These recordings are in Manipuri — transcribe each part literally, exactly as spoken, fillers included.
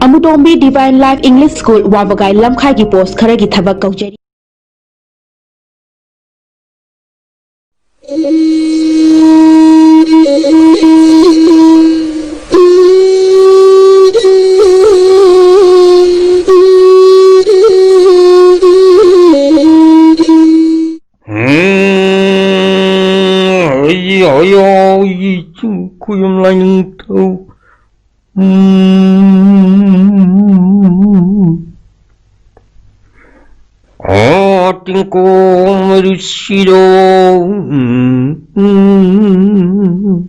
ꯑꯃꯨꯇꯣꯝꯕꯤ Divine Life English School, ꯋꯥꯕꯒꯥꯏ ꯂꯝꯈꯥꯏꯒꯤ post ꯈꯔꯒꯤ ꯊꯕꯛ ꯀꯧꯖꯔꯤ꯫ ꯎꯝ, ꯍꯣꯏ, ꯍꯣꯏ, ꯍꯣꯏ, ꯆꯤꯡ ꯈꯨꯌꯨꯝ ꯂꯥꯏꯅꯤꯡꯊꯧ꯫ ꯎꯝ꯫ ꯑꯣ, ꯇꯤꯡꯀꯣ ꯃꯔꯨꯁꯤꯔꯣ꯫ ꯎꯝ, ꯎꯝ꯫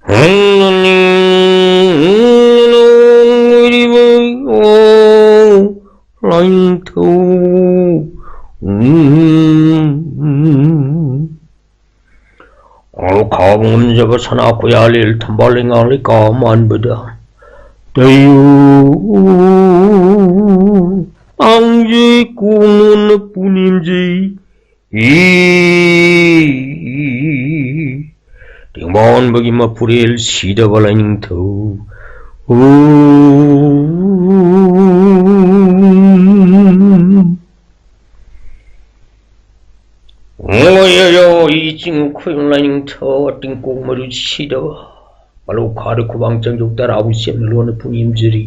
ꯍꯟꯅꯅꯤ ꯑꯣꯏꯔꯤꯕ ꯑꯣ ꯂꯥꯏꯅꯤꯡꯊꯧ꯫ ꯎꯝ꯫ ꯀꯥꯡꯂꯨꯞ ꯈꯥꯕ ꯉꯝꯖꯕ ꯁꯅꯥ ꯀꯣꯌꯥꯂꯦꯜ ꯊꯝꯕꯥꯜ ꯂꯩꯉꯥꯡ ꯂꯩꯀꯥ ꯃꯥꯟꯕꯗ ꯇꯩꯌꯨ꯫ ꯄꯥꯡꯖꯩ ꯀꯣꯅꯨꯅ ꯄꯨꯅꯦꯝꯖꯩ꯫ ꯏ꯫ ꯇꯦꯡꯕꯥꯟꯕꯒꯤ ꯃꯄꯨꯔꯦꯜ ꯁꯤꯗꯕ ꯂꯥꯏꯅꯤꯡꯊꯧ꯫ ꯎ꯫ ꯉꯣꯏꯌꯣꯌꯣ, ꯏ ꯆꯤꯡ ꯈꯨꯌꯨꯝ ꯂꯥꯏꯅꯤꯡꯊꯧ, ꯑꯇꯤꯡꯀꯣꯛ ꯃꯔꯨ ꯁꯤꯗꯕ꯫ ꯄꯂꯧ ꯈꯥꯗ ꯈꯨꯕꯥꯡ ꯆꯪꯖꯧ ꯇꯔꯥꯕꯨ ꯁꯦꯝꯅ ꯂꯣꯟꯅ ꯄꯨꯅꯦꯝꯖꯔꯤ꯫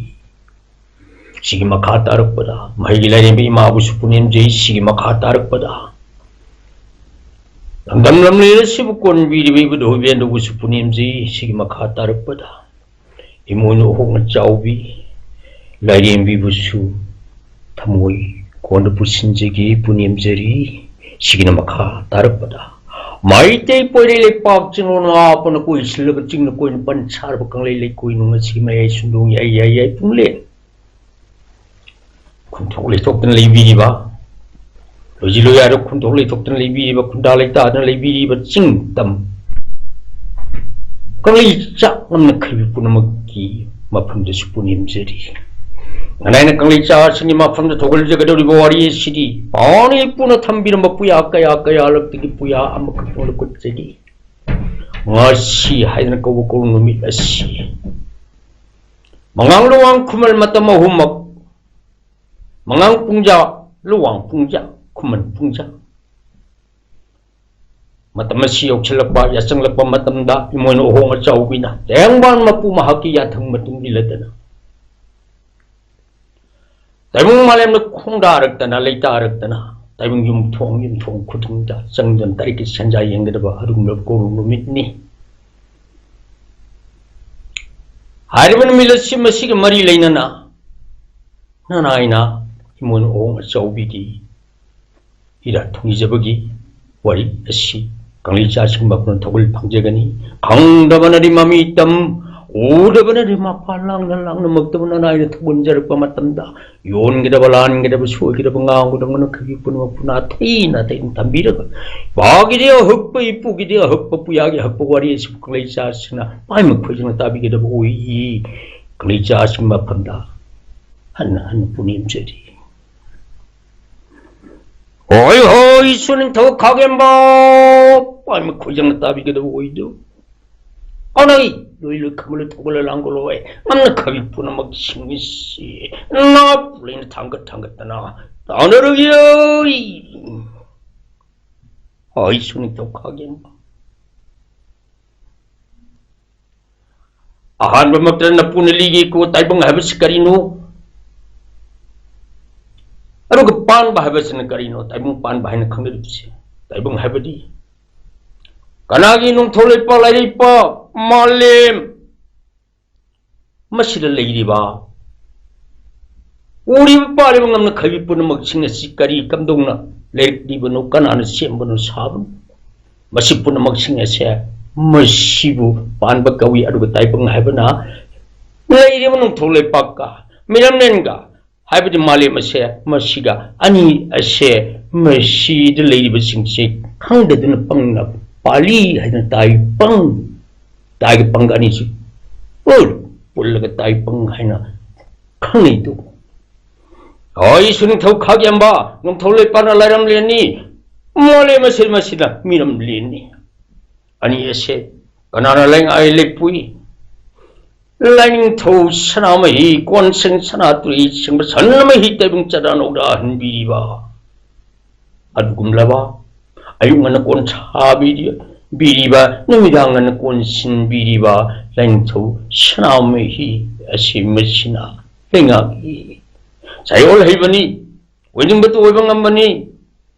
ꯁꯤꯒꯤ ꯃꯈꯥ ꯇꯥꯔꯛꯄꯗ ꯃꯍꯩꯒꯤ ꯂꯥꯏꯔꯦꯝꯕꯤ ꯏꯃꯥꯕꯨꯁꯨ ꯄꯨꯅꯦꯝꯖꯩ꯫ ꯁꯤꯒꯤ ꯃꯈꯥ ꯇꯥꯔꯛꯄꯗ ꯂꯝꯗꯝ ꯂꯝꯂꯦꯟ ꯑꯁꯤꯕꯨ ꯀꯣꯟꯕꯤꯔꯤꯕ ꯏꯕꯨꯙꯧ ꯏꯕꯦꯟꯗꯧꯕꯨꯁꯨ ꯄꯨꯅꯦꯝꯖꯩ꯫ ꯁꯤꯒꯤ ꯃꯈꯥ ꯇꯥꯔꯛꯄꯗ ꯏꯃꯣꯏꯅꯨ ꯑꯍꯣꯡꯅ ꯆꯥꯎꯕꯤ ꯂꯥꯏꯔꯦꯝꯕꯤꯕꯨꯁꯨ ꯊꯃꯣꯏ ꯀꯣꯟꯗ ꯄꯨꯁꯤꯟꯖꯒꯦ ꯄꯨꯅꯦꯝꯖꯔꯤ꯫ ꯁꯤꯒꯤꯅ ꯃꯈꯥ ꯇꯥꯔꯛꯄꯗ ꯃꯩꯇꯩ ꯄꯣꯏꯔꯩ ꯂꯩꯄꯥꯛ ꯆꯤꯡꯂꯣꯟ ꯉꯥꯛꯄꯅ ꯀꯣꯏꯁꯤꯜꯂꯕ ꯆꯤꯡꯅ ꯀꯣꯏꯅ ꯄꯟ ꯁꯥꯔꯕ ꯀꯪꯂꯩ ꯂꯩꯀꯣꯏ ꯅꯨꯡ ꯑꯁꯤꯒꯤ ꯃꯌꯥꯏ ꯁꯨꯡꯗꯣꯡ ꯌꯥꯏ ꯌꯥꯏ ꯌꯥꯏ ꯄꯨꯡꯂꯦꯟ ꯈꯨꯟꯊꯣꯛ ꯂꯩꯊꯣꯛꯇꯅ ꯂꯩꯕꯤꯔꯤꯕ, ꯂꯣꯏꯖꯤ ꯂꯣꯏꯌꯥꯗ ꯈꯨꯟꯊꯣꯛ ꯂꯩꯊꯣꯛꯇꯅ ꯂꯩꯕꯤꯔꯤꯕ, ꯈꯨꯟꯗꯥ ꯂꯩꯇꯥꯗꯅ ꯂꯩꯕꯤꯔꯤꯕ ꯆꯤꯡ ꯇꯝ ꯀꯪꯂꯩ ꯆꯥꯛ ꯉꯝꯅ ꯈꯩꯕꯤ ꯄꯨꯝꯅꯃꯛꯀꯤ ꯃꯐꯝꯗꯁꯨ ꯄꯨꯅꯦꯝꯖꯔꯤ꯫ ꯉꯅꯥꯏꯅ ꯀꯪꯂꯩ ꯆꯥ ꯑꯁꯤꯒꯤ ꯃꯐꯝꯗ ꯊꯧꯒꯠꯆꯒꯗꯧꯔꯤꯕ ꯋꯥꯔꯤ ꯑꯁꯤꯗꯤ ꯄꯥꯎꯅ ꯏꯄꯨꯅ ꯊꯝꯕꯤꯔꯝꯕ ꯄꯨꯌꯥ ꯀꯌꯥ ꯀꯌꯥꯂꯛꯇꯒꯤ ꯄꯨꯌꯥ ꯑꯃꯈꯛ ꯂꯧꯈꯠꯆꯔꯤ꯫ ꯉꯁꯤ ꯍꯥꯏꯗꯅ ꯀꯧꯕ ꯀꯧꯕ ꯅꯨꯃꯤꯠ ꯑꯁꯤ ꯃꯉꯥꯡ ꯂꯨꯋꯥꯡ ꯈꯨꯃꯟ ꯃꯇꯝ ꯑꯍꯨꯝꯃꯛ, ꯃꯉꯥꯡ ꯄꯨꯡꯖꯥ, ꯂꯨꯋꯥꯡ ꯄꯨꯡꯖꯥ, ꯈꯨꯃꯟ ꯄꯨꯡꯖꯥ꯫ ꯃꯇꯝ ꯑꯁꯤ ꯌꯧꯁꯤꯜꯂꯛꯄ, ꯌꯥꯆꯪꯂꯛꯄ ꯃꯇꯝꯗ ꯏꯃꯣꯏꯅꯨ ꯑꯍꯣꯡ ꯑꯆꯥꯎꯕꯤꯅ ꯇꯌꯥꯡꯕꯥꯟ ꯃꯄꯨ ꯃꯍꯥꯛꯀꯤ ꯌꯥꯊꯪ ꯃꯇꯨꯡ ꯏꯜꯂꯗꯅ ꯇꯥꯏꯕꯪ ꯃꯥꯂꯦꯝꯗ ꯈꯣꯡꯗꯥꯔꯛꯇꯅ, ꯂꯩꯇꯥꯔꯛꯇꯅ, ꯇꯥꯏꯕꯪ ꯌꯨꯝꯊꯣꯡ ꯌꯨꯝꯊꯣꯡ ꯈꯨꯗꯤꯡꯗ ꯆꯪꯗꯨꯅ ꯇꯔꯦꯠꯀꯤ ꯁꯦꯟꯖꯥ ꯌꯦꯡꯒꯗꯕ ꯑꯔꯨꯝꯕ ꯀꯧꯔꯨ ꯅꯨꯃꯤꯠꯅꯤ꯫ ꯍꯥꯏꯔꯤꯕ ꯅꯨꯃꯤꯠ ꯑꯁꯤ, ꯃꯁꯤꯒ ꯃꯔꯤ ꯂꯩꯅꯅ ꯅꯅꯥꯏꯅ ꯏꯃꯣꯏꯅꯨ ꯑꯍꯣꯡ ꯑꯆꯥꯎꯕꯤꯒꯤ ꯏꯔꯥꯠ ꯊꯧꯅꯤꯖꯕꯒꯤ ꯋꯥꯔꯤ ꯑꯁꯤ ꯀꯪꯂꯩ ꯆꯥꯁꯤꯡ ꯃꯄꯨꯅ ꯊꯧꯒꯜ ꯐꯪꯖꯒꯅꯤ꯫ ꯈꯪꯗꯕꯅꯗꯤ ꯃꯃꯤ ꯇꯝ, ꯎꯗꯕꯅꯗꯤ ꯃꯄꯥ ꯂꯥꯡꯅ ꯂꯥꯡꯅ ꯃꯛꯇꯕ ꯅꯅꯥꯏꯅ ꯊꯧꯒꯟꯖꯔꯛꯄ ꯃꯇꯝꯗ ꯌꯣꯟꯒꯗꯕ, ꯂꯥꯟꯒꯗꯕ, ꯁꯣꯏꯒꯗꯕ, ꯉꯥꯡꯒꯗꯕ ꯉꯥꯡꯅ ꯈꯩꯕꯤ ꯄꯨꯝꯅꯃꯛꯄꯨ ꯅꯥꯊꯩ ꯅꯥꯊꯩꯅ ꯊꯝꯕꯤꯔꯒ, ꯏꯄꯥꯒꯤꯗꯤ ꯑꯍꯛꯄ, ꯏꯄꯨꯒꯤꯗꯤ ꯑꯍꯛꯄ, ꯄꯨꯌꯥꯒꯤ ꯑꯍꯛꯄ ꯋꯥꯔꯤ ꯑꯁꯤꯕꯨ ꯀꯪꯂꯩ ꯆꯥꯁꯤꯡꯅ ꯄꯥꯏꯃꯛ ꯈꯣꯏꯖꯅ ꯇꯥꯕꯤꯒꯗꯕ ꯑꯣꯏ꯫ ꯀꯪꯂꯩ ꯆꯥꯁꯤꯡ ꯃꯐꯝꯗ ꯍꯟꯅ ꯍꯟꯅ ꯄꯨꯅꯦꯝꯖꯔꯤ꯫ ꯍꯣꯏ ꯍꯣꯏ, ꯏꯁꯨ ꯅꯤꯡꯊꯧ ꯈꯥꯒꯦꯝꯕ, ꯄꯥꯏꯃꯛ ꯈꯣꯏꯖꯅ ꯇꯥꯕꯤꯒꯗꯕ ꯑꯣꯏꯗꯨ꯫ ꯀꯅꯥꯒꯤ ꯂꯣꯏ ꯂꯣꯏ ꯈꯝꯕꯜꯂ ꯊꯧꯒꯠꯂ ꯂꯥꯡꯒꯣꯠꯂꯣꯏ꯫ ꯉꯝꯅ ꯈꯥꯕꯤ ꯄꯨꯝꯅꯃꯛꯁꯤꯡ ꯑꯁꯤ ꯅꯥꯞ ꯂꯩꯅ ꯊꯥꯡꯒꯠ ꯊꯥꯡꯒꯠꯇꯅ ꯇꯥꯟꯅꯔꯒꯦ꯫ ꯍꯣꯏ, ꯏꯁꯨ ꯅꯤꯡꯊꯧ ꯈꯥꯒꯦꯝꯕ꯫ ꯑꯍꯥꯟꯕꯃꯛꯇ ꯅꯄꯨꯅ ꯂꯤꯒꯦꯀꯣ, ꯇꯥꯏꯕꯪ ꯍꯥꯏꯕꯁꯤ ꯀꯔꯤꯅꯣ? ꯑꯗꯨꯒ ꯄꯥꯟꯕ ꯍꯥꯏꯕꯁꯤꯅ ꯀꯔꯤꯅꯣ? ꯇꯥꯏꯕꯪ ꯄꯥꯟꯕ ꯍꯥꯏꯅ ꯈꯪꯅꯔꯤꯕꯁꯤ, ꯇꯥꯏꯕꯪ ꯍꯥꯏꯕꯗꯤ ꯀꯅꯥꯒꯤ ꯅꯣꯡꯊꯣꯛ ꯂꯩꯄꯥꯛ ꯂꯥꯏꯔꯩꯄꯥꯛ ꯃꯥꯂꯦꯝ ꯃꯁꯤꯗ ꯂꯩꯔꯤꯕ, ꯎꯔꯤꯕ ꯄꯥꯔꯤꯕ ꯉꯝꯅ ꯈꯩꯕꯤ ꯄꯨꯝꯅꯃꯛꯁꯤꯡ ꯑꯁꯤ ꯀꯔꯤ ꯀꯝꯗꯧꯅ ꯂꯩꯔꯛꯂꯤꯕꯅꯣ? ꯀꯅꯥꯅ ꯁꯦꯝꯕꯅꯣ ꯁꯥꯕꯅꯣ? ꯃꯁꯤ ꯄꯨꯝꯅꯃꯛꯁꯤꯡ ꯑꯁꯦ ꯃꯁꯤꯕꯨ ꯄꯥꯟꯕ ꯀꯧꯏ꯫ ꯑꯗꯨꯒ ꯇꯥꯏꯕꯪ ꯍꯥꯏꯕꯅ ꯂꯩꯔꯤꯕ ꯅꯣꯡꯊꯣꯛ ꯂꯩꯄꯥꯛꯀ ꯃꯤꯔꯝꯂꯦꯟꯒ, ꯍꯥꯏꯕꯗꯤ ꯃꯥꯂꯦꯝ ꯑꯁꯦ, ꯃꯁꯤꯒ ꯑꯅꯤ ꯑꯁꯦ, ꯃꯁꯤꯗ ꯂꯩꯔꯤꯕꯁꯤꯡꯁꯦ ꯈꯪꯗꯗꯨꯅ ꯄꯪꯅ ꯄꯥꯜꯂꯤ ꯍꯥꯏꯗꯅ ꯇꯥꯏꯄꯪ, ꯇꯥꯏꯒ ꯄꯪꯒ ꯑꯅꯤꯁꯤ ꯄꯨꯜ-, ꯄꯨꯜꯂꯒ ꯇꯥꯏꯄꯪ ꯍꯥꯏꯅ ꯈꯪꯅꯩꯗꯣ꯫ ꯍꯣꯏ, ꯏꯁꯨ ꯅꯤꯡꯊꯧ ꯈꯥꯒꯦꯝꯕ, ꯅꯣꯡꯊꯣꯛ ꯂꯩꯄꯥꯛꯅ ꯂꯥꯏꯔꯝꯂꯦꯟꯅꯤ, ꯃꯥꯂꯦꯝ ꯑꯁꯦ ꯃꯁꯤꯅ ꯃꯤꯔꯝꯂꯦꯟꯅꯤ꯫ ꯑꯅꯤ ꯑꯁꯦ ꯀꯅꯥꯅ ꯂꯩꯉꯥꯏ ꯂꯩꯄꯨꯏ? ꯂꯥꯏꯅꯤꯡꯊꯧ ꯁꯅꯥꯃꯍꯤ ꯀꯣꯟꯁꯦꯡ ꯁꯅꯥ ꯇꯨꯔꯤ ꯁꯦꯡꯕ ꯁꯅꯥꯃꯍꯤ ꯇꯥꯏꯕꯪ ꯆꯔꯥꯅꯧꯗ ꯍꯟꯕꯤꯔꯤꯕ ꯑꯗꯨꯒꯨꯝꯂꯕ, ꯑꯌꯨꯛ ꯉꯟꯅ ꯀꯣꯟ ꯁꯥꯕꯤꯔꯤꯕ, ꯅꯨꯃꯤꯗꯥꯡ ꯉꯟꯅ ꯀꯣꯟ ꯁꯤꯟꯕꯤꯔꯤꯕ ꯂꯥꯏꯅꯤꯡꯊꯧ ꯁꯅꯥꯃꯍꯤ ꯑꯁꯤ ꯃꯁꯤꯅ ꯂꯩꯉꯥꯛꯏ꯫ ꯆꯌꯣꯜ ꯍꯩꯕꯅꯤ, ꯑꯣꯏꯅꯤꯡꯕꯇ ꯑꯣꯏꯕ ꯉꯝꯕꯅꯤ,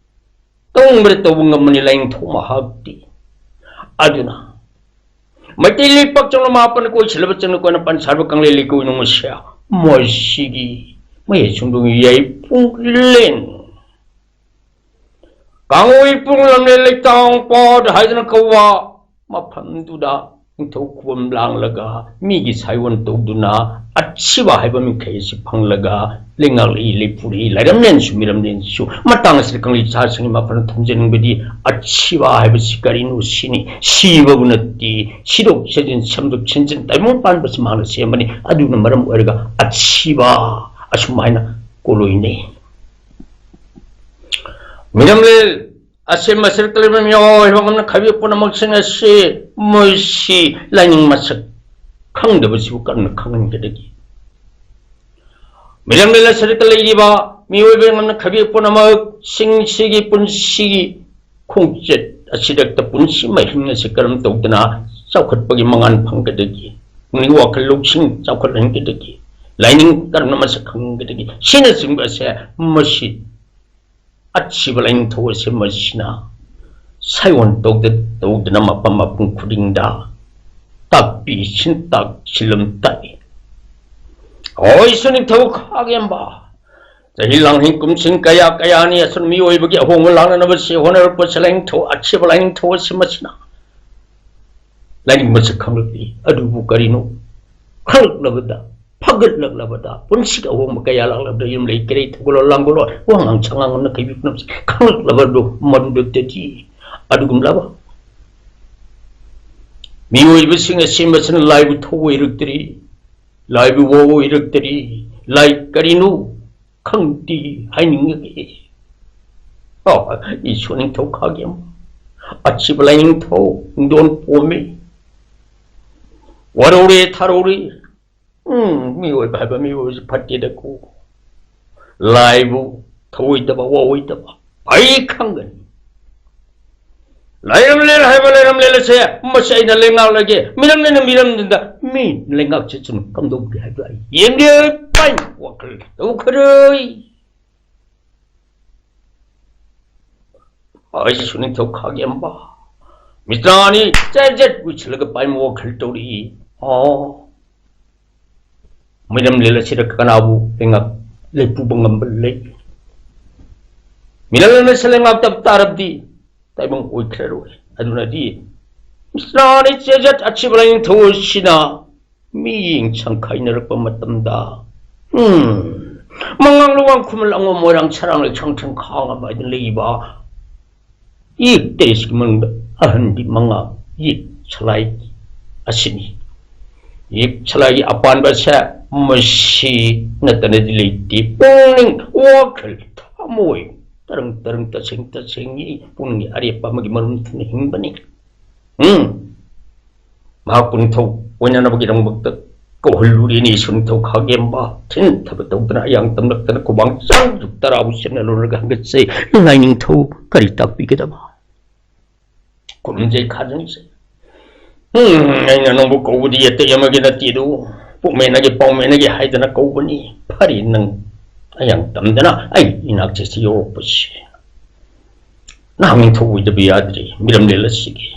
ꯇꯧꯅꯤꯡꯕꯗ ꯇꯧꯕ ꯉꯝꯕꯅꯤ ꯂꯥꯏꯅꯤꯡꯊꯧ ꯃꯍꯥꯛꯇꯤ꯫ ꯑꯗꯨꯅ ꯃꯩꯇꯩ ꯂꯩꯄꯥꯛ ꯆꯪꯂ ꯃꯥꯄꯟ ꯀꯣꯏꯁꯤꯜꯂꯕ ꯆꯪꯅ ꯀꯣꯟꯅ ꯄꯟ ꯁꯥꯕ ꯀꯪꯂꯩ ꯂꯩꯀꯣꯏ ꯅꯨꯡ ꯑꯁꯦ ꯃꯁꯤꯒꯤ ꯃꯌꯥꯏ ꯆꯨꯝꯗꯣꯡꯒꯤ ꯌꯥꯏꯄꯨꯡꯂꯦꯟ ꯀꯥꯡꯉꯣꯏ ꯄꯨꯡ ꯂꯝꯂꯦꯟ ꯂꯩꯇꯥꯡ ꯄꯥꯠ ꯍꯥꯏꯗꯅ ꯀꯧꯕ ꯃꯐꯝꯗꯨꯗ ꯅꯤꯡꯊꯧ ꯈꯨꯕꯝ ꯂꯥꯡꯂꯒ ꯃꯤꯒꯤ ꯁꯥꯏꯑꯣꯟ ꯇꯧꯗꯨꯅ ꯑꯊꯤꯕ ꯍꯥꯏꯕ ꯃꯤꯡꯈꯩ ꯑꯁꯤ ꯐꯪꯂꯒ ꯂꯩꯉꯥꯛꯂꯤ, ꯂꯩꯄꯨꯔꯤ, ꯂꯥꯏꯔꯝꯂꯦꯟꯁꯨ ꯃꯤꯔꯝꯂꯦꯟꯁꯨ꯫ ꯃꯇꯥꯡ ꯑꯁꯤꯗ ꯀꯪꯂꯩ ꯏꯆꯥꯁꯤꯡꯒꯤ ꯃꯐꯝꯗ ꯊꯝꯖꯅꯤꯡꯕꯗꯤ ꯑꯊꯤꯕ ꯍꯥꯏꯕꯁꯤ ꯀꯔꯤꯅꯣ ꯁꯤꯅꯤ꯫ ꯁꯤꯕꯕꯨ ꯅꯠꯇꯦ, ꯁꯤꯗꯣꯛ ꯁꯤꯖꯤꯟ, ꯁꯦꯝꯗꯣꯛ ꯁꯦꯝꯖꯤꯟ, ꯇꯥꯏꯕꯪ ꯄꯥꯟꯕꯁꯤ ꯃꯍꯥꯛꯅ ꯁꯦꯝꯕꯅꯤ꯫ ꯑꯗꯨꯅ ꯃꯔꯝ ꯑꯣꯏꯔꯒ ꯑꯊꯤꯕ ꯑꯁꯨꯃꯥꯏꯅ ꯀꯣꯂꯣꯏꯅꯩ꯫ ꯃꯤꯔꯝꯂꯦꯟ ꯑꯁꯦꯝꯕ ꯁꯔꯨꯛꯇ ꯂꯩꯕ ꯃꯤꯑꯣꯏ ꯍꯥꯏꯕ ꯉꯝꯅ ꯈꯥꯏꯕ ꯄꯨꯝꯅꯃꯛꯁꯤꯡ ꯑꯁꯤ ꯃꯣꯏꯁꯤ ꯂꯥꯏꯅꯤꯡ ꯃꯁꯛ ꯈꯪꯗꯕꯁꯤꯕꯨ ꯀꯔꯝꯅ ꯈꯪꯍꯟꯒꯗꯒꯦ? ꯃꯤꯔꯝꯂꯦꯟ ꯑꯁꯤꯗ ꯂꯩꯔꯤꯕ ꯃꯤꯑꯣꯏꯕ ꯉꯝꯅ ꯈꯥꯏꯕ ꯄꯨꯝꯅꯃꯛꯁꯤꯡꯁꯤꯒꯤ ꯄꯨꯟꯁꯤꯒꯤ ꯈꯣꯡꯆꯠ ꯑꯁꯤꯗ ꯄꯨꯟꯁꯤ ꯃꯍꯤꯡ ꯑꯁꯤ ꯀꯔꯝ ꯇꯧꯗꯅ ꯆꯥꯎꯈꯠꯄꯒꯤ ꯃꯉꯥꯜ ꯐꯪꯒꯗꯒꯦ? ꯄꯨꯛꯅꯤꯡ ꯋꯥꯈꯜ ꯂꯧꯁꯤꯡ ꯆꯥꯎꯈꯠꯍꯟꯒꯗꯒꯦ? ꯂꯥꯏꯅꯤꯡ ꯀꯔꯝꯅ ꯃꯁꯛ ꯈꯪꯍꯟꯒꯗꯒꯦ? ꯁꯤꯅꯆꯤꯡꯕ ꯑꯁꯦ ꯃꯁꯤ ꯑꯊꯤꯕ ꯂꯥꯏꯅꯤꯡꯊꯧ ꯑꯁꯤ ꯃꯁꯤꯅ ꯁꯥꯏꯑꯣꯟ ꯇꯧꯗ-, ꯇꯧꯗꯅ ꯃꯐꯝ ꯃꯐꯝ ꯈꯨꯗꯤꯡꯗ ꯇꯥꯛꯄꯤ ꯁꯤꯟꯇꯥꯛ ꯁꯤꯜꯂꯝ ꯇꯥꯛꯏ꯫ ꯑꯣꯏꯁꯨ ꯅꯤꯡꯊꯧ ꯈꯥꯒꯦꯝꯕ, ꯆꯍꯤ ꯂꯥꯡꯍꯤꯡ ꯀꯨꯝꯁꯤꯡ ꯀꯌꯥ ꯀꯌꯥꯅꯤ ꯑꯁꯨꯝ ꯃꯤꯑꯣꯏꯕꯒꯤ ꯑꯍꯣꯡꯕ ꯂꯥꯛꯅꯅꯕꯁꯦ ꯍꯣꯠꯅꯔꯛꯄꯁꯦ ꯂꯥꯏꯅꯤꯡꯊꯧ, ꯑꯊꯤꯕ ꯂꯥꯏꯅꯤꯡꯊꯧ ꯑꯁꯤ ꯃꯁꯤꯅ ꯂꯥꯏꯅꯤꯡ ꯃꯁꯛ ꯈꯪꯂꯛꯂꯤ꯫ ꯑꯗꯨꯕꯨ ꯀꯔꯤꯅꯣ ꯈꯪꯂꯛꯂꯕꯗ, ꯐꯒꯠꯂꯛꯂꯕꯗ, ꯄꯨꯟꯁꯤꯒꯤ ꯑꯍꯣꯡꯕ ꯀꯌꯥ ꯂꯥꯛꯂꯕꯗ ꯌꯨꯝ ꯂꯩ ꯀꯩꯔꯩ ꯊꯧꯒꯠꯂꯣ ꯂꯥꯡꯒꯣꯂꯣ ꯋꯥꯉꯥꯡ ꯁꯉꯥꯡ ꯑꯃꯅ ꯀꯩꯕꯤ ꯄꯨꯝꯅꯃꯛꯁꯦ ꯈꯪꯂꯛꯂꯕꯗꯣ ꯃꯗꯨꯗꯗꯤ ꯑꯗꯨꯒꯨꯝꯂꯕ ꯃꯤꯑꯣꯏꯕꯁꯤꯡ ꯑꯁꯤ ꯃꯁꯤꯅ ꯂꯥꯏꯕꯨ ꯊꯧꯑꯣꯏꯔꯛꯇ꯭ꯔꯤ, ꯂꯥꯏꯕꯨ ꯋꯥꯑꯣꯏꯔꯛꯇ꯭ꯔꯤ, ꯂꯥꯏ ꯀꯔꯤꯅꯣ ꯈꯪꯗꯦ ꯍꯥꯏꯅꯤꯡꯉꯛꯏ꯫ ꯑꯣ, ꯏꯁꯣꯔ ꯅꯤꯡꯊꯧ ꯈꯥꯒꯦꯝ, ꯑꯊꯤꯕ ꯂꯥꯏꯅꯤꯡꯊꯧ ꯄꯨꯡꯗꯣꯟ ꯄꯣꯝꯃꯤ꯫ ꯋꯥꯔꯧꯔꯦ, ꯊꯥꯔꯧꯔꯦ꯫ ꯎꯝ, ꯃꯤꯑꯣꯏꯕ ꯍꯥꯏꯕ ꯃꯤꯑꯣꯏꯕꯁꯤ ꯐꯠꯇꯦꯗꯀꯣ꯫ ꯂꯥꯏꯕꯨ ꯊꯧꯑꯣꯏꯗꯕ, ꯋꯥꯑꯣꯏꯗꯕ ꯑꯩ ꯈꯪꯒꯅꯤ꯫ ꯂꯩꯔꯝꯂꯦꯟ ꯍꯥꯏꯕ ꯂꯩꯔꯝꯂꯦꯟ ꯑꯁꯦ ꯃꯁꯤ ꯑꯩꯅ ꯂꯩꯉꯥꯛꯂꯒꯦ, ꯃꯤꯔꯝꯂꯦꯟꯅ ꯃꯤꯔꯝꯗ ꯃꯤ ꯂꯩꯉꯥꯛ ꯆꯠꯁꯅꯨ ꯀꯝꯗꯧꯒꯦ ꯍꯥꯏꯕꯗꯨ ꯑꯩ ꯌꯦꯡꯒꯦ꯫ ꯄꯥꯏ ꯋꯥꯈꯜ ꯇꯧꯈ꯭ꯔꯦ꯫ ꯑꯩꯁꯨ ꯅꯤꯡꯊꯧ ꯈꯥꯒꯦꯝꯕ ꯃꯤꯇ꯭ꯔꯥꯅꯤ ꯆꯦꯠ ꯆꯦꯠ ꯎꯏꯁꯤꯜꯂꯒ ꯄꯥꯏꯃ ꯋꯥꯈꯜ ꯇꯧꯔꯛꯏ꯫ ꯑꯣ, ꯃꯤꯔꯝꯂꯦꯟ ꯑꯁꯤꯗ ꯀꯅꯥꯕꯨ ꯂꯩꯉꯥꯛ ꯂꯩꯄꯨꯕ ꯉꯝꯕ ꯂꯩ? ꯃꯤꯔꯝꯂꯦꯟ ꯑꯁꯤ ꯂꯩꯉꯥꯛꯇꯕ ꯇꯥꯔꯕꯗꯤ ꯇꯥꯏꯕꯪ ꯑꯣꯏꯈ꯭ꯔꯔꯣꯏ꯫ ꯑꯗꯨꯅꯗꯤ ꯃꯤꯇ꯭ꯔꯥꯅꯤ ꯆꯦꯖꯠ ꯑꯁꯤꯕ ꯂꯥꯏꯅꯤꯡꯊꯧ ꯑꯁꯤꯅ ꯃꯤꯠꯌꯦꯡ ꯁꯪꯈꯥꯏꯅꯔꯛꯄ ꯃꯇꯝꯗ, ꯎꯝ, ꯃꯉꯥꯡ ꯂꯨꯋꯥꯡ ꯈꯨꯃꯟ ꯑꯉꯣꯝ ꯃꯣꯏꯔꯥꯡ ꯁꯔꯥꯡ ꯂꯩꯁꯥꯡ ꯊꯦꯡ ꯈꯥꯡ ꯑꯃ ꯍꯥꯏꯗꯨꯅ ꯂꯩꯔꯤꯕ ꯌꯦꯛ ꯇꯔꯦꯠꯁꯤꯒꯤ ꯃꯅꯨꯡꯗ ꯑꯍꯟꯗꯤ ꯃꯉꯥ ꯌꯦꯛ ꯁꯂꯥꯏ ꯑꯁꯤꯅꯤ꯫ ꯌꯦꯛ ꯁꯂꯥꯏꯒꯤ ꯑꯄꯥꯟꯕꯁꯦ ꯃꯁꯤ ꯅꯠꯇꯅꯗꯤ ꯂꯩꯇꯦ꯫ ꯄꯨꯛꯅꯤꯡ, ꯋꯥꯈꯜ, ꯊꯃꯣꯏ ꯇꯔꯪ ꯇꯔꯪ, ꯇꯁꯦꯡ ꯇꯁꯦꯡꯉꯤ꯫ ꯄꯨꯛꯅꯤꯡꯒꯤ ꯑꯔꯦꯞꯄ ꯑꯃꯒꯤ ꯃꯔꯨꯝ ꯊꯨꯅ ꯍꯤꯡꯕꯅꯤ꯫ ꯎꯝ꯫ ꯃꯍꯥꯛꯄꯨ ꯅꯤꯡꯊꯧ ꯑꯣꯏꯅꯅꯕꯒꯤꯗꯃꯛꯇ ꯀꯧꯍꯜꯂꯨꯔꯦꯅꯦ꯫ ꯏꯁꯨ ꯅꯤꯡꯊꯧ ꯈꯥꯒꯦꯝꯕ ꯊꯤꯟꯊꯕ ꯇꯧꯗꯅ ꯑꯌꯥꯡ ꯇꯝꯂꯛꯇꯅ ꯈꯨꯕꯥꯡ ꯆꯥꯎ ꯇꯔꯥꯕꯨ ꯆꯦꯞꯅ ꯂꯣꯜꯂꯒ ꯍꯪꯒꯠꯆꯩ꯫ ꯂꯥꯏꯅꯤꯡꯊꯧ ꯀꯔꯤ ꯇꯥꯛꯄꯤꯒꯗꯕ? ꯈꯨꯔꯨꯝꯖꯩ, ꯈꯥꯖꯪꯖꯩ꯫ ꯎꯝ, ꯑꯩꯅ ꯅꯪꯕꯨ ꯀꯧꯕꯗꯤ ꯑꯇꯩ ꯑꯃꯒꯤ ꯅꯠꯇꯦ ꯑꯗꯨ, ꯄꯨꯛꯃꯦꯟꯅꯒꯤ ꯄꯥꯎꯃꯦꯟꯅꯒꯤ ꯍꯥꯏꯗꯅ ꯀꯧꯕꯅꯤ꯫ ꯐꯔꯦ, ꯅꯪ ꯑꯌꯥꯡ ꯇꯝꯗꯅ ꯑꯩ ꯏꯅꯥꯛꯁꯦ ꯁꯤ ꯌꯧꯔꯛꯄꯁꯦ꯫ ꯅꯍꯥꯛ ꯅꯤꯡꯊꯧ ꯑꯣꯏꯗꯕ ꯌꯥꯗ꯭ꯔꯤ ꯃꯤꯔꯝꯂꯦꯟ ꯑꯁꯤꯒꯤ꯫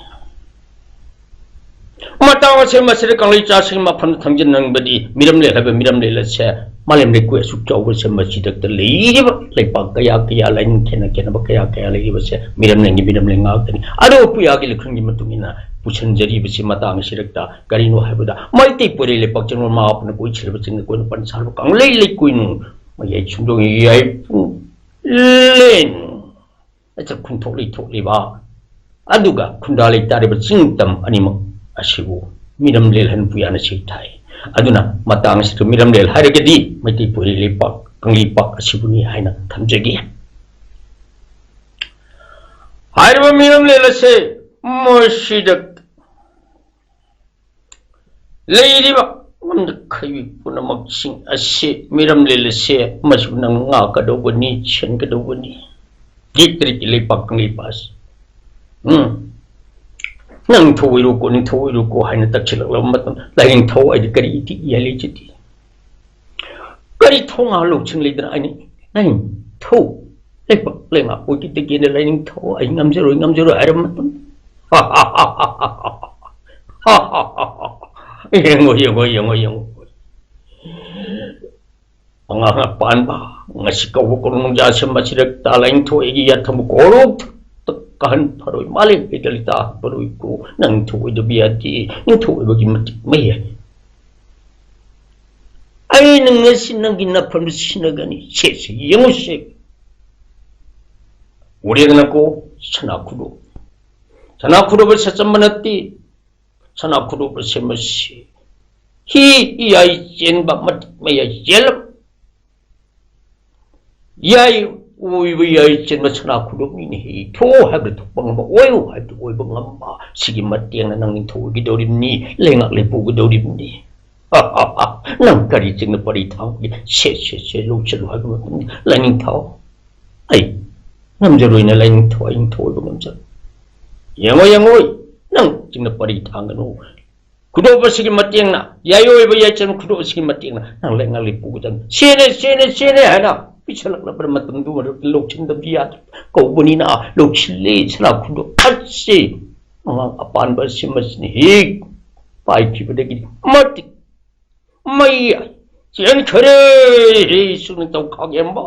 ꯃꯇꯥꯡ ꯑꯁꯤ ꯃꯁꯤꯗ ꯀꯪꯂꯩ ꯆꯥꯁꯤꯡ ꯃꯐꯝꯗ ꯊꯝꯖꯤꯟꯅꯤꯡꯕꯗꯤ ꯃꯤꯔꯝꯂꯦꯟ ꯍꯥꯏꯕ ꯃꯤꯔꯝꯂꯦꯟ ꯑꯁꯦ ꯃꯥꯂꯦꯝ ꯂꯩꯀꯣꯏ ꯑꯁꯨꯛ ꯆꯥꯎꯕꯁꯦ ꯃꯁꯤꯗꯛꯇ ꯂꯩꯔꯤꯕ ꯂꯩꯄꯥꯛ ꯀꯌꯥ ꯀꯌꯥ, ꯂꯥꯏꯅꯤꯡ ꯈꯦꯠꯅ ꯈꯦꯠꯅꯕ ꯀꯌꯥ ꯀꯌꯥ ꯂꯩꯔꯤꯕꯁꯦ ꯃꯤꯔꯝꯂꯦꯟꯒꯤ ꯃꯤꯔꯝꯂꯦꯟ ꯉꯥꯛꯇꯅꯤ꯫ ꯑꯗꯣ ꯄꯨꯌꯥꯒꯤ ꯂꯤꯈꯨꯟꯒꯤ ꯃꯇꯨꯡ ꯏꯟꯅ ꯄꯨꯁꯤꯟꯖꯔꯤꯕꯁꯤ ꯃꯇꯥꯡ ꯑꯁꯤꯗꯛꯇ ꯀꯔꯤꯅꯣ ꯍꯥꯏꯕꯗ ꯃꯩꯇꯩ ꯄꯣꯏꯔꯩ ꯂꯩꯄꯥꯛ ꯆꯤꯡꯂꯣꯟ ꯃꯥꯄꯅ ꯀꯣꯏꯁꯤꯜꯂꯕ ꯆꯤꯡ ꯀꯣꯏꯅ ꯄꯟ ꯁꯥꯔꯕ ꯀꯪꯂꯩ ꯂꯩꯀꯣꯏꯅꯨꯡ ꯃꯌꯥꯏ ꯁꯨꯝꯗꯣꯡ ꯌꯥꯏꯄꯨꯡ ꯂꯦꯟ ꯑꯆ ꯈꯨꯟꯊꯣꯛ ꯂꯩꯊꯣꯛꯂꯤꯕ ꯑꯗꯨꯒ ꯈꯨꯟꯗꯥ ꯂꯩꯇꯥꯔꯤꯕ ꯆꯤꯡ ꯇꯝ ꯑꯅꯤꯃꯛ ꯑꯁꯤꯕꯨ ꯃꯤꯔꯝꯂꯦꯟ ꯍꯥꯏꯅ ꯄꯨꯌꯥꯅ ꯁꯩꯊꯥꯏ꯫ ꯑꯗꯨꯅ ꯃꯇꯥꯡ ꯑꯁꯤꯗ ꯃꯤꯔꯝꯂꯦꯟ ꯍꯥꯏꯔꯒꯗꯤ ꯃꯩꯇꯩ ꯄꯣꯏꯔꯩ ꯂꯩꯄꯥꯛ, ꯀꯪꯂꯩꯄꯥꯛ ꯑꯁꯤꯕꯨꯅꯤ ꯍꯥꯏꯅ ꯊꯝꯖꯒꯦ꯫ ꯍꯥꯏꯔꯤꯕ ꯃꯤꯔꯝꯂꯦꯟ ꯑꯁꯦ ꯃꯁꯤꯗ ꯂꯩꯔꯤꯕ ꯉꯝꯗ ꯈꯩꯕꯤ ꯄꯨꯝꯅꯃꯛꯁꯤꯡ ꯑꯁꯤ ꯃꯤꯔꯝ ꯂꯤꯜꯂꯁꯦ, ꯃꯁꯤꯕꯨ ꯅꯪ ꯉꯥꯛꯀꯗꯧꯕꯅꯤ, ꯁꯦꯟꯒꯗꯧꯕꯅꯤ꯫ ꯌꯦꯛꯇꯔꯤꯒꯤ ꯂꯩꯄꯥꯛ ꯀꯪꯂꯩꯄꯥꯛ ꯑꯁꯤ꯫ ꯎꯝ꯫ ꯅꯪ ꯊꯧ ꯑꯣꯏꯔꯣꯀꯣ, ꯅꯤꯡꯊꯧ ꯑꯣꯏꯔꯣꯀꯣ ꯍꯥꯏꯅ ꯇꯛꯁꯤꯜꯂꯛꯂꯕ ꯃꯇꯝꯗ, ꯂꯥꯏꯅꯤꯡꯊꯧ ꯍꯥꯏꯗꯤ ꯀꯔꯤ ꯏꯊꯤꯛ ꯏꯍꯜꯂꯤꯁꯤꯗꯤ? ꯀꯔꯤ ꯊꯧꯅꯥ ꯂꯧꯁꯤꯡ ꯂꯩꯗꯅ ꯑꯩꯅ ꯂꯥꯏꯅꯤꯡꯊꯧ, ꯂꯩꯄꯥꯛ ꯂꯩꯉꯥꯛ ꯑꯣꯏꯈꯤꯗꯒꯦꯅ ꯂꯥꯏꯅꯤꯡꯊꯧ ꯑꯩ ꯉꯝꯖꯔꯣꯏ, ꯉꯝꯖꯔꯣꯏ ꯍꯥꯏꯔꯕ ꯃꯇꯝꯗ, ꯌꯦꯡꯉꯣ, ꯌꯦꯡꯉꯣ, ꯌꯦꯡꯉꯣ, ꯌꯦꯡꯉꯣ꯫ ꯑꯉꯥꯡ ꯑꯄꯥꯟꯕ, ꯉꯁꯤ ꯀꯧꯕ ꯀꯣꯅꯨꯡꯖꯥ ꯁꯦꯝꯕ ꯁꯤꯗ ꯇꯥ ꯂꯥꯏꯅꯤꯡꯊꯧ ꯑꯩꯒꯤ ꯌꯥꯊꯪꯕ ꯀꯣꯔꯧ ꯀꯥꯍꯟ ꯐꯔꯣꯏ, ꯃꯥꯂꯦꯝ ꯀꯩꯗ ꯂꯩꯇꯥ ꯐꯔꯣꯏꯀꯣ꯫ ꯅꯪ ꯅꯤꯡꯊꯧ ꯑꯣꯏꯗꯕ ꯌꯥꯗꯦ, ꯅꯤꯡꯊꯧ ꯑꯣꯏꯕꯒꯤ ꯃꯇꯤꯛ ꯃꯍꯩ꯫ ꯑꯩꯅ ꯉꯁꯤ ꯅꯪꯒꯤ ꯅꯐꯝꯗ ꯁꯤꯟꯅꯒꯅꯤ꯫ ꯁꯦ, ꯁꯦ, ꯌꯦꯡꯉꯨꯁꯦ꯫ ꯎꯔꯦꯗꯅꯀꯣ, ꯁꯅꯥ ꯈꯨꯗꯣꯞ꯫ ꯁꯅꯥ ꯈꯨꯗꯣꯞ ꯑꯁꯤ ꯑꯆꯝꯕ ꯅꯠꯇꯦ꯫ ꯁꯅꯥ ꯈꯨꯗꯣꯞ ꯑꯁꯤ ꯃꯁꯤ ꯍꯤ ꯏꯌꯥꯏ ꯆꯦꯟꯕ ꯃꯇꯤꯛ ꯃꯌꯥꯏ ꯆꯦꯜꯂꯕ ꯌꯥꯏ ꯑꯣꯏꯕ ꯌꯥꯏ ꯆꯦꯟꯕ ꯁꯅꯥ ꯈꯨꯗꯣꯞꯅꯤꯅꯦ꯫ ꯍꯤ ꯊꯣꯛꯑꯣ ꯍꯥꯏꯕꯗ ꯊꯣꯛꯄ ꯉꯝꯕ, ꯑꯣꯏꯌꯨ ꯍꯥꯏꯕꯗ ꯑꯣꯏꯕ ꯉꯝꯕ, ꯁꯤꯒꯤ ꯃꯇꯦꯡꯅ ꯅꯪ ꯅꯤꯡꯊꯧ ꯑꯣꯏꯒꯗꯧꯔꯤꯕꯅꯤ, ꯂꯩꯉꯥꯛ ꯂꯩꯄꯨꯒꯗꯧꯔꯤꯕꯅꯤ꯫ ꯅꯪ ꯀꯔꯤ ꯆꯤꯡꯅ ꯄꯔꯤ ꯊꯥꯡꯕꯒꯦ? ꯁꯦ, ꯁꯦ, ꯁꯦ, ꯂꯧꯁꯤꯜꯂꯨ ꯍꯥꯏꯕ ꯃꯇꯝꯗ ꯂꯥꯏꯅꯤꯡꯊꯧ ꯑꯩ ꯉꯝꯖꯔꯣꯏꯅ ꯂꯥꯏꯅꯤꯡꯊꯧ ꯑꯩ ꯅꯤꯡꯊꯧ ꯑꯣꯏꯕ ꯉꯝꯖꯔꯣꯏ꯫ ꯌꯦꯡꯉꯣ, ꯌꯦꯡꯉꯣ, ꯅꯪ ꯆꯤꯡꯅ ꯄꯔꯤ ꯊꯥꯡꯒꯅꯨ꯫ ꯈꯨꯗꯣꯞ ꯑꯁꯤꯒꯤ ꯃꯇꯦꯡꯅ, ꯌꯥꯏ ꯑꯣꯏꯕ ꯌꯥꯏ ꯆꯦꯟꯕ ꯈꯨꯗꯣꯞ ꯑꯁꯤꯒꯤ ꯃꯇꯦꯡꯅ ꯅꯪ ꯂꯩꯉꯥꯛ ꯂꯩꯄꯨꯒꯗꯕꯅꯤ꯫ ꯁꯦꯅꯦ, ꯁꯦꯅꯦ, ꯁꯦꯅꯦ ꯍꯥꯏꯅ ꯄꯤꯁꯜꯂꯛꯂꯕ ꯃꯇꯝꯗꯨ ꯂꯧꯁꯤꯟꯗꯕꯗꯤ ꯌꯥꯗ꯭ꯔꯦ꯫ ꯀꯧꯕꯅꯤꯅ ꯂꯧꯁꯤꯜꯂꯦ ꯁꯅꯥ ꯈꯨꯗꯣꯞ ꯑꯁꯤ꯫ ꯑꯉꯥꯡ ꯑꯄꯥꯟꯕ ꯑꯁꯤ ꯃꯁꯤꯅ ꯍꯦꯛ ꯄꯥꯏꯈꯤꯕꯗꯒꯤꯗꯤ ꯃꯇꯤꯛ ꯃꯩ ꯆꯦꯟꯈꯔꯦ꯫ ꯍꯦ ꯁꯨꯅꯤꯡꯊꯧ ꯈꯥꯒꯦꯝꯕ꯫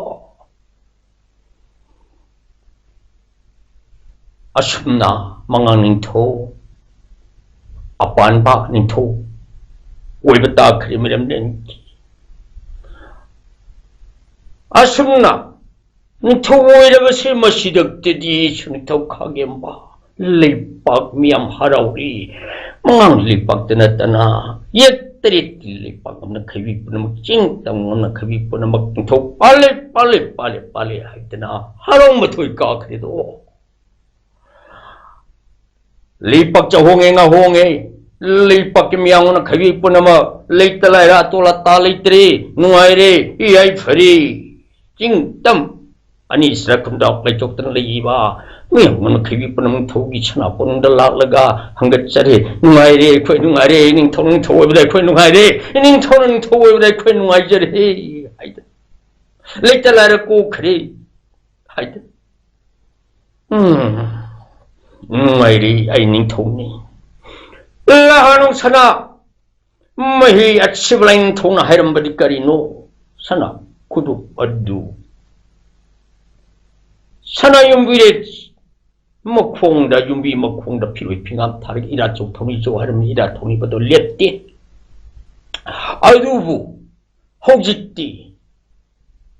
ꯑꯁꯨꯝꯅ ꯃꯉꯥꯡ ꯅꯤꯡꯊꯧ, ꯑꯄꯥꯟꯕ ꯅꯤꯡꯊꯧ ꯑꯣꯏꯕ ꯇꯥꯈ꯭ꯔꯦ ꯃꯤꯔꯝꯗꯝꯒꯤ꯫ ꯑꯁꯨꯝꯅ ꯅꯤꯡꯊꯧ ꯑꯣꯏꯔꯕꯁꯦ ꯃꯁꯤꯗꯛꯇꯗꯤ ꯁꯨꯅꯤꯡꯊꯧ ꯈꯥꯒꯦꯝꯕ ꯂꯩꯄꯥꯛ ꯃꯤꯌꯥꯝ ꯍꯔꯥꯎꯔꯤ꯫ ꯃꯉꯥꯡ ꯂꯩꯄꯥꯛꯇ ꯅꯠꯇꯅ ꯌꯦꯛ ꯇꯔꯦꯠꯀꯤ ꯂꯩꯄꯥꯛ ꯉꯝꯅ ꯈꯩꯕꯤ ꯄꯨꯝꯅꯃꯛ, ꯆꯤꯡ ꯇꯝ ꯉꯝꯅ ꯈꯩꯕꯤ ꯄꯨꯝꯅꯃꯛ ꯅꯤꯡꯊꯧ ꯄꯥꯜꯂꯦ, ꯄꯥꯜꯂꯦ, ꯄꯥꯜꯂꯦ, ꯄꯥꯜꯂꯦ ꯍꯥꯏꯗꯅ ꯍꯔꯥꯎ ꯃꯊꯣꯏ ꯀꯥꯈ꯭ꯔꯦꯗꯣ꯫ ꯂꯩꯄꯥꯛ ꯆꯥꯍꯣꯡꯉꯦ, ꯉꯥꯍꯣꯡꯉꯦ꯫ ꯂꯩꯄꯥꯛꯀꯤ ꯃꯤꯌꯥꯝꯅ ꯈꯩꯕꯤ ꯄꯨꯝꯅꯃꯛ ꯂꯩꯇ ꯂꯥꯏꯔ ꯑꯇꯣꯜ ꯑꯇꯥ ꯂꯩꯇ꯭ꯔꯦ, ꯅꯨꯡꯉꯥꯏꯔꯦ, ꯌꯥꯏꯐꯔꯦ꯫ ꯆꯤꯡ ꯇꯝ ꯑꯅꯤꯁꯤꯗ ꯈꯨꯟꯗꯥ ꯂꯩꯊꯣꯛꯇꯅ ꯂꯩꯕ ꯃꯤꯌꯥꯝꯅ ꯈꯩꯕꯤ ꯄꯨꯝꯅꯃꯛ ꯅꯤꯡꯊꯧꯒꯤ ꯁꯅꯥ ꯀꯣꯅꯨꯡꯗ ꯂꯥꯛꯂꯒ ꯍꯪꯒꯠꯆꯔꯦ, ꯅꯨꯡꯉꯥꯏꯔꯦ, ꯑꯩꯈꯣꯏ ꯅꯨꯡꯉꯥꯏꯔꯦ, ꯅꯤꯡꯊꯧ ꯅꯤꯡꯊꯧ ꯑꯣꯏꯕꯗ ꯑꯩꯈꯣꯏ ꯅꯨꯡꯉꯥꯏꯔꯦ, ꯅꯤꯡꯊꯧꯅ ꯅꯤꯡꯊꯧ ꯑꯣꯏꯕꯗ ꯑꯩꯈꯣꯏ ꯅꯨꯡꯉꯥꯏꯖꯔꯦ ꯍꯥꯏꯗꯅ, ꯂꯩꯇ ꯂꯥꯏꯔ ꯀꯣꯛꯈ꯭ꯔꯦ ꯍꯥꯏꯗꯅ꯫ ꯎꯝ, ꯅꯨꯡꯉꯥꯏꯔꯤ, ꯑꯩ ꯅꯤꯡꯊꯧꯅꯤ꯫ ꯂꯍꯥꯅꯨ ꯁꯅꯥ ꯃꯍꯤ ꯑꯁꯤꯕ ꯂꯥꯏꯅꯤꯡꯊꯧꯅ ꯍꯥꯏꯔꯝꯕꯗꯤ ꯀꯔꯤꯅꯣ? ꯁꯅꯥ ꯈꯨꯗꯣꯞ ꯑꯗꯨ ꯁꯅꯥ ꯌꯨꯝꯕꯤꯔꯦ ꯃꯈꯣꯡꯗ, ꯌꯨꯝꯕꯤ ꯃꯈꯣꯡꯗ ꯐꯤꯔꯣꯏ ꯐꯤꯉꯥꯝ ꯊꯥꯔꯒ ꯏꯔꯥꯠ ꯆꯧ ꯊꯧꯅꯤ ꯆꯧ ꯍꯥꯏꯔꯝꯃꯤ, ꯏꯔꯥꯠ ꯊꯧꯅꯤꯕꯗꯣ ꯂꯦꯞꯇꯦ꯫ ꯑꯗꯨꯕꯨ ꯍꯧꯖꯤꯛꯇꯤ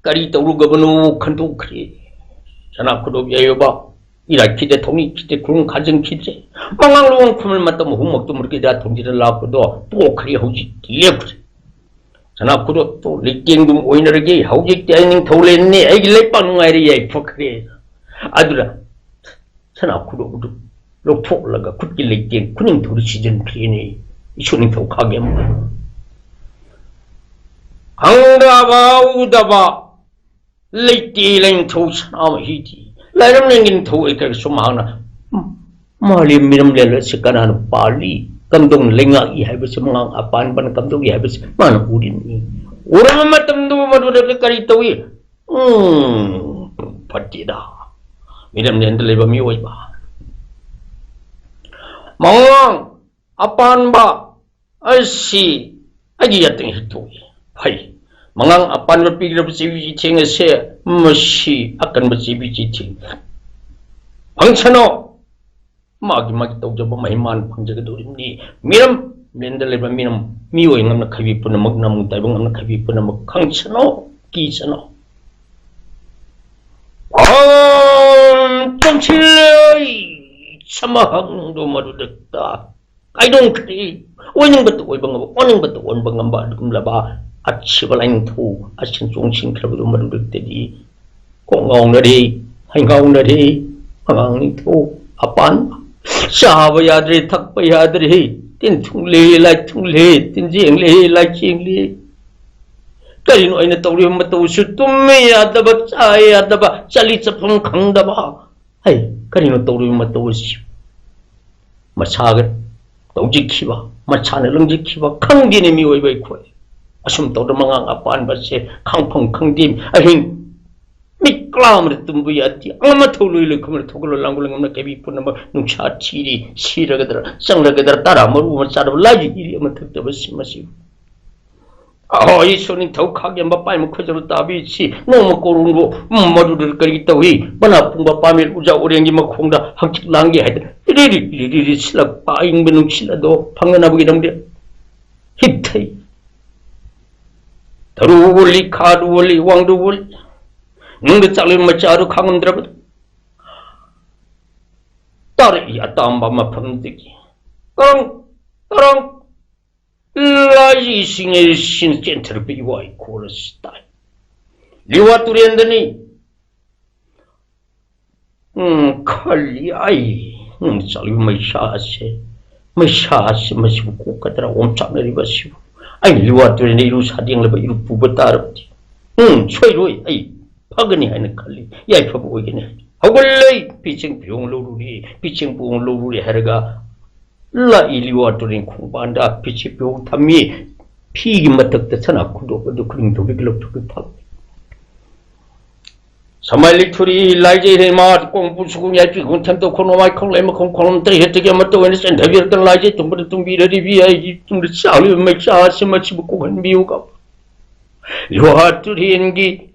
ꯀꯔꯤ ꯇꯧꯔꯨꯒꯕꯅꯣ ꯈꯟꯗꯣꯛꯈ꯭ꯔꯦ꯫ ꯁꯅꯥ ꯈꯨꯗꯣꯞ ꯌꯥꯏꯑꯕ ꯏꯔꯥꯠꯈꯤꯗꯦ, ꯊꯧꯅꯤꯈꯤꯗꯦ, ꯈꯨꯔꯨꯝ ꯈꯥꯖꯤꯟꯈꯤꯗ꯭ꯔꯦ꯫ ꯃꯉꯥꯡ ꯂꯨꯍꯣꯡ ꯈꯨꯃꯟ ꯃꯇꯝ ꯑꯍꯨꯝꯃꯛꯇꯨ ꯃꯔꯛꯀꯤ ꯏꯔꯥꯠ ꯊꯧꯅꯤꯗ ꯂꯥꯛꯄꯗꯣ ꯇꯣꯛꯈ꯭ꯔꯦ, ꯍꯧꯖꯤꯛꯇꯤ ꯂꯦꯞꯈ꯭ꯔꯦ꯫ ꯁꯅꯥ ꯈꯨꯗꯣꯞꯇꯣ ꯂꯩꯇꯦꯡꯗꯨꯝ ꯑꯣꯏꯅꯔꯒꯦ, ꯍꯧꯖꯤꯛꯇꯤ ꯑꯩ ꯅꯤꯡꯊꯧ ꯂꯦꯟꯅꯦ, ꯑꯩꯒꯤ ꯂꯩꯄꯥꯛ ꯅꯨꯡꯉꯥꯏꯔꯦ, ꯌꯥꯏꯐꯈ꯭ꯔꯦ꯫ ꯑꯗꯨꯅ ꯁꯅꯥ ꯈꯨꯗꯣꯞ ꯑꯗꯨ ꯂꯧꯊꯣꯛꯂꯒ ꯈꯨꯠꯀꯤ ꯂꯩꯇꯦꯡ ꯈꯨꯅꯤꯡꯊꯧꯗ ꯁꯤꯖꯤꯟꯈ꯭ꯔꯦꯅꯦ꯫ ꯏꯁꯨ ꯅꯤꯡꯊꯧ ꯈꯥꯒꯦꯝꯕ ꯈꯪꯗꯕ ꯎꯗꯕ ꯂꯩꯇꯦ ꯂꯥꯏꯅꯤꯡꯊꯧ ꯁꯅꯥꯃꯍꯤꯗꯤ꯫ ꯂꯥꯏꯔꯝꯂꯦꯟꯒꯤ ꯅꯤꯡꯊꯧ ꯑꯣꯏꯈ꯭ꯔꯒꯁꯨ ꯃꯍꯥꯛꯅ ꯃꯥꯂꯦꯝ ꯃꯤꯔꯝꯂꯦꯟ ꯑꯁꯤ ꯀꯅꯥꯅ ꯄꯥꯜꯂꯤ? ꯀꯝꯗꯧꯅ ꯂꯩꯉꯥꯛꯏ ꯍꯥꯏꯕꯁꯤ, ꯃꯉꯥꯡ ꯑꯄꯥꯟꯕꯅ ꯀꯝꯗꯧꯏ ꯍꯥꯏꯕꯁꯤ ꯃꯥꯅ ꯎꯔꯤꯕꯅꯤ꯫ ꯎꯔꯕ ꯃꯇꯝꯗ ꯃꯗꯨꯗ ꯀꯔꯤ ꯇꯧꯏ? ꯎꯝ, ꯐꯠꯇꯦꯗ꯫ ꯃꯤꯔꯝꯂꯦꯟꯗ ꯂꯩꯕ ꯃꯤꯑꯣꯏꯕ ꯃꯉꯥꯡ ꯑꯄꯥꯟꯕ ꯑꯁꯤ ꯑꯩꯒꯤ ꯌꯥꯇꯦꯡ ꯍꯦꯛꯇꯣꯛꯏ꯫ ꯐꯩ꯫ ꯃꯉꯥꯡ ꯑꯄꯥꯟꯕ ꯄꯤꯈ꯭ꯔꯕ ꯆꯦꯕꯤ ꯆꯤꯊꯦꯡ ꯑꯁꯦ ꯃꯁꯤ ꯑꯀꯟꯕ ꯆꯦꯕꯤ ꯆꯤꯊꯦꯡ ꯐꯪꯁꯅꯣ꯫ ꯃꯥꯒꯤ ꯃꯥꯒꯤ ꯇꯧꯖꯕ ꯃꯍꯩ ꯃꯥꯅ ꯐꯪꯖꯒꯗꯧꯔꯤꯕꯅꯤ꯫ ꯃꯤꯔꯝ, ꯃꯤꯔꯝꯗ ꯂꯩꯕ ꯃꯤꯔꯝ, ꯃꯤꯑꯣꯏ ꯉꯝꯅ ꯈꯩꯕꯤ ꯄꯨꯝꯅꯃꯛ, ꯅꯝ ꯇꯥꯏꯕ ꯉꯝꯅ ꯈꯩꯕꯤ ꯄꯨꯝꯅꯃꯛ ꯈꯪꯁꯅꯣ, ꯀꯤꯁꯅꯣ꯫ ꯑꯣꯝ ꯇꯣꯝꯁꯤꯜꯂꯣꯏ ꯁꯃꯥꯍꯪꯗꯣ ꯃꯗꯨꯗ ꯀꯥꯏꯗꯣꯟꯈ꯭ꯔꯦ꯫ ꯑꯣꯏꯅꯤꯡꯕꯇ ꯑꯣꯏꯕ ꯉꯝꯕ, ꯑꯣꯟꯅꯤꯡꯕꯇ ꯑꯣꯟꯕ ꯉꯝꯕ ꯑꯗꯨꯒꯨꯝꯂꯕ ꯑꯁꯤꯕ ꯂꯥꯏꯅꯤꯡꯊꯧ ꯑꯁꯤꯅ ꯆꯣꯡꯁꯤꯟꯈ꯭ꯔꯕꯗꯨ ꯃꯗꯨꯗꯒꯤ ꯀꯣꯛ ꯉꯥꯎꯅꯔꯦ, ꯍꯩ ꯉꯥꯎꯅꯔꯦ꯫ ꯑꯉꯥꯡ ꯅꯤꯡꯊꯧ ꯑꯄꯥꯟꯕ ꯆꯥꯕ ꯌꯥꯗ꯭ꯔꯦ, ꯊꯛꯄ ꯌꯥꯗ꯭ꯔꯦ, ꯇꯤꯟ ꯊꯨꯡꯂꯦ, ꯂꯥꯏ ꯊꯨꯡꯂꯦ, ꯇꯤꯟꯖꯦꯡꯂꯦ, ꯂꯥꯏꯆꯦꯡꯂꯦ꯫ ꯀꯔꯤꯅꯣ ꯑꯩꯅ ꯇꯧꯔꯤꯕ ꯃꯇꯧꯁꯨ? ꯇꯨꯝꯃꯦ ꯌꯥꯗꯕ, ꯆꯥꯏ ꯌꯥꯗꯕ, ꯆꯠꯂꯤ ꯆꯠꯐꯝ ꯈꯪꯗꯕ꯫ ꯍꯩ, ꯀꯔꯤꯅꯣ ꯇꯧꯔꯤꯕ ꯃꯇꯧ ꯑꯁꯤ? ꯃꯁꯥꯒ ꯇꯧꯖꯈꯤꯕ, ꯃꯁꯥꯅ ꯂꯪꯖꯈꯤꯕ ꯈꯪꯗꯦꯅꯦ ꯃꯤꯑꯣꯏꯕ ꯑꯩꯈꯣꯏ꯫ ꯑꯁꯨꯝ ꯇꯧꯗꯅ ꯃꯉꯥꯡ ꯑꯄꯥꯟꯕꯁꯦ ꯈꯪꯐꯝ ꯈꯪꯗꯦ꯫ ꯑꯍꯤꯡ ꯃꯤꯠ ꯀꯂꯥ ꯑꯃꯗ ꯇꯨꯝꯕ ꯌꯥꯗꯦ꯫ ꯑꯃ ꯊꯧ ꯂꯣꯏ ꯂꯣꯏ ꯈꯨꯃꯔ ꯊꯧꯒꯠꯂꯣ ꯂꯥꯡꯒꯣ ꯂꯪꯒꯝꯅ ꯀꯩꯕꯤ ꯄꯨꯝꯅꯃꯛ ꯅꯨꯡꯁꯥ ꯊꯤꯔꯤ꯫ ꯁꯤꯔꯒꯗ꯭ꯔꯥ ꯆꯪꯂꯒꯗ꯭ꯔꯥ ꯇꯔꯥ ꯃꯔꯨ ꯑꯃ ꯆꯥꯔꯕ ꯂꯥꯏꯒꯤ ꯏꯔꯤ ꯑꯃ ꯊꯛꯇꯕ ꯁꯤ ꯃꯁꯤꯕꯨ꯫ ꯑꯍꯣ, ꯏꯁꯣꯔ ꯅꯤꯡꯊꯧ ꯈꯥꯛ ꯌꯥꯝꯕ ꯄꯥꯏ ꯃꯈꯣꯏꯗꯅ ꯇꯥꯕꯤꯁꯤ ꯅꯣꯡꯃ ꯀꯣꯔꯣꯡꯕꯨ ꯃꯗꯨꯗ ꯀꯔꯤ ꯇꯧꯏ? ꯃꯅꯥ ꯄꯨꯡꯕ ꯄꯥꯃꯦꯜ ꯎꯖꯥ ꯎꯔꯦꯡꯒꯤ ꯃꯈꯣꯡꯗ ꯍꯪꯆꯤꯠ ꯂꯥꯡꯒꯦ ꯍꯥꯏꯗꯅ ꯔꯤꯔꯤ ꯔꯤꯔꯤ ꯁꯤꯜꯂꯛꯄ ꯑꯏꯪꯕ ꯅꯨꯡꯁꯤꯠ ꯑꯗꯣ ꯐꯪꯅꯅꯕꯒꯤꯗꯃꯛꯇ ꯍꯤꯞꯊꯩ꯫ ꯇꯔꯨ ꯑꯣꯜꯂꯤ, ꯈꯥꯗꯨ ꯑꯣꯜꯂꯤ, ꯋꯥꯡꯗꯨ ꯑꯣꯜꯂꯤ꯫ ꯅꯨꯡꯗ ꯆꯥꯛꯂꯦꯟ ꯃꯆꯥꯗꯨ ꯈꯥꯡꯉꯝꯗ꯭ꯔꯕꯗꯤ ꯇꯥꯔꯛꯏ ꯑꯇꯥꯝꯕ ꯃꯐꯝꯗꯒꯤ ꯀꯔꯪ ꯀꯔꯪ ꯂꯥꯏꯁꯤꯡ ꯏꯁꯤꯡ ꯆꯦꯟꯊꯔꯛꯄ ꯏꯋꯥ ꯏꯈꯣꯜ ꯑꯁꯤ ꯇꯥꯏ꯫ ꯂꯤꯋꯥ ꯇꯨꯔꯦꯟꯗꯅꯤ꯫ ꯎꯝ, ꯈꯜꯂꯤ ꯑꯩ, ꯎꯝ, ꯆꯠꯂꯤꯕ ꯃꯩꯁꯥꯁꯦ, ꯃꯩꯁꯥꯁꯦ ꯃꯁꯤꯕꯨ ꯀꯣꯛꯀꯗ꯭ꯔꯥ? ꯑꯣꯝꯆꯥꯛꯅꯔꯤꯕ ꯑꯁꯤꯕꯨ ꯑꯩ ꯂꯤꯋꯥ ꯇꯨꯔꯦꯟꯗ ꯏꯔꯨ ꯁꯥꯗꯦꯡꯂꯕ ꯏꯔꯨ ꯄꯨꯕ ꯇꯥꯔꯕꯗꯤ, ꯎꯝ, ꯁꯣꯏꯔꯣꯏ, ꯑꯩ ꯐꯒꯅꯤ ꯍꯥꯏꯅ ꯈꯜꯂꯤ, ꯌꯥꯏꯐꯕ ꯑꯣꯏꯒꯅꯤ ꯍꯥꯏꯅ꯫ ꯍꯧꯒꯠꯂꯦ, ꯄꯤꯆꯦꯡ ꯐꯤꯌꯣꯡ ꯂꯧꯔꯨꯔꯦ, ꯄꯤꯆꯦꯡ ꯐꯤꯌꯣꯡ ꯂꯧꯔꯨꯔꯦ ꯍꯥꯏꯔꯒ ꯂꯥꯛꯏ ꯂꯤꯋꯥ ꯇꯨꯔꯦꯟ ꯈꯣꯡꯕꯥꯟꯗ ꯐꯤꯆꯦ ꯐꯤꯌꯣꯡ ꯊꯝꯃꯤ꯫ ꯐꯤꯒꯤ ꯃꯊꯛꯇ ꯁꯅꯥ ꯈꯨꯗꯣꯞ ꯑꯗꯨ ꯈꯨꯅꯤꯡꯊꯧꯗꯒꯤ ꯂꯧꯊꯣꯛꯇꯨꯅ ꯊꯝꯃꯤ꯫ ꯁꯃꯥꯏ ꯂꯤꯛꯊꯨꯔꯤ ꯂꯥꯏꯖꯩ ꯍꯩꯃꯥ ꯀꯣꯡꯄꯨ ꯁꯨꯒꯨꯝ ꯌꯥꯏꯄꯤ ꯈꯣꯡꯊꯟ ꯇꯧ ꯈꯣꯡ ꯃꯃꯥꯏ ꯈꯣꯡꯂꯩ ꯃꯈꯣꯡ ꯈꯣꯡꯂꯝ ꯇꯔꯦꯠꯇꯒꯤ ꯑꯃꯠꯇ ꯑꯣꯏꯅ ꯆꯦꯟꯊꯕꯤꯔꯛꯇꯅ ꯂꯥꯏꯖꯩ ꯇꯨꯝꯕꯗ ꯇꯨꯝꯕꯤꯔꯔꯤꯕꯤ ꯑꯩꯒꯤ ꯇꯨꯡꯗ ꯆꯥꯛꯂꯤꯕ ꯃꯩꯆꯥ ꯑꯁꯤ ꯃꯁꯤꯕꯨ ꯀꯣꯛꯍꯟꯕꯤꯌꯨ ꯀꯥꯎ꯫ ꯂꯨꯍꯥ ꯇꯨꯔꯦꯟꯒꯤ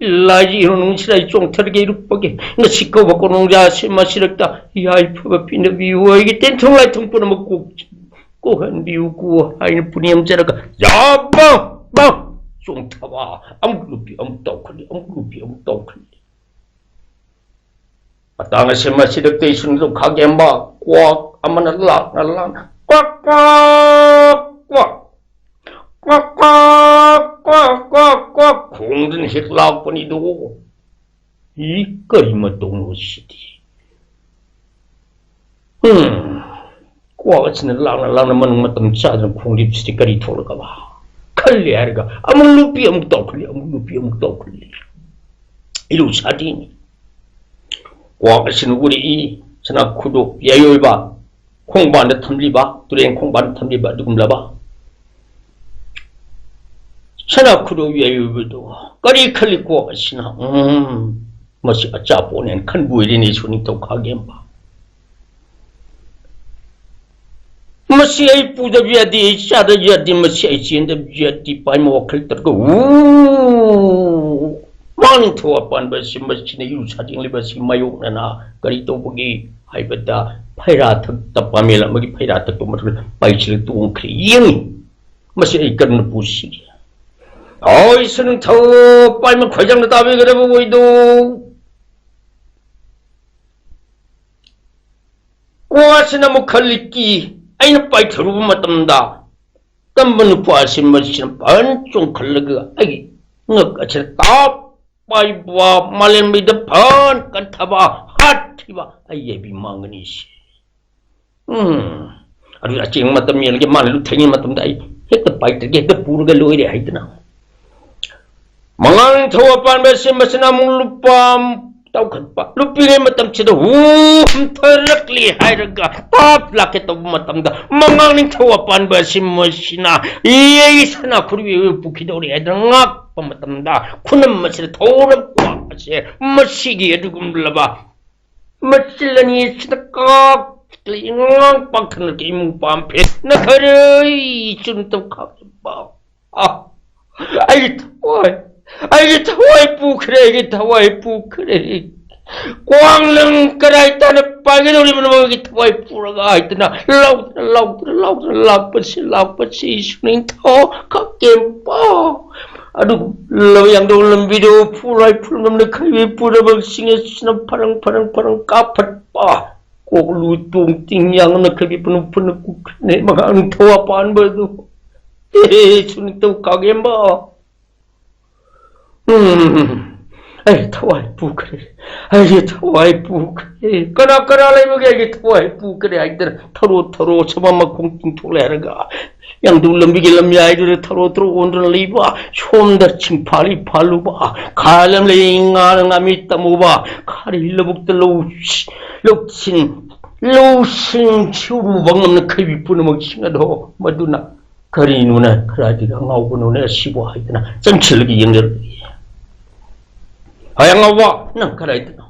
ꯂꯥꯏꯖꯩ ꯏꯔꯨ ꯅꯨꯡꯁꯤꯠ ꯑꯩ ꯆꯣꯡꯊꯔꯒꯦ ꯏꯔꯨꯞꯄꯒꯦ꯫ ꯉꯁꯤ ꯀꯧꯕ ꯀꯣꯅꯨꯡꯖꯥ ꯑꯁꯤ ꯃꯁꯤꯔꯛꯇ ꯌꯥꯏꯐꯕ ꯄꯤꯅꯕꯤꯌꯨ ꯑꯩꯒꯤ ꯇꯦꯟꯊꯨꯡ ꯂꯥꯏꯊꯨꯡ ꯄꯨꯝꯅꯃꯛ ꯀꯣꯛ ꯀꯣꯛꯍꯟꯕꯤꯌꯨꯀꯣ ꯍꯥꯏꯅ ꯄꯨꯅꯦꯝꯖꯔꯒ ꯌꯥꯕ ꯕ ꯆꯣꯡꯊꯕ ꯑꯃꯨꯛ ꯂꯨꯞꯄꯤ ꯑꯃꯨꯛ ꯇꯧꯈꯠꯂꯤ ꯑꯃꯨꯛ ꯂꯨꯞꯄꯤ ꯑꯃꯨꯛ ꯇꯧꯈꯠꯂꯤ꯫ ꯃꯇꯥꯡ ꯑꯁꯤ ꯃꯁꯤꯗ ꯀꯩꯁꯨ ꯈꯥꯒꯦꯝꯕ ꯀ꯭ꯋꯥꯛ ꯑꯃꯅ ꯂꯥꯛꯅ ꯂꯥꯛꯅ ꯀ꯭ꯋꯥꯛ ꯀ꯭ꯋꯥꯛ ꯀ꯭ꯋꯥꯛ ꯀ꯭ꯋꯥꯛ ꯀ꯭ꯋꯥꯛ ꯀ꯭ꯋꯥꯛ ꯀ꯭ꯋꯥꯛ ꯀ꯭ꯋꯥꯛ ꯈꯣꯡꯗꯨꯅ ꯍꯦꯛ ꯂꯥꯛꯄꯅꯤꯗꯣ꯫ ꯏ ꯀꯔꯤ ꯃꯇꯧꯅꯣ ꯁꯤꯗꯤ? ꯎꯝ, ꯀ꯭ꯋꯥꯛ ꯑꯁꯤꯅ ꯂꯥꯡꯅ ꯂꯥꯡꯅ ꯃꯅꯨꯡ ꯃꯇꯝ ꯆꯥꯗꯅ ꯈꯣꯡꯂꯤꯕꯁꯤꯗꯤ ꯀꯔꯤ ꯊꯣꯛꯂꯛꯑꯕ ꯈꯜꯂꯦ ꯍꯥꯏꯔꯒ ꯑꯃꯨꯛ ꯂꯨꯞꯄꯤ, ꯑꯃꯨꯛ ꯇꯥꯎꯈꯠꯂꯤ, ꯑꯃꯨꯛ ꯂꯨꯞꯄꯤ, ꯑꯃꯨꯛ ꯇꯥꯎꯈꯠꯂꯤ꯫ ꯏꯔꯨ ꯁꯥꯗꯦꯅꯤ꯫ ꯀ꯭ꯋꯥꯛ ꯑꯁꯤꯅ ꯎꯔꯛꯏ, ꯁꯅꯥ ꯈꯨꯗꯣꯞ ꯌꯥꯏꯑꯣꯏꯕ ꯈꯣꯡꯕꯥꯟꯗ ꯊꯝꯂꯤꯕ, ꯇꯨꯔꯦꯟ ꯈꯣꯡꯕꯥꯟꯗ ꯊꯝꯂꯤꯕ ꯑꯗꯨꯒꯨꯝꯂꯕ ꯁꯅꯥ ꯈꯨꯗꯣꯞ ꯌꯥꯏꯑꯣꯏꯕꯗꯣ꯫ ꯀꯔꯤ ꯈꯜꯂꯤ ꯀ꯭ꯋꯥꯛ ꯑꯁꯤꯅ? ꯎꯝ, ꯃꯁꯤ ꯑꯆꯥꯄꯣꯠꯅꯦꯅ ꯈꯟꯕ ꯑꯣꯏꯔꯦꯅꯦ, ꯏꯁꯣꯔ ꯅꯤꯡꯊꯧ ꯈꯥꯒꯦꯝꯕ꯫ ꯃꯁꯤ ꯑꯩ ꯄꯨꯗꯕ ꯌꯥꯗꯦ, ꯑꯩ ꯆꯥꯗꯕ ꯌꯥꯗꯦ, ꯃꯁꯤ ꯑꯩ ꯆꯦꯟꯗꯕ ꯌꯥꯗꯦ꯫ ꯄꯥꯏꯃ ꯋꯥꯈꯜ ꯇꯧꯔꯒ ꯎ, ꯃꯥ ꯅꯤꯡꯊꯧ ꯑꯄꯥꯟꯕ ꯑꯁꯤ, ꯃꯁꯤꯅ ꯏꯔꯨ ꯁꯥꯖꯦꯡꯂꯤꯕ ꯑꯁꯤ ꯃꯥꯌꯣꯛꯅꯅ ꯀꯔꯤ ꯇꯧꯕꯒꯦ ꯍꯥꯏꯕꯗ, ꯐꯩꯔꯥ ꯊꯛꯇ ꯄꯥꯃꯦꯜ ꯑꯃꯒꯤ ꯐꯩꯔꯥ ꯊꯛꯄ ꯃꯇꯝꯗ ꯄꯥꯏꯁꯤꯜꯂ ꯇꯣꯡꯈ꯭ꯔꯦ꯫ ꯌꯦꯡꯉꯤ, ꯃꯁꯤ ꯑꯩ ꯀꯔꯝꯅ ꯄꯨꯁꯤꯒꯦ? ꯍꯣꯏ, ꯏꯁꯣꯔ ꯅꯤꯡꯊꯧ, ꯄꯥꯏꯃ ꯈ꯭ꯋꯥꯏꯖꯪꯅ ꯇꯥꯕꯤꯒꯗꯕ ꯑꯣꯏꯗꯣ꯫ ꯀ꯭ꯋꯥꯁꯤꯅ ꯑꯃꯨꯛ ꯈꯜꯂꯤ, ꯀꯤ, ꯑꯩꯅ ꯄꯥꯏꯊꯔꯨꯕ ꯃꯇꯝꯗ ꯀꯝꯕ ꯅꯨꯄꯥ ꯑꯁꯤ ꯃꯁꯤꯅ ꯐꯟ ꯆꯣꯡꯈꯠꯂꯒ ꯑꯩꯒꯤ ꯉꯛ ꯑꯁꯤꯗ ꯇꯥꯞ ꯄꯥꯏꯕ, ꯃꯥꯂꯦꯝꯕꯤꯗ ꯐꯟ ꯀꯟꯊꯕ, ꯍꯥꯠꯈꯤꯕ ꯑꯩ ꯌꯥꯏꯕꯤ ꯃꯥꯡꯒꯅꯤ ꯁꯤ꯫ ꯎꯝ, ꯑꯗꯨ ꯑꯆꯦꯡꯕ ꯃꯇꯝ ꯌꯦꯡꯂꯒꯦ, ꯃꯥꯅ ꯂꯨꯞꯊꯩꯉꯩ ꯃꯇꯝꯗ ꯑꯩ ꯍꯦꯛꯇ ꯄꯥꯏꯊꯒꯦ, ꯍꯦꯛꯇ ꯄꯨꯔꯒ ꯂꯣꯏꯔꯦ ꯍꯥꯏꯗꯅ꯫ ꯃꯉꯥꯡ ꯅꯤꯡꯊꯧ ꯑꯄꯥꯟꯕ ꯑꯁꯤ ꯃꯁꯤꯅ ꯑꯃꯨꯛ ꯂꯨꯞꯄ ꯇꯧꯈꯠꯄ꯫ ꯂꯨꯞꯄꯤꯉꯩ ꯃꯇꯝꯁꯤꯗ ꯍꯨꯝꯊꯔꯛꯂꯤ ꯍꯥꯏꯔꯒ ꯇꯥꯞ ꯂꯥꯛꯀꯦ ꯇꯧꯕ ꯃꯇꯝꯗ, ꯃꯉꯥꯡ ꯅꯤꯡꯊꯧ ꯑꯄꯥꯟꯕ ꯑꯁꯤ ꯃꯁꯤꯅ, "ꯑꯦ, ꯑꯩ ꯁꯅꯥ ꯈꯨꯔꯨ ꯄꯨꯈꯤꯗꯧꯔꯦ" ꯍꯥꯏꯗꯅ ꯉꯥꯛꯄ ꯃꯇꯝꯗ, ꯈꯨꯅꯝ ꯑꯁꯤꯗ ꯊꯧꯔꯝ ꯀ꯭ꯋꯥꯛ ꯑꯁꯦ ꯃꯁꯤꯒꯤ ꯑꯗꯨꯒꯨꯝꯂꯕ ꯃꯆꯤꯜ ꯑꯅꯤ ꯑꯁꯤꯗ ꯀꯥꯞꯂꯤ꯫ ꯉꯥꯡ ꯄꯥꯛꯊꯅꯔꯛꯀꯦ ꯏꯃꯨꯡ ꯄꯥꯝꯐꯦꯠꯅ ꯈꯔ ꯏꯆꯨꯝ ꯇꯧ ꯈꯥꯛꯂꯤꯕ꯫ ꯑ, ꯑꯩꯒꯤ ꯊꯋꯥꯏ, ꯑꯩꯒꯤ ꯊꯋꯥꯏ ꯄꯨꯈ꯭ꯔꯦ, ꯑꯩꯒꯤ ꯊꯋꯥꯏ ꯄꯨꯈ꯭ꯔꯦ꯫ ꯀ꯭ꯋꯥꯡ, ꯅꯪ ꯀꯗꯥꯏ ꯇꯥꯅ ꯄꯥꯏꯒꯗꯧꯔꯤꯕꯅꯣ? ꯑꯩꯒꯤ ꯊꯋꯥꯏ ꯄꯨꯔꯒ ꯍꯥꯏꯗꯅ ꯂꯥꯎꯗꯅ, ꯂꯥꯎꯗꯅ, ꯂꯥꯎꯗꯅ ꯂꯥꯛꯄꯁꯤ, ꯂꯥꯛꯄꯁꯤ ꯏꯁꯨ ꯅꯤꯡꯊꯧ ꯈꯥꯛꯀꯦꯝꯄ꯫ ꯑꯗꯨꯒ ꯂꯧ ꯌꯥꯡꯗꯧ ꯂꯝꯕꯤꯗꯨ ꯐꯨꯔꯥꯏ ꯐꯨꯔꯝꯅ ꯈꯩꯕꯤ ꯄꯨꯔꯕꯁꯤꯡ ꯑꯁꯤꯅ ꯐꯔꯪ, ꯐꯔꯪ, ꯐꯔꯪ ꯀꯥꯞꯊꯠꯄ꯫ ꯀꯣꯛꯂꯨ ꯇꯣꯡ ꯇꯤꯡ ꯌꯥꯡꯅ ꯈꯩꯕꯤ ꯄꯨꯅꯨ ꯄꯨꯅ ꯀꯨꯈ꯭ꯔꯅꯦ ꯃꯉꯥꯡ ꯅꯤꯡꯊꯧ ꯑꯄꯥꯟꯕ ꯑꯗꯨ꯫ ꯑꯦ, ꯏꯁꯨ ꯅꯤꯡꯊꯧ ꯈꯥꯛꯀꯦꯝꯄ꯫ ꯎꯝ꯫ ꯑꯩ ꯊꯋꯥꯏ ꯄꯨꯈ꯭ꯔꯦ, ꯑꯩꯒꯤ ꯊꯋꯥꯏ ꯄꯨꯈ꯭ꯔꯦ, ꯀꯅꯥ ꯀꯅꯥ ꯂꯩꯕꯒꯦ? ꯑꯩꯒꯤ ꯊꯋꯥꯏ ꯄꯨꯈ꯭ꯔꯦ ꯍꯥꯏꯗꯅ ꯊꯔꯣ ꯊꯔꯣ ꯁꯃ ꯃꯈꯣꯡ ꯇꯤꯡꯊꯣꯛꯂꯦ ꯍꯥꯏꯔꯒ ꯌꯥꯡꯗꯨ ꯂꯝꯕꯤꯒꯤ ꯂꯝꯌꯥꯏꯗꯨꯗ ꯊꯔꯣ ꯊꯔꯣ ꯑꯣꯟꯗꯨꯅ ꯂꯩꯕ, ꯁꯣꯝꯗ ꯆꯤꯡꯐꯥꯜꯂꯤ ꯐꯥꯜꯂꯨꯕ, ꯈꯥ ꯂꯝꯂꯩ ꯉꯥ ꯉꯥꯃꯤ ꯇꯝꯃꯨꯕ, ꯈꯥꯔꯤ ꯂꯧꯕꯨꯛꯇ ꯂꯧ ꯂꯧꯁꯤꯡ ꯂꯧꯁꯤꯡ ꯁꯨꯔꯨꯕ ꯉꯝꯅ ꯈꯩꯕꯤ ꯄꯨꯝꯅꯃꯛꯁꯤꯡ ꯑꯗꯣ ꯃꯗꯨꯅ ꯀꯔꯤꯅꯣꯅꯦ, ꯀꯗꯥꯏꯗꯒꯤ ꯑꯉꯥꯎꯕꯅꯣꯅꯦ ꯑꯁꯤꯕꯨ ꯍꯥꯏꯗꯅ ꯆꯪꯁꯤꯜꯂꯒ ꯌꯦꯡꯖꯔꯛꯏ꯫ "ꯍꯩ ꯑꯉꯥꯎꯕ, ꯅꯪ ꯀꯗꯥꯏꯗꯅꯣ?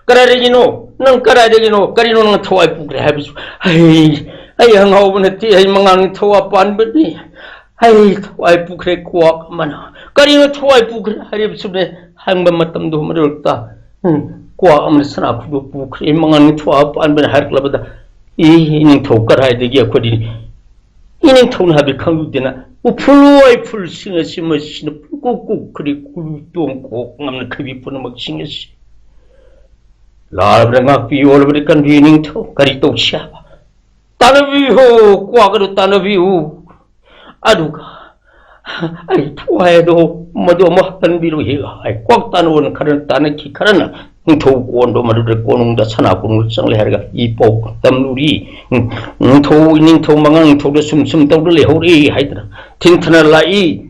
ꯀꯗꯥꯏꯗꯒꯤꯅꯣ? ꯅꯪ ꯀꯗꯥꯏꯗꯒꯤꯅꯣ? ꯀꯔꯤꯅꯣ ꯅꯪ ꯊꯋꯥꯏ ꯄꯨꯈ꯭ꯔꯦ ꯍꯥꯏꯕꯁꯨ?" "ꯑꯩ, ꯑꯩ ꯑꯉꯥꯎꯕ ꯅꯠꯇꯦ, ꯑꯩ ꯃꯉꯥꯡ ꯊꯋꯥ ꯄꯥꯟꯕꯅꯤ꯫ ꯑꯩ ꯊꯋꯥꯏ ꯄꯨꯈ꯭ꯔꯦ ꯀ꯭ꯋꯥꯛ ꯑꯃꯅ꯫" "ꯀꯔꯤꯅꯣ ꯊꯋꯥꯏ ꯄꯨꯈ꯭ꯔꯦ ꯍꯥꯏꯔꯤꯕꯁꯤꯕꯨꯅꯦ?" ꯍꯪꯕ ꯃꯇꯝꯗ ꯃꯗꯨ ꯍꯦꯛꯇ, "ꯎꯝ, ꯀ꯭ꯋꯥꯛ ꯑꯃꯅ ꯁꯅꯥ ꯈꯨꯗꯣꯞ ꯄꯨꯈ꯭ꯔꯦ, ꯃꯉꯥꯡ ꯊꯋꯥ ꯄꯥꯟꯕꯅꯤ" ꯍꯥꯏꯔꯛꯂꯕꯗ, "ꯏ, ꯏꯅꯤꯡꯊꯧ ꯀꯗꯥꯏꯗꯒꯤ ꯑꯩꯈꯣꯏꯗꯤ ꯏꯅꯤꯡꯊꯧꯅ ꯍꯥꯏꯕꯗꯤ ꯈꯪꯂꯨꯗꯦꯅ ꯎꯐꯨꯜ ꯋꯥꯏꯐꯨꯜꯁꯤꯡ ꯑꯁꯤ ꯃꯁꯤꯅ ꯄꯨꯡꯀꯣꯛ ꯀꯣꯛꯈ꯭ꯔꯦ, ꯀꯨꯂꯨ ꯇꯣꯡ ꯀꯣꯛ ꯉꯝꯅ ꯈꯩꯕꯤ ꯄꯨꯝꯅꯃꯛꯁꯤꯡ ꯑꯁꯤ ꯂꯥꯔꯕꯗ ꯉꯥꯛꯄꯤꯌꯨ, ꯑꯣꯜꯂꯕꯗ ꯀꯟꯕꯤꯌꯨ, ꯏꯅꯤꯡꯊꯧ ꯀꯔꯤ ꯇꯧꯁꯤ ꯍꯥꯏꯕ? ꯇꯥꯟꯅꯕꯤꯌꯨ, ꯀ꯭ꯋꯥꯛ ꯑꯗꯨ ꯇꯥꯟꯅꯕꯤꯌꯨ, ꯑꯗꯨꯒ ꯑꯩ ꯊꯋꯥꯏ ꯑꯗꯣ ꯃꯗꯨ ꯑꯃꯨꯛ ꯍꯟꯕꯤꯔꯨ" ꯍꯦꯛ ꯍꯥꯏ꯫ ꯀ꯭ꯋꯥꯛ ꯇꯥꯟꯅꯧꯅ ꯈꯔꯅ ꯇꯥꯟꯅꯈꯤ, ꯈꯔꯅ ꯅꯤꯡꯊꯧ ꯀꯣꯟꯗꯣ ꯃꯗꯨꯗ ꯀꯣꯅꯨꯡꯗ ꯁꯅꯥ ꯀꯣꯅꯨꯡꯗ ꯆꯪꯂꯦ ꯍꯥꯏꯔꯒ ꯏ ꯄꯥꯎ ꯇꯝꯂꯨꯔꯤ꯫ ꯎꯝ, ꯅꯤꯡꯊꯧ, ꯅꯤꯡꯊꯧ ꯃꯉꯥꯡ ꯅꯤꯡꯊꯧꯗ ꯁꯨꯝ ꯁꯨꯝ ꯇꯧꯗꯨꯅ ꯂꯩꯍꯧꯔꯦ ꯍꯥꯏꯗꯅ ꯊꯤꯟꯊꯅ ꯂꯥꯛꯏ꯫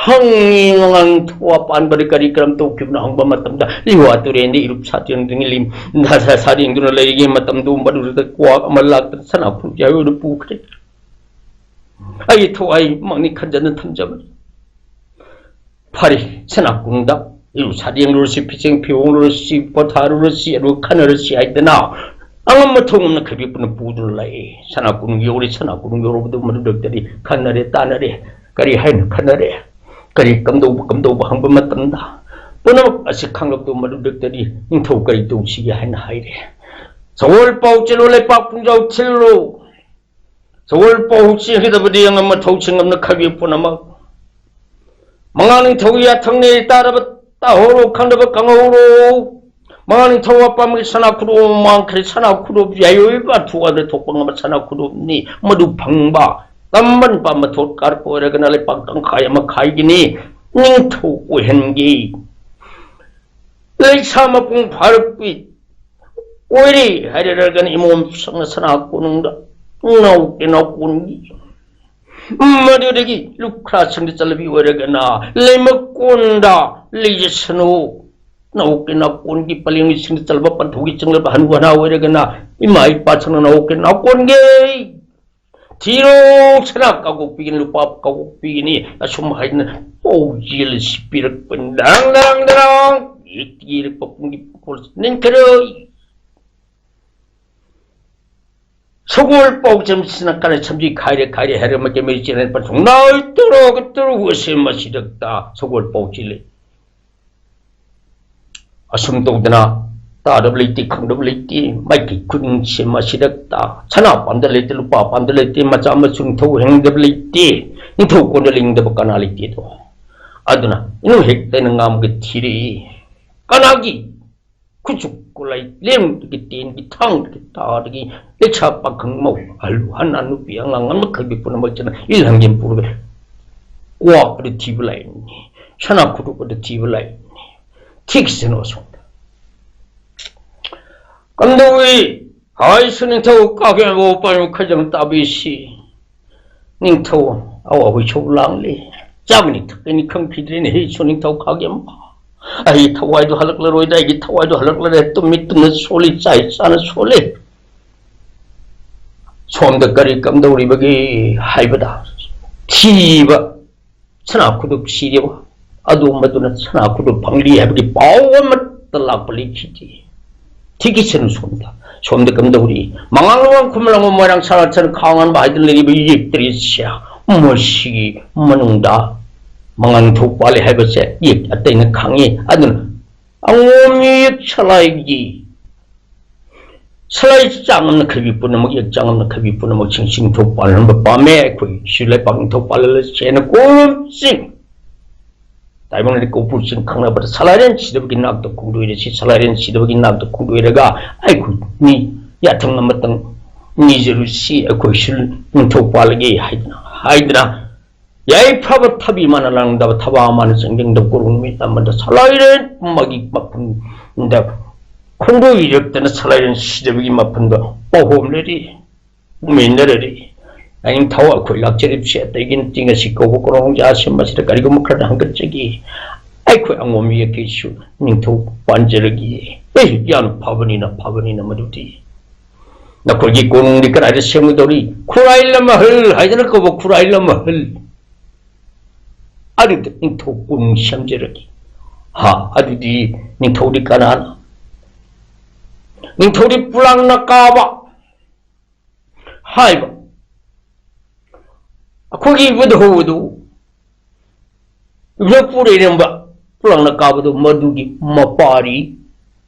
ꯍꯪꯉꯤ, ꯃꯉꯥꯡ ꯅꯤꯡꯊꯧ ꯑꯄꯥꯟꯕꯗ ꯀꯔꯤ ꯀꯔꯝ ꯇꯧꯈꯤꯕꯅꯣ ꯍꯪꯕ ꯃꯇꯝꯗ, ꯂꯤꯋꯥ ꯇꯨꯔꯦꯟꯗ ꯏꯔꯨꯞ ꯁꯥꯇꯦꯟꯗꯨꯅ ꯂꯤꯝ-, ꯁꯥ-, ꯁꯥ-, ꯁꯥꯗꯦꯡꯗꯨꯅ ꯂꯩꯔꯤꯉꯩ ꯃꯇꯝꯗꯨ ꯃꯗꯨꯗ ꯀ꯭ꯋꯥꯛ ꯑꯃ ꯂꯥꯛꯇꯅ ꯁꯅꯥ ꯈꯨꯠ ꯌꯥꯏ ꯑꯣꯏꯅ ꯄꯨꯈ꯭ꯔꯦ꯫ ꯑꯩ ꯊꯋꯥꯏꯃꯛꯅꯤ ꯈꯟꯖꯅ ꯊꯝꯖꯕꯅꯤ꯫ ꯐꯔꯦ, ꯁꯅꯥ ꯀꯣꯅꯨꯡꯗ ꯏꯔꯨ ꯁꯥꯗꯦꯡꯂꯨꯔꯁꯤ, ꯐꯤꯆꯦꯡ ꯐꯤꯍꯣꯡꯂꯨꯔꯁꯤ, ꯄꯣꯊꯥꯔꯨꯔꯁꯤ, ꯑꯗꯨꯒ ꯈꯟꯅꯔꯁꯤ ꯍꯥꯏꯗꯅ ꯑꯉꯝꯕ ꯊꯣꯡ ꯑꯃꯅ ꯈꯩꯕꯤ ꯄꯨꯟꯅ ꯄꯨꯗꯨꯅ ꯂꯥꯛꯑꯦ꯫ ꯁꯅꯥ ꯀꯣꯅꯨꯡ ꯌꯧꯔꯦ, ꯁꯅꯥ ꯀꯣꯅꯨꯡ ꯌꯧꯔꯕꯗꯨ ꯃꯗꯨꯗꯒꯤꯗꯤ ꯈꯟꯅꯔꯦ, ꯇꯥꯟꯅꯔꯦ꯫ ꯀꯔꯤ ꯍꯥꯏꯅ ꯈꯟꯅꯔꯦ? ꯀꯔꯤ ꯀꯝꯗꯧꯕ, ꯀꯝꯗꯧꯕ ꯍꯪꯕ ꯃꯇꯝꯗ ꯄꯨꯝꯅꯃꯛ ꯑꯁꯤ ꯈꯪꯂꯕꯗꯨ ꯃꯗꯨꯗꯒꯤꯗꯤ ꯅꯤꯡꯊꯧ ꯀꯔꯤ ꯇꯧꯁꯤꯒꯦ ꯍꯥꯏꯅ ꯍꯥꯏꯔꯦ꯫ ꯁꯒꯣꯜ ꯄꯥꯎ ꯆꯦꯜꯂꯨ, ꯂꯩꯄꯥꯛ ꯄꯨꯡꯖꯥꯎ ꯊꯤꯜꯂꯨ꯫ ꯁꯒꯣꯜ ꯄꯥꯎ ꯆꯦꯟꯒꯗꯕꯗꯤ ꯑꯉꯝꯕ ꯊꯧꯁꯤꯡ ꯑꯃꯅ ꯈꯥꯏꯕꯤ ꯄꯨꯝꯅꯃꯛ꯫ ꯃꯉꯥꯡ ꯅꯤꯡꯊꯧꯒꯤ ꯌꯥꯊꯪꯅꯤ, ꯇꯥꯔꯕ ꯇꯥꯍꯧꯔꯣ, ꯈꯪꯗꯕ ꯈꯪꯍꯧꯔꯣ꯫ ꯃꯉꯥꯡ ꯅꯤꯡꯊꯧ ꯑꯄꯥꯝꯕꯒꯤ ꯁꯅꯥ ꯈꯨꯗꯣꯞ ꯑꯃ ꯃꯥꯡꯈ꯭ꯔꯦ, ꯁꯅꯥ ꯈꯨꯗꯣꯞ ꯌꯥꯏꯑꯣꯏꯕ ꯊꯣꯛꯑꯗ ꯊꯣꯛꯄ ꯉꯝꯕ ꯁꯅꯥ ꯈꯨꯗꯣꯞꯅꯤ꯫ ꯃꯗꯨ ꯐꯪꯕ ꯇꯝꯕꯟ ꯄꯥꯝꯕ ꯊꯣꯠ ꯀꯥꯔꯛꯄ ꯑꯣꯏꯔꯒꯅ ꯂꯩꯄꯥꯛ ꯇꯪꯈꯥꯏ ꯑꯃ ꯈꯥꯏꯒꯅꯤ, ꯅꯤꯡꯊꯧ ꯑꯣꯏꯍꯟꯒꯦ꯫ ꯂꯩꯁꯥ ꯃꯄꯨꯡ ꯐꯥꯔꯛꯄꯤ ꯑꯣꯏꯔꯦ ꯍꯥꯏꯔꯒꯅ ꯏꯃꯣꯝ ꯁꯪꯅ ꯁꯅꯥ ꯀꯣꯅꯨꯡꯗ ꯅꯥꯎ ꯀꯩꯅꯥꯎ ꯀꯣꯟꯒꯤ, ꯃꯗꯨꯗꯒꯤ ꯂꯨꯈ꯭ꯔꯥ ꯁꯪꯗ ꯆꯠꯂꯕꯤ ꯑꯣꯏꯔꯒꯅ ꯂꯩꯃ ꯀꯣꯟꯗ ꯂꯩꯖꯁꯅꯨ꯫ ꯅꯥꯎ ꯀꯩꯅꯥꯎ ꯀꯣꯟꯒꯤ ꯄꯂꯦꯝꯒꯤ ꯁꯪꯗ ꯆꯠꯂꯕ ꯄꯟꯊꯧꯒꯤ ꯆꯪꯂꯕ ꯍꯅꯨ ꯍꯅꯥ ꯑꯣꯏꯔꯒꯅ ꯏꯃꯥ ꯏꯄꯥ ꯁꯪꯅ ꯅꯥꯎ ꯀꯩꯅꯥꯎ ꯀꯣꯟꯒꯦ ꯊꯤꯔꯣ, ꯁꯅꯥ ꯀꯥꯡꯀꯣꯛ ꯄꯤꯒꯅꯤ, ꯂꯨꯄꯥ ꯀꯥꯡꯀꯣꯛ ꯄꯤꯒꯅꯤ, ꯑꯁꯨꯝ ꯍꯥꯏꯗꯅ ꯄꯥꯎꯖꯦꯜ ꯑꯁꯤ ꯄꯤꯔꯛꯄꯅꯤ꯫ ꯗꯔꯪ ꯗꯔꯪ ꯗꯔꯪ, ꯌꯦꯛꯇꯤ ꯌꯦꯛꯂꯛꯄ ꯄꯨꯡꯒꯤ ꯄꯣꯠ ꯅꯤꯡꯊꯔꯣꯏ꯫ ꯁꯒꯣꯜ ꯄꯥꯎꯖꯦꯜꯁꯤꯅ ꯀꯔꯤ ꯁꯝꯖꯤ ꯈꯥꯏꯔꯦ ꯈꯥꯏꯔꯦ ꯍꯥꯏꯔꯒ ꯃꯩꯇꯩ ꯃꯌꯦꯛ ꯆꯦꯅꯦꯜ ꯄꯟꯊꯨꯡ ꯅꯥꯏ ꯇꯔꯨꯛ ꯇꯔꯨꯛ ꯑꯁꯤ ꯃꯁꯤꯗ ꯁꯒꯣꯜ ꯄꯥꯎꯖꯦꯜ ꯂꯩ꯫ ꯑꯁꯨꯝ ꯇꯧꯗꯅ ꯇꯥꯗꯕ ꯂꯩꯇꯦ, ꯈꯪꯗꯕ ꯂꯩꯇꯦ꯫ ꯃꯥꯏꯀꯩ ꯈꯨꯗꯤꯡꯁꯦ ꯃꯁꯤꯗ ꯇꯥ-, ꯁꯅꯥ ꯄꯥꯝꯗ ꯂꯩꯇꯦ, ꯂꯨꯄꯥ ꯄꯥꯝꯗ ꯂꯩꯇꯦ, ꯃꯆꯥ ꯃꯁꯨ ꯅꯤꯡꯊꯧ ꯍꯤꯡꯗꯕ ꯂꯩꯇꯦ, ꯅꯤꯡꯊꯧ ꯀꯣꯟꯗ ꯂꯤꯡꯗꯕ ꯀꯅꯥ ꯂꯩꯇꯦꯗꯣ꯫ ꯑꯗꯨꯅ ꯏꯅꯨꯡ ꯍꯦꯛꯇ ꯑꯩꯅ ꯉꯥꯡꯕꯒ ꯊꯤꯔꯛꯏ꯫ ꯀꯅꯥꯒꯤ ꯈꯨꯠꯁꯨ ꯈꯨꯠꯂꯥꯏ, ꯂꯦꯝꯗꯒꯤ ꯇꯦꯟꯒꯤ ꯊꯥꯡꯗꯒꯤ ꯇꯥꯗꯒꯤ ꯂꯩꯁꯥ ꯄꯥꯈꯪ ꯃꯧ ꯑꯍꯜ ꯍꯅꯥ ꯅꯨꯄꯤ ꯑꯉꯥꯡ ꯑꯃꯈꯛꯀꯤ ꯄꯨꯝꯅꯃꯛꯁꯤꯅ ꯏꯜ ꯍꯪꯒꯦꯟ ꯄꯨꯔꯒ ꯀ꯭ꯋꯥꯛꯄꯗ ꯊꯤꯕ ꯂꯥꯛꯏꯅꯤ, ꯁꯅꯥ ꯈꯨꯗꯣꯛꯄꯗ ꯊꯤꯕ ꯂꯥꯛꯏꯅꯤ꯫ ꯊꯤꯈꯤꯁꯅꯨ ꯑꯁꯣꯝꯗ꯫ ꯀꯝꯗꯧꯏ? ꯍꯥꯏꯁꯨ ꯅꯤꯡꯊꯧ ꯀꯥꯒꯦꯟꯕꯥꯎ ꯄꯥꯏꯌꯨ ꯈꯖꯪ ꯇꯥꯕꯤꯁꯤ꯫ ꯅꯤꯡꯊꯧ ꯑꯋꯥꯕ ꯏꯁꯧ ꯂꯥꯡꯂꯤ꯫ ꯆꯥꯒꯅꯤ ꯊꯛꯀꯅꯤ ꯈꯪꯈꯤꯗ꯭ꯔꯦꯅꯦ, ꯍꯦꯁꯨ ꯅꯤꯡꯊꯧ ꯀꯥꯒꯦꯟꯕꯥꯎ꯫ ꯑꯩ ꯊꯋꯥꯏꯗꯣ ꯍꯜꯂꯛꯂꯔꯣꯏꯗ, ꯑꯩꯒꯤ ꯊꯋꯥꯏꯗꯣ ꯍꯜꯂꯛꯂꯔꯦ꯫ ꯇꯨꯝꯃꯤ ꯇꯨꯝꯅ ꯁꯣꯜꯂꯤ, ꯆꯥꯏ ꯆꯥꯅ ꯁꯣꯜꯂꯤ꯫ ꯁꯣꯝꯗ ꯀꯔꯤ ꯀꯝꯗꯧꯔꯤꯕꯒꯦ ꯍꯥꯏꯕꯗ ꯊꯤꯕ ꯁꯅꯥ ꯈꯨꯗꯣꯞ ꯁꯤꯔꯦꯕ, ꯑꯗꯣꯝꯕꯗꯨꯅ ꯁꯅꯥ ꯈꯨꯗꯣꯞ ꯐꯪꯂꯤ ꯍꯥꯏꯕꯒꯤ ꯄꯥꯎ ꯑꯃꯠꯇ ꯂꯥꯛꯄ ꯂꯩꯈꯤꯗꯦ꯫ ꯊꯤꯈꯤꯁꯅꯨ ꯁꯣꯝꯗ꯫ ꯁꯣꯝꯗ ꯀꯝꯗꯧꯔꯤ? ꯃꯉꯥꯡ ꯂꯨꯋꯥꯡ ꯈꯨꯃꯟ ꯂꯥꯡꯕꯟ ꯃꯣꯏꯔꯥꯡ ꯁꯔꯥ ꯁꯟ ꯈꯥ ꯉꯥꯟꯕ ꯍꯥꯏꯗꯨꯅ ꯂꯩꯔꯤꯕ ꯌꯦꯛꯇ꯭ꯔꯤꯁꯦ, ꯃꯁꯤꯒꯤ ꯃꯅꯨꯡꯗ ꯃꯉꯥꯡ ꯅꯤꯡꯊꯧ ꯄꯥꯜꯂꯤ ꯍꯥꯏꯕꯁꯦ ꯌꯦꯛ ꯑꯇꯩꯅ ꯈꯪꯉꯤ꯫ ꯑꯗꯨꯅ ꯑꯉꯣꯝ ꯌꯦꯛ ꯁꯂꯥꯏꯒꯤ ꯁꯂꯥꯏ ꯆꯥꯡ ꯑꯃꯅ ꯈꯩꯕꯤ ꯄꯨꯝꯅꯃꯛ, ꯌꯦꯛ ꯆꯥꯡ ꯑꯃꯅ ꯈꯩꯕꯤ ꯄꯨꯝꯅꯃꯛ ꯁꯤꯡꯁꯤ ꯅꯤꯡꯊꯧ ꯄꯥꯜꯍꯟꯕ ꯄꯥꯝꯃꯦ꯫ ꯑꯩꯈꯣꯏ ꯁꯤ ꯂꯩꯄꯥꯛ ꯅꯤꯡꯊꯧ ꯄꯥꯜꯍꯜꯂꯁꯤ ꯍꯥꯏꯅ ꯀꯣꯝ ꯆꯤꯡ, ꯇꯥꯏꯕꯪꯗ ꯀꯧꯕ꯭ꯔꯨ ꯆꯤꯡ ꯈꯪꯅꯕꯗ ꯁꯂꯥꯏꯔꯦꯟ ꯁꯤꯗꯕꯒꯤ ꯅꯥꯛꯇ ꯈꯣꯡꯗꯣꯏꯔꯁꯤ, ꯁꯂꯥꯏꯔꯦꯟ ꯁꯤꯗꯕꯒꯤ ꯅꯥꯛꯇ ꯈꯣꯡꯗꯣꯏꯔꯒ ꯑꯩꯈꯣꯏ ꯃꯤ ꯌꯥꯊꯪ ꯑꯃꯇꯪ ꯅꯤꯖꯔꯨꯁꯤ, ꯑꯩꯈꯣꯏꯁꯨ ꯅꯤꯡꯊꯧ ꯄꯥꯜꯂꯒꯦ ꯍꯥꯏꯗꯅ, ꯍꯥꯏꯗꯅ ꯌꯥꯏꯐꯕ ꯊꯕꯤ ꯃꯥꯅ ꯂꯥꯡꯗꯕ, ꯊꯕꯥ ꯃꯥꯅ ꯆꯪꯖꯪꯗꯕ ꯀꯣꯅꯨꯡ ꯅꯨꯃꯤꯠ ꯑꯃꯗ ꯁꯂꯥꯏꯔꯦꯟ ꯑꯃꯒꯤ ꯃꯐꯝꯗ ꯈꯣꯡꯗꯣꯏꯔꯛꯇꯅ ꯁꯂꯥꯏꯔꯦꯟ ꯁꯤꯗꯕꯒꯤ ꯃꯐꯝꯗ ꯄꯥꯎꯍꯣꯝꯂꯔꯤ, ꯎꯃꯦꯟꯅꯔꯔꯤ꯫ ꯅꯤꯡꯊꯧ ꯑꯩꯈꯣꯏ ꯂꯥꯛꯆꯔꯤꯕꯁꯦ ꯑꯇꯩꯒꯤ ꯅꯠꯇꯦ, ꯉꯁꯤ ꯀꯧꯕ ꯀꯣꯔꯣꯡꯖꯥ ꯑꯁꯤ ꯃꯁꯤꯗ ꯀꯔꯤꯒꯨꯝꯕ ꯈꯔꯗ ꯍꯪꯒꯠꯆꯒꯦ꯫ ꯑꯩꯈꯣꯏ ꯑꯉꯣꯝ ꯌꯦꯛꯀꯤꯁꯨ ꯅꯤꯡꯊꯧ ꯄꯥꯟꯖꯔꯒꯦ꯫ ꯑꯦ, ꯌꯥꯝ ꯐꯕꯅꯤꯅ, ꯐꯕꯅꯤꯅ ꯃꯗꯨꯗꯤ꯫ ꯅꯈꯣꯏꯒꯤ ꯀꯣꯅꯨꯡꯗꯤ ꯀꯗꯥꯏꯗ ꯁꯦꯝꯒꯗꯧꯔꯤ? ꯈꯨꯔꯥꯏ ꯂꯝꯍꯜ ꯍꯥꯏꯗꯅ ꯀꯧꯕ ꯈꯨꯔꯥꯏ ꯂꯝꯍꯜ ꯑꯗꯨꯗ ꯅꯤꯡꯊꯧ ꯀꯣꯅꯨꯡ ꯁꯦꯝꯖꯔꯒꯦ꯫ ꯍꯥ, ꯑꯗꯨꯗꯤ ꯅꯤꯡꯊꯧꯗꯤ ꯀꯅꯥꯅ? ꯅꯤꯡꯊꯧꯗꯤ ꯄꯨꯂꯥꯡꯅ ꯀꯥꯕ ꯍꯥꯏꯕ ꯑꯩꯈꯣꯏꯒꯤ ꯏꯕꯨꯙꯧ ꯑꯗꯨ ꯏꯕꯨꯙꯧ ꯄꯨꯔ ꯏꯔꯝꯕ ꯄꯨꯂꯥꯡꯅ ꯀꯥꯕꯗꯨ ꯃꯗꯨꯒꯤ ꯃꯄꯥꯔꯤ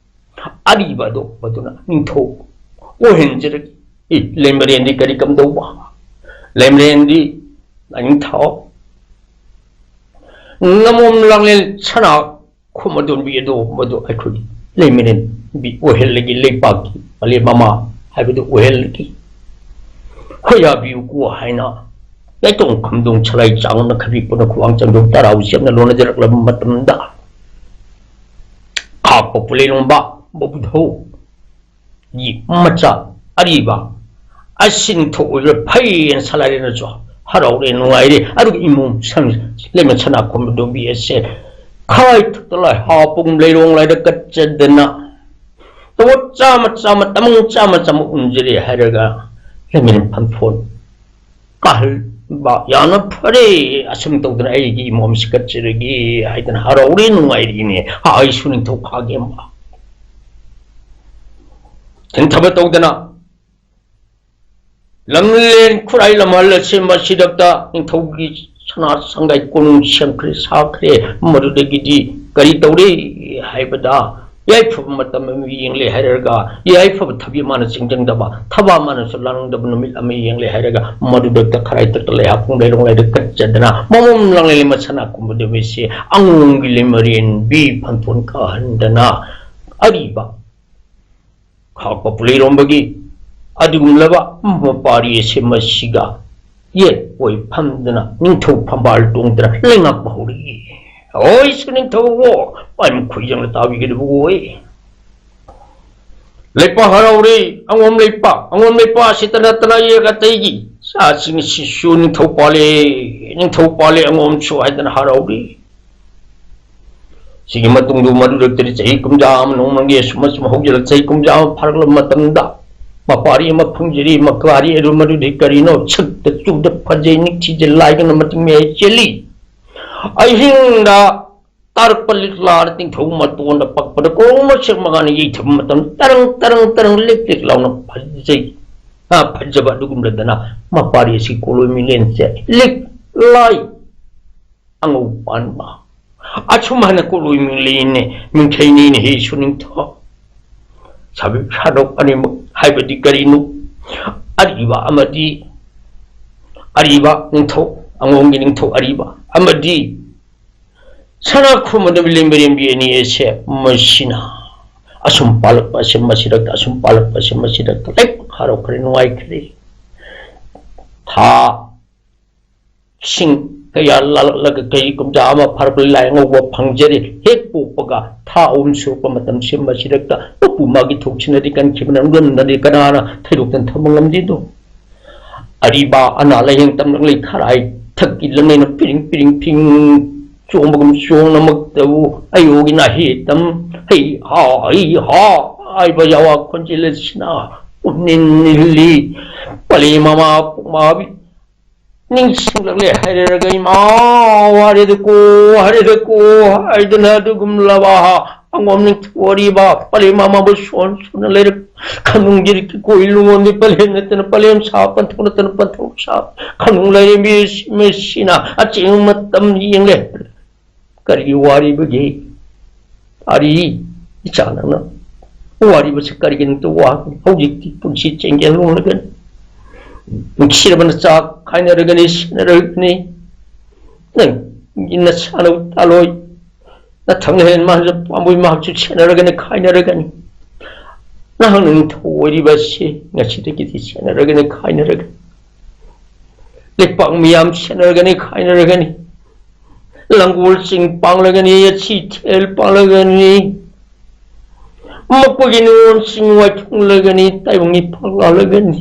ꯑꯔꯤꯕ ꯑꯗꯨ ꯃꯗꯨꯅ ꯅꯤꯡꯊꯧ ꯑꯣꯏꯍꯟꯖꯔꯒꯦ꯫ ꯏ, ꯂꯩꯃꯔꯦꯟꯗꯤ ꯀꯔꯤ ꯀꯝꯗꯧꯕ? ꯂꯩꯃꯔꯦꯟꯗꯤ ꯅꯤꯡꯊꯧ ꯉꯃꯣꯝ ꯂꯥꯡꯂꯦꯟ ꯁꯅꯥ ꯈꯣꯝ ꯑꯗꯣꯟꯕꯤ ꯑꯗꯣ ꯃꯗꯨ ꯑꯩꯈꯣꯏꯒꯤ ꯂꯩꯃꯔꯦꯟꯕꯤ ꯑꯣꯏꯍꯜꯂꯒꯦ, ꯂꯩꯄꯥꯛꯀꯤ ꯃꯂꯦꯝ ꯃꯃꯥ ꯍꯥꯏꯕꯗꯨ ꯑꯣꯏꯍꯜꯂꯒꯦ꯫ ꯍꯣꯏ, ꯌꯥꯕꯤꯌꯨꯀꯣ ꯍꯥꯏꯅ ꯂꯩꯇꯣꯡ ꯈꯝꯗꯣꯡ ꯁꯂꯥꯏ ꯆꯥꯡꯅ ꯈꯕꯤ ꯄꯨꯅ ꯈꯨꯋꯥꯡ ꯆꯪꯗꯣꯡ ꯇꯔꯥꯎ ꯆꯦꯞꯅ ꯂꯣꯟꯅꯖꯔꯛꯂꯕ ꯃꯇꯝꯗ, ꯈꯥꯛꯄ ꯄꯨꯂꯩꯔꯣꯝꯕ ꯕꯕꯨꯙꯧ ꯒꯤ ꯃꯆꯥ ꯑꯔꯤꯕ ꯑꯁꯤ ꯅꯤꯡꯊꯧ ꯑꯣꯏꯕ ꯐꯩꯌꯦꯅ ꯁꯂꯥꯏꯔꯦꯅꯁꯨ ꯍꯔꯥꯎꯔꯦ, ꯅꯨꯡꯉꯥꯏꯔꯦ꯫ ꯑꯗꯨꯒ ꯏꯃꯣꯝ ꯁꯟ ꯂꯩꯃ ꯁꯅꯥꯈꯣꯝ ꯑꯗꯣꯝꯕꯤ ꯑꯁꯦ ꯈꯥꯏ ꯊꯛꯇ ꯂꯥꯏ ꯍꯥꯄꯨꯡ ꯂꯩꯔꯣꯡ ꯂꯥꯏꯗ ꯀꯠꯆꯗꯅ ꯇꯧꯕ ꯆꯥꯃ ꯆꯥꯃ ꯇꯃꯪ ꯆꯥꯃ ꯆꯥꯃ ꯎꯟꯖꯔꯦ ꯍꯥꯏꯔꯒ ꯂꯩꯃꯔꯦꯟ ꯐꯝꯐꯣꯟ ꯀꯥꯍꯟꯕ ꯌꯥꯝꯅ ꯐꯔꯦ꯫ ꯑꯁꯨꯝ ꯇꯧꯗꯅ ꯑꯩꯒꯤ ꯏꯃꯣꯝꯁꯤ ꯀꯠꯆꯔꯒꯦ ꯍꯥꯏꯗꯅ ꯍꯔꯥꯎꯔꯤ, ꯅꯨꯡꯉꯥꯏꯔꯤꯅꯦ꯫ ꯑꯩꯁꯨ ꯅꯤꯡꯊꯧ ꯈꯥꯒꯦꯝꯕ ꯊꯤꯡꯊꯕ ꯇꯧꯗꯅ ꯂꯝꯂꯦꯟ ꯈꯨꯔꯥꯏ ꯂꯝꯍꯜ ꯑꯁꯤ ꯃꯁꯤꯗꯛꯇ ꯅꯤꯡꯊꯧꯒꯤ ꯁꯅꯥ ꯁꯪꯒꯥꯏ ꯀꯣꯅꯨꯡ ꯁꯦꯝꯈ꯭ꯔꯦ, ꯁꯥꯈ꯭ꯔꯦ꯫ ꯃꯗꯨꯗꯒꯤꯗꯤ ꯀꯔꯤ ꯇꯧꯔꯦ ꯍꯥꯏꯕꯗ, ꯌꯥꯏꯐꯕ ꯃꯇꯝ ꯑꯃ ꯌꯦꯡꯂꯦ ꯍꯥꯏꯔꯒ, ꯌꯥꯏꯐꯕ ꯊꯕꯤ ꯃꯥꯅ ꯆꯤꯡꯖꯪꯗꯕ, ꯊꯕꯥ ꯃꯥꯅꯁꯨ ꯂꯥꯡꯗꯕ ꯅꯨꯃꯤꯠ ꯑꯃ ꯌꯦꯡꯂꯦ ꯍꯥꯏꯔꯒ, ꯃꯗꯨꯗꯛꯇ ꯈꯔꯥꯏ ꯇꯛꯇ ꯂꯩꯍꯥꯞ ꯄꯨꯡ ꯂꯩꯔꯣꯡ ꯂꯩꯗ ꯀꯠꯆꯗꯅ, ꯃꯃꯝ ꯂꯥꯡꯂꯦꯟ ꯂꯩꯃ ꯁꯅꯥ ꯀꯨꯝꯕ ꯅꯨꯃꯤꯠꯁꯤ ꯑꯉꯣꯝꯒꯤ ꯂꯩꯃꯔꯦꯟꯕꯤ ꯐꯟꯐꯣꯟ ꯀꯥꯍꯟꯗꯅ, ꯑꯔꯤꯕ ꯈꯥꯛꯄ ꯄꯨꯂꯩꯔꯣꯝꯕꯒꯤ ꯑꯗꯨꯒꯨꯝꯂꯕ ꯃꯄꯥꯔꯤ ꯑꯁꯤ ꯃꯁꯤꯒ ꯌꯦꯠ ꯑꯣꯏ ꯐꯝꯗꯨꯅ ꯅꯤꯡꯊꯧ ꯐꯝꯕꯥꯜ ꯇꯣꯡꯗꯨꯅ ꯂꯩꯉꯥꯛꯄ ꯍꯧꯔꯛꯏ꯫ "ꯍꯣꯏꯁꯨ ꯅꯤꯡꯊꯧ, ꯃꯥꯏ ꯃꯈꯨꯠ ꯌꯦꯡꯅ ꯇꯥꯕꯤꯒꯗꯕ ꯑꯣꯏ꯫ ꯂꯩꯄꯥꯛ ꯍꯔꯥꯎꯔꯦ, ꯑꯉꯣꯝ ꯂꯩꯄꯥꯛ, ꯑꯉꯣꯝ ꯂꯩꯄꯥꯛ ꯑꯁꯤꯇ ꯅꯠꯇꯅ ꯑꯌꯦꯛ ꯑꯇꯩꯒꯤ ꯆꯥꯁꯤꯡ ꯑꯁꯤꯁꯨ ꯅꯤꯡꯊꯧ ꯄꯥꯜꯂꯦ, ꯅꯤꯡꯊꯧ ꯄꯥꯜꯂꯦ ꯑꯉꯣꯝꯁꯨ" ꯍꯥꯏꯗꯅ ꯍꯔꯥꯎꯔꯤ꯫ ꯁꯤꯒꯤ ꯃꯇꯨꯡꯗ ꯃꯗꯨꯗꯒꯤ ꯆꯍꯤ ꯀꯨꯝꯖꯥ ꯑꯃ ꯅꯣꯡꯃꯒꯤ ꯑꯁꯨꯝ ꯑꯁꯨꯝ ꯍꯧꯖꯤꯜꯂꯛ ꯆꯍꯤ ꯀꯨꯝꯖꯥ ꯑꯃ ꯐꯥꯔꯛꯂꯕ ꯃꯇꯝꯗ ꯃꯄꯥꯔꯤ ꯑꯃ ꯐꯪꯖꯔꯤ꯫ ꯃꯄꯥꯔꯤ ꯑꯗꯨ ꯃꯗꯨꯗꯤ ꯀꯔꯤꯅꯣ? ꯁꯛꯇ ꯆꯨꯗ ꯐꯖꯩ, ꯅꯤꯡꯊꯤꯖ ꯂꯥꯏꯒꯅ ꯃꯇꯤꯡ ꯃꯌꯥꯏ ꯆꯦꯜꯂꯤ꯫ ꯑꯍꯤꯡꯗ ꯇꯥꯔꯛꯄ ꯂꯤꯛꯂꯥꯅ ꯇꯤꯡꯊꯧ ꯃꯇꯣꯟꯗ ꯄꯛꯄꯗ ꯀꯣꯡ ꯃꯁꯦꯛ ꯃꯉꯥꯅ ꯌꯩꯊꯕ ꯃꯇꯝ ꯇꯔꯪ ꯇꯔꯪ ꯇꯔꯪ ꯂꯤꯛ ꯂꯤꯛ ꯂꯥꯎꯅ ꯐꯖꯩ꯫ ꯑ, ꯐꯖꯕ ꯑꯗꯨꯒꯨꯝꯂꯗꯅ ꯃꯄꯥꯔꯤ ꯑꯁꯤ ꯀꯣꯂꯣꯏ ꯃꯤꯂꯦꯟꯁꯦ ꯂꯤꯛ ꯂꯥꯏ ꯑꯉꯧ ꯄꯥꯟꯕ꯫ ꯑꯁꯨꯝ ꯍꯥꯏꯅ ꯀꯣꯂꯣꯏ ꯃꯤꯂꯦꯟꯅꯦ, ꯃꯤꯡꯊꯩꯅꯤꯅꯦ ꯍꯦ ꯁꯨꯅꯤꯡꯊꯧ꯫ ꯁꯥꯕꯤꯛ ꯁꯥꯗꯣꯛ ꯑꯅꯤꯃꯛ ꯍꯥꯏꯕꯗꯤ ꯀꯔꯤꯅꯣ? ꯑꯔꯤꯕ ꯑꯃꯗꯤ ꯑꯔꯤꯕ ꯅꯤꯡꯊꯧ, ꯑꯉꯣꯝꯒꯤ ꯅꯤꯡꯊꯧ ꯑꯔꯤꯕ ꯑꯃꯗꯤ ꯁꯅꯥ ꯈꯨꯔꯨꯝꯕꯗ ꯃꯤꯂꯦꯝ ꯃꯤꯔꯦꯝꯕꯤ ꯑꯅꯤ ꯑꯁꯦ ꯃꯁꯤꯅ ꯑꯁꯨꯝ ꯄꯥꯜꯂꯛꯄ ꯑꯁꯦ ꯃꯁꯤꯗꯛꯇ, ꯑꯁꯨꯝ ꯄꯥꯜꯂꯛꯄ ꯑꯁꯦ ꯃꯁꯤꯗꯛꯇ ꯂꯩ ꯍꯔꯥꯎꯈ꯭ꯔꯦ, ꯅꯨꯡꯉꯥꯏꯈ꯭ꯔꯦ꯫ ꯊꯥ ꯏꯁꯤꯡ ꯀꯌꯥ ꯂꯥꯜꯂꯛꯂꯒ ꯀꯩ ꯀꯨꯝꯖꯥ ꯑꯃ ꯐꯥꯔꯛꯄ ꯂꯥꯏ ꯑꯉꯧꯕ ꯐꯪꯖꯔꯦ꯫ ꯍꯦꯛ ꯄꯣꯛꯄꯒ ꯊꯥ ꯑꯍꯨꯝ ꯁꯨꯔꯛꯄ ꯃꯇꯝꯁꯤ ꯃꯁꯤꯗꯛꯇ ꯃꯄꯨ ꯃꯥꯒꯤ ꯊꯣꯛꯁꯤꯅꯗꯤ ꯀꯟꯈꯤꯕꯅ ꯉꯝꯅꯗꯤ ꯀꯅꯥꯅ ꯊꯩꯗꯣꯛꯇꯅ ꯊꯝꯕ ꯉꯝꯗꯦꯗꯣ? ꯑꯔꯤꯕ ꯑꯅꯥ ꯂꯥꯏꯌꯦꯡ ꯇꯝꯂꯛꯂꯤ ꯈꯔꯥꯏ ꯊꯛꯀꯤ ꯂꯝꯅꯩꯅ ꯄꯤꯔꯤꯡ ꯄꯤꯔꯤꯡ ꯐꯤꯡ ꯆꯣꯡꯕꯒꯨꯝ ꯆꯣꯡꯅꯃꯛꯇꯕꯨ ꯑꯌꯣꯒꯤ ꯅꯥꯍꯦ ꯇꯝ ꯍꯩ ꯍꯥ ꯍꯩ ꯍꯥ ꯍꯥꯏꯕ ꯌꯥꯋꯥ ꯈꯣꯟꯖꯦꯜ ꯑꯁꯤꯅ ꯄꯨꯛꯅꯤꯡ ꯅꯤꯜꯂꯤ꯫ ꯄꯂꯦꯝ ꯃꯃꯥ ꯄꯨꯛꯃꯥꯕꯤ ꯅꯤꯡꯁꯤꯡꯂꯛꯂꯦ ꯍꯥꯏꯔꯔꯒ ꯏꯃꯥ ꯋꯥꯔꯦꯗꯀꯣ, ꯋꯥꯔꯦꯗꯀꯣ ꯍꯥꯏꯗꯅ ꯑꯗꯨꯒꯨꯝꯂꯕ ꯑꯉꯣꯝ ꯅꯤꯡꯊꯧ ꯑꯔꯤꯕ ꯄꯂꯦꯝ ꯃꯃꯥꯕꯨ ꯁꯣꯟ ꯁꯣꯟꯅ ꯂꯩꯔꯛ ꯈꯅꯨꯡꯒꯤꯔꯤꯛꯀꯤ ꯀꯣꯏ ꯂꯨꯉꯣꯟꯗꯤ ꯄꯂꯦꯝ ꯅꯠꯇꯅ ꯄꯂꯦꯝ ꯁꯥ ꯄꯟꯊꯧ ꯅꯠꯇꯅ ꯄꯟꯊꯧ ꯁꯥ ꯈꯅꯨꯡ ꯂꯥꯏꯔꯦꯝꯕꯤ ꯃꯦꯁꯤꯅ ꯑꯆꯦꯡ ꯃꯇꯝ ꯌꯦꯡꯂꯦ꯫ ꯀꯔꯤꯒꯤ ꯋꯥꯔꯤꯕꯒꯦ? ꯑꯔꯤ ꯏꯆꯥ ꯅꯪꯅ ꯋꯥꯔꯤꯕꯁꯤ ꯀꯔꯤꯒꯤꯅꯣ? ꯋꯥ ꯍꯧꯖꯤꯛꯇꯤ ꯄꯨꯟꯁꯤ ꯆꯦꯡꯒꯦꯜ ꯂꯣꯡꯂꯒꯅꯤ꯫ ꯅꯨꯡꯁꯤꯔꯕ ꯅꯆꯥ ꯈꯥꯏꯅꯔꯒꯅꯤ, ꯁꯤꯟꯅꯔꯒꯅꯤ꯫ ꯅꯪꯒꯤ ꯅꯁꯥꯅ ꯇꯥꯂꯣꯏ ꯅꯊꯪꯅ ꯍꯦꯟ ꯃꯥꯁꯨ ꯄꯥꯝꯕꯩ ꯃꯍꯥꯛꯁꯨ ꯁꯦꯟꯅꯔꯒꯅꯤ, ꯈꯥꯏꯅꯔꯒꯅꯤ꯫ ꯅꯍꯥꯛꯅ ꯅꯤꯡꯊꯧ ꯑꯣꯏꯔꯤꯕ ꯑꯁꯤ ꯉꯁꯤꯗꯒꯤꯗꯤ ꯁꯦꯟꯅꯔꯒꯅꯤ, ꯈꯥꯏꯅꯔꯒꯅꯤ꯫ ꯂꯩꯄꯥꯛ ꯃꯤꯌꯥꯝ ꯁꯦꯟꯅꯔꯒꯅꯤ, ꯈꯥꯏꯅꯔꯒꯅꯤ꯫ ꯂꯪꯒꯣꯜ ꯆꯤꯡ ꯄꯥꯡꯂꯒꯅꯤ, ꯌꯦꯠꯁꯤ ꯊꯦꯜ ꯄꯥꯡꯂꯒꯅꯤ꯫ ꯃꯈꯣꯏꯒꯤ ꯅꯤꯉꯣꯜ ꯆꯤꯡ ꯋꯥꯏꯊꯨꯡꯂꯒꯅꯤ, ꯇꯥꯏꯕꯪ ꯏꯄꯥꯛ ꯂꯥꯜꯂꯒꯅꯤ꯫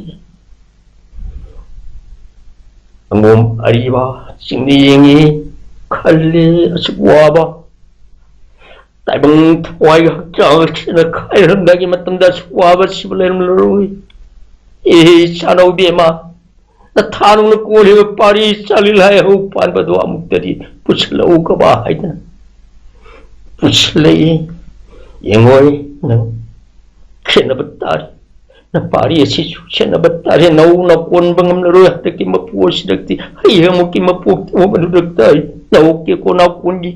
ꯑꯉꯣꯝ ꯑꯔꯤꯕ ꯆꯤꯡꯅ ꯌꯦꯡꯉꯤ, ꯈꯜꯂꯤ, ꯑꯁꯨꯛ ꯋꯥꯕ ꯇꯥꯏꯕꯪ ꯊꯋꯥꯏꯒꯤ ꯍꯛꯆꯥꯡ ꯑꯁꯤꯅ ꯈꯥꯏꯔꯝꯗꯥꯏꯒꯤ ꯃꯇꯝꯗ ꯑꯁꯨꯛ ꯋꯥꯕ ꯁꯤꯕ ꯂꯩꯔꯝꯂꯔꯣꯏ꯫ ꯑꯦ ꯏꯆꯥꯅꯧ ꯏꯕꯦꯝꯃ, ꯅꯊꯥ ꯅꯨꯡꯅ ꯀꯣꯜꯂꯤꯕ ꯄꯥꯔꯤ ꯆꯥꯂꯤ ꯂꯥꯏꯍꯧ ꯄꯥꯟꯕꯗꯣ ꯑꯃꯨꯛꯇꯗꯤ ꯄꯨꯁꯤꯜꯂꯛꯎ ꯀꯕꯥ ꯍꯥꯏꯗꯅ ꯄꯨꯁꯤꯜꯂꯛꯏ꯫ ꯌꯦꯡꯉꯣꯏ ꯅꯪ, ꯈꯦꯠꯅꯕ ꯇꯥꯔꯦ꯫ ꯅꯄꯥꯔꯤ ꯑꯁꯤꯁꯨ ꯁꯦꯟꯅꯕ ꯇꯥꯔꯦ꯫ ꯅꯧ ꯅꯀꯣꯟꯕ ꯉꯝꯂꯔꯣꯏ꯫ ꯍꯟꯗꯛꯀꯤ ꯃꯄꯨ ꯑꯁꯤꯗꯛꯇꯤ ꯍꯩ ꯑꯃꯨꯛꯀꯤ ꯃꯄꯣꯛꯇꯤ ꯃꯗꯨꯗꯛꯇ ꯑꯩ ꯅꯧ ꯀꯦꯀꯣ ꯅꯥꯀꯣꯟꯒꯤ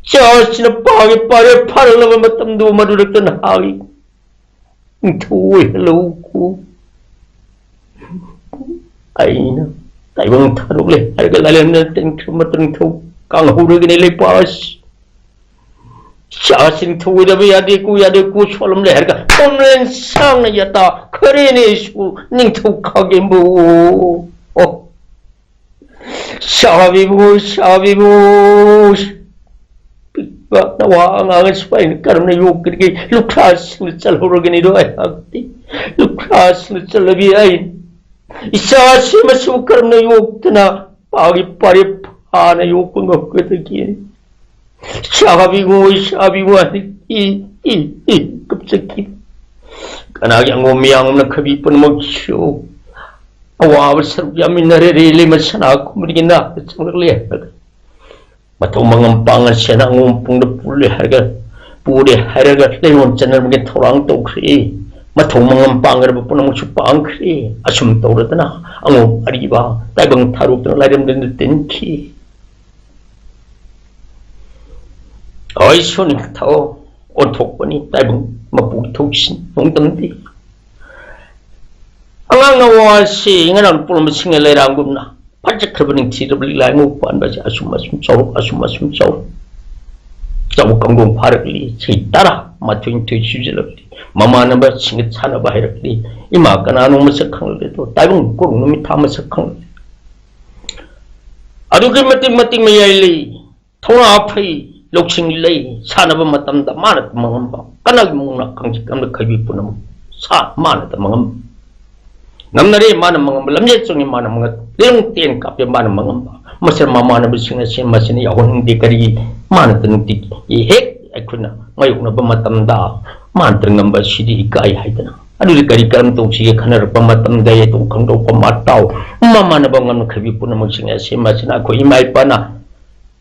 ꯆꯥꯁꯤꯅ ꯄꯥꯒꯦ ꯄꯥꯔꯦ ꯐꯥꯔꯛꯂꯕ ꯃꯇꯝꯗꯨ ꯃꯗꯨꯗꯛꯇ ꯅꯍꯥꯛꯒꯤ ꯅꯤꯡꯊꯧ ꯑꯣꯏꯍꯜꯂꯧꯀꯣ꯫ ꯑꯩꯅ ꯇꯥꯏꯕꯪ ꯊꯥꯗꯣꯛꯂꯦ ꯍꯥꯏꯔꯒ ꯂꯥꯏꯔꯦꯝꯅ ꯇꯤꯟꯈ꯭ꯔꯕ ꯃꯇꯝ ꯅꯤꯡꯊꯧ ꯀꯥꯡꯍꯧꯔꯒꯅꯤ ꯂꯩꯄꯥꯛ ꯑꯁꯤ꯫ ꯏꯆꯥꯁꯤꯡ ꯊꯧꯑꯣꯏꯗꯕ ꯌꯥꯗꯦꯀꯣ, ꯌꯥꯗꯦꯀꯣ, ꯁꯣꯜꯂꯝꯂꯦ ꯍꯥꯏꯔꯒ ꯀꯣꯝꯂꯦꯟ ꯁꯥꯡꯅ ꯌꯥꯇꯥ ꯈꯔꯦꯅꯦ ꯑꯩꯁꯨ ꯅꯤꯡꯊꯧ ꯈꯥꯒꯦꯝꯕꯨ꯫ ꯑꯣ, ꯁꯥꯕꯤꯕꯨ, ꯁꯥꯕꯤꯕꯨ꯫ ꯄꯤꯛꯄ ꯅꯋꯥ ꯑꯉꯥꯡ ꯑꯁꯤꯕꯨ ꯑꯩꯅ ꯀꯔꯝꯅ ꯌꯣꯛꯀꯗꯒꯦ? ꯂꯨꯈ꯭ꯔꯥꯁꯤꯡꯅ ꯆꯜꯍꯧꯔꯒꯅꯤꯗꯣ ꯑꯩꯍꯥꯛꯇꯤ꯫ ꯂꯨꯈ꯭ꯔꯥꯁꯤꯡꯅ ꯆꯜꯂꯕꯤ ꯑꯩ ꯏꯆꯥꯁꯤ ꯃꯁꯤꯕꯨ ꯀꯔꯝꯅ ꯌꯣꯛꯇꯅ ꯄꯥꯒꯤ ꯄꯥꯔꯦꯞ ꯐꯥꯅ ꯌꯣꯛꯄ ꯉꯝꯒꯗꯒꯦ? ꯁꯥꯕꯤꯉꯣꯏ, ꯁꯥꯕꯤꯉꯣꯏ꯫ E, E, E, ꯀꯞꯆꯈꯤ꯫ ꯀꯅꯥꯒꯤ ꯑꯉꯣꯝ ꯃꯌꯥꯝ ꯑꯃꯅ ꯈꯕꯤ ꯄꯨꯝꯅꯃꯛꯁꯨ ꯑꯋꯥꯕ ꯁꯔꯨꯛ ꯌꯥꯃꯤꯟꯅꯔꯦ꯫ ꯔꯦꯂꯤ ꯃꯁꯅꯥ ꯈꯨꯃꯔꯤꯒꯤ ꯅꯥꯛꯇ ꯆꯪꯂꯛꯂꯦ ꯍꯥꯏꯔꯒ, ꯃꯊꯧ ꯃꯉꯝ ꯄꯥꯡꯉ ꯁꯦꯟꯅ ꯑꯉꯣꯝ ꯄꯨꯡꯗ ꯄꯨꯔꯦ ꯍꯥꯏꯔꯒ, ꯄꯨꯔꯦ ꯍꯥꯏꯔꯒ ꯂꯩꯔꯣꯟ ꯆꯟꯅꯕꯒꯤ ꯊꯧꯔꯥꯡ ꯇꯧꯈ꯭ꯔꯦ꯫ ꯃꯊꯧ ꯃꯉꯝ ꯄꯥꯡꯒꯗꯕ ꯄꯨꯝꯅꯃꯛꯁꯨ ꯄꯥꯡꯈ꯭ꯔꯦ꯫ ꯑꯁꯨꯝ ꯇꯧꯔꯗꯅ ꯑꯉꯣꯝ ꯑꯔꯤꯕ ꯇꯥꯏꯕꯪ ꯊꯥꯔꯣꯛꯇꯨꯅ ꯂꯥꯏꯔꯦꯝꯗꯅ ꯇꯤꯟꯈꯤ꯫ ꯍꯣꯏ, ꯁꯨꯅꯤꯡꯊꯧ ꯑꯣꯟꯊꯣꯛꯄꯅꯤ ꯇꯥꯏꯕꯪ ꯃꯄꯨꯒꯤ ꯊꯧꯁꯤꯟ ꯅꯣꯡꯗꯝꯗꯤ꯫ ꯑꯉꯥꯡ ꯅꯋꯥꯁꯤ ꯉꯔꯥꯡ ꯄꯣꯛꯂꯝꯕꯁꯤꯡꯅ ꯂꯩꯔꯥꯡꯒꯨꯝꯅ ꯐꯖꯈ꯭ꯔꯕ ꯅꯤꯡꯊꯤꯔꯕ ꯂꯤꯛꯂꯥꯏ ꯉꯧ ꯄꯥꯟꯕꯁꯦ ꯑꯁꯨꯝ ꯑꯁꯨꯝ ꯆꯥꯎꯔꯛ, ꯑꯁꯨꯝ ꯑꯁꯨꯝ ꯆꯥꯎꯔꯛ꯫ ꯆꯥꯎ ꯀꯥꯡꯗꯣꯡ ꯐꯥꯔꯛꯂꯤ꯫ ꯆꯍꯤ ꯇꯔꯥ ꯃꯥꯊꯣꯏ ꯅꯤꯊꯣꯏ ꯁꯨꯖꯜꯂꯛꯂꯤ꯫ ꯃꯃꯥꯟꯅꯕꯁꯤꯡꯒ ꯁꯥꯟꯅꯕ ꯍꯩꯔꯛꯂꯤ꯫ ꯏꯃꯥ ꯀꯅꯥꯅꯣ ꯃꯁꯛ ꯈꯪꯂꯛꯂꯦ꯫ ꯇꯥꯏꯕꯪ ꯀꯣꯔꯧꯅ ꯃꯤꯊꯥ ꯃꯁꯛ ꯈꯪꯂꯛꯂꯦ꯫ ꯑꯗꯨꯛꯀꯤ ꯃꯇꯤꯛ ꯃꯇꯤꯛ ꯃꯌꯥꯏ ꯂꯩ, ꯊꯧꯅꯥ ꯐꯩ, ꯂꯧꯁꯤꯡ ꯂꯩ, ꯁꯥꯟꯅꯕ ꯃꯇꯝꯗ ꯃꯥꯅ ꯇꯝꯕ ꯉꯝꯕ, ꯀꯅꯥꯒꯤ ꯃꯑꯣꯡꯅ ꯀꯥꯡꯖꯤꯛ ꯑꯃꯅ ꯈꯥꯏꯕꯤ ꯄꯨꯝꯅꯃꯛ ꯁꯥ ꯃꯥꯅ ꯇꯝꯕ ꯉꯝꯕ꯫ ꯉꯝꯅꯔꯦ ꯃꯥꯅ ꯃꯉꯝꯕ, ꯂꯝꯖꯦꯜ ꯆꯣꯡꯉꯤ ꯃꯥꯅ ꯃꯉꯝꯕ, ꯂꯤꯔꯨꯡ ꯇꯦꯟ ꯀꯥꯞꯄꯦ ꯃꯥꯅ ꯃꯉꯝꯕ, ꯃꯁꯤꯗ ꯃꯃꯥꯟꯅꯕꯁꯤꯡ ꯑꯁꯤ ꯃꯁꯤꯅ ꯌꯥꯎꯍꯟꯅꯤꯡꯗꯦ꯫ ꯀꯔꯤ? ꯃꯥꯅ ꯅꯨꯡꯇꯤꯒꯤ ꯍꯦꯛ ꯑꯩꯈꯣꯏꯅ ꯃꯥꯌꯣꯛꯅꯕ ꯃꯇꯝꯗ ꯃꯥꯅ ꯉꯝꯕ ꯑꯁꯤꯗꯤ ꯏꯀꯥꯏ ꯍꯥꯏꯗꯅ꯫ ꯑꯗꯨꯗꯤ ꯀꯔꯤ ꯀꯔꯝ ꯇꯧꯁꯤꯒꯦ ꯈꯟꯅꯔꯛꯄ ꯃꯇꯝꯗ ꯌꯦꯇꯨꯝ ꯈꯪꯗꯣꯛꯄ ꯃꯇꯥꯎ, ꯃꯃꯥꯟꯅꯕ ꯉꯝꯅ ꯈꯥꯏꯕꯤ ꯄꯨꯝꯅꯃꯛꯁꯤꯡ ꯑꯁꯤ ꯃꯁꯤꯅ ꯑꯩꯈꯣꯏ ꯏꯃꯥ ꯏꯄꯥꯅ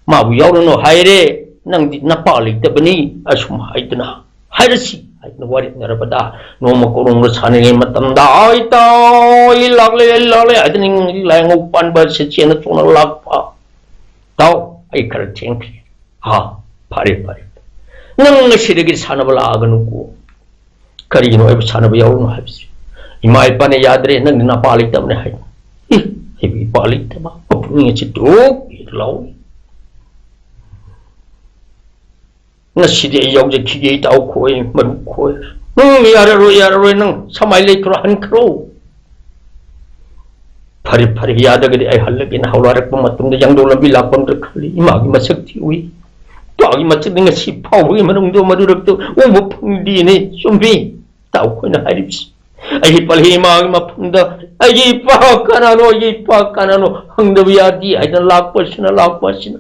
ꯃꯥꯕꯨ ꯌꯥꯎꯔꯨꯅꯨ ꯍꯥꯏꯔꯦ, ꯅꯪꯗꯤ ꯅꯄꯥ ꯂꯩꯇꯕꯅꯤ ꯑꯁꯨꯝ ꯍꯥꯏꯗꯅ ꯍꯥꯏꯔꯁꯤ ꯍꯥꯏꯗꯅ ꯋꯥꯔꯦꯞꯅꯔꯕꯗ, ꯅꯣꯡꯃ ꯀꯣꯔꯣꯡꯗ ꯁꯥꯟꯅꯔꯤꯉꯩ ꯃꯇꯝꯗ, "ꯑꯩ ꯇꯥꯎ, ꯑꯩ ꯂꯥꯛꯂꯦ, ꯑꯩ ꯂꯥꯛꯂꯦ" ꯍꯥꯏꯗꯅ ꯂꯥꯏꯉꯧ ꯄꯥꯟꯕ ꯑꯁꯤ ꯆꯦꯟꯅ ꯆꯣꯡꯅ ꯂꯥꯛꯄ꯫ "ꯇꯥꯎ, ꯑꯩ ꯈꯔ ꯊꯦꯡꯈ꯭ꯔꯦ"꯫ "ꯍꯥ, ꯐꯔꯦ, ꯐꯔꯦ꯫ ꯅꯪ ꯉꯁꯤꯗꯒꯤ ꯁꯥꯟꯅꯕ ꯂꯥꯛꯑꯒꯅꯨꯀꯣ꯫ ꯀꯔꯤꯒꯤꯅꯣ ꯑꯩꯕꯨ ꯁꯥꯟꯅꯕ ꯌꯥꯎꯔꯨꯅꯨ ꯍꯥꯏꯕꯁꯤ? ꯏꯃꯥ ꯏꯄꯥꯅ ꯌꯥꯗ꯭ꯔꯦ, ꯅꯪꯗꯤ ꯅꯄꯥ ꯂꯩꯇꯕꯅꯦ" ꯍꯥꯏ꯫ "ꯏ, ꯑꯩꯕꯨ ꯏꯄꯥ ꯂꯩꯇꯕ? ꯃꯄꯨꯛꯅꯤꯡ ꯑꯁꯤ ꯇꯨꯛ ꯂꯥꯎꯏ꯫ ꯉꯁꯤꯗꯤ ꯑꯩ ꯌꯥꯎꯖꯈꯤꯒꯦ, ꯏꯇꯥꯎ ꯈꯣꯏ, ꯃꯔꯨꯞ ꯈꯣꯏ"꯫ "ꯎꯝ, ꯌꯥꯔꯔꯣꯏ, ꯌꯥꯔꯔꯣꯏ, ꯅꯪ ꯁꯃꯥꯏ ꯂꯩꯈ꯭ꯔꯣ, ꯍꯟꯈ꯭ꯔꯣ"꯫ "ꯐꯔꯦ, ꯐꯔꯦ, ꯌꯥꯗ꯭ꯔꯒꯗꯤ ꯑꯩ ꯍꯜꯂꯒꯦꯅ" ꯍꯧꯔꯛꯄ ꯃꯇꯝꯗ ꯌꯥꯡꯗꯧ ꯂꯝꯕꯤ ꯂꯥꯛꯄ ꯑꯝꯇ ꯈꯜꯂꯤ꯫ ꯏꯃꯥꯒꯤ ꯃꯁꯛꯇꯤ ꯎꯏ꯫ ꯏꯄꯥꯒꯤ ꯃꯁꯛꯇꯤ ꯉꯁꯤ ꯐꯥꯎꯕꯒꯤ ꯃꯅꯨꯡꯗ ꯃꯗꯨꯔꯛꯇ ꯎꯕ ꯐꯪꯗꯦꯅꯦ꯫ ꯆꯨꯝꯃꯤ ꯏꯇꯥꯎ ꯈꯣꯏꯅ ꯍꯥꯏꯔꯤꯕꯁꯤ꯫ ꯑꯩꯒꯤ ꯄꯂꯤ ꯏꯃꯥꯒꯤ ꯃꯐꯝꯗ "ꯑꯩꯒꯤ ꯏꯄꯥ ꯀꯅꯥꯅꯣ, ꯑꯩꯒꯤ ꯏꯄꯥ ꯀꯅꯥꯅꯣ" ꯍꯪꯗꯕ ꯌꯥꯗꯦ ꯍꯥꯏꯗꯅ ꯂꯥꯛꯄꯁꯤꯅ, ꯂꯥꯛꯄꯁꯤꯅ꯫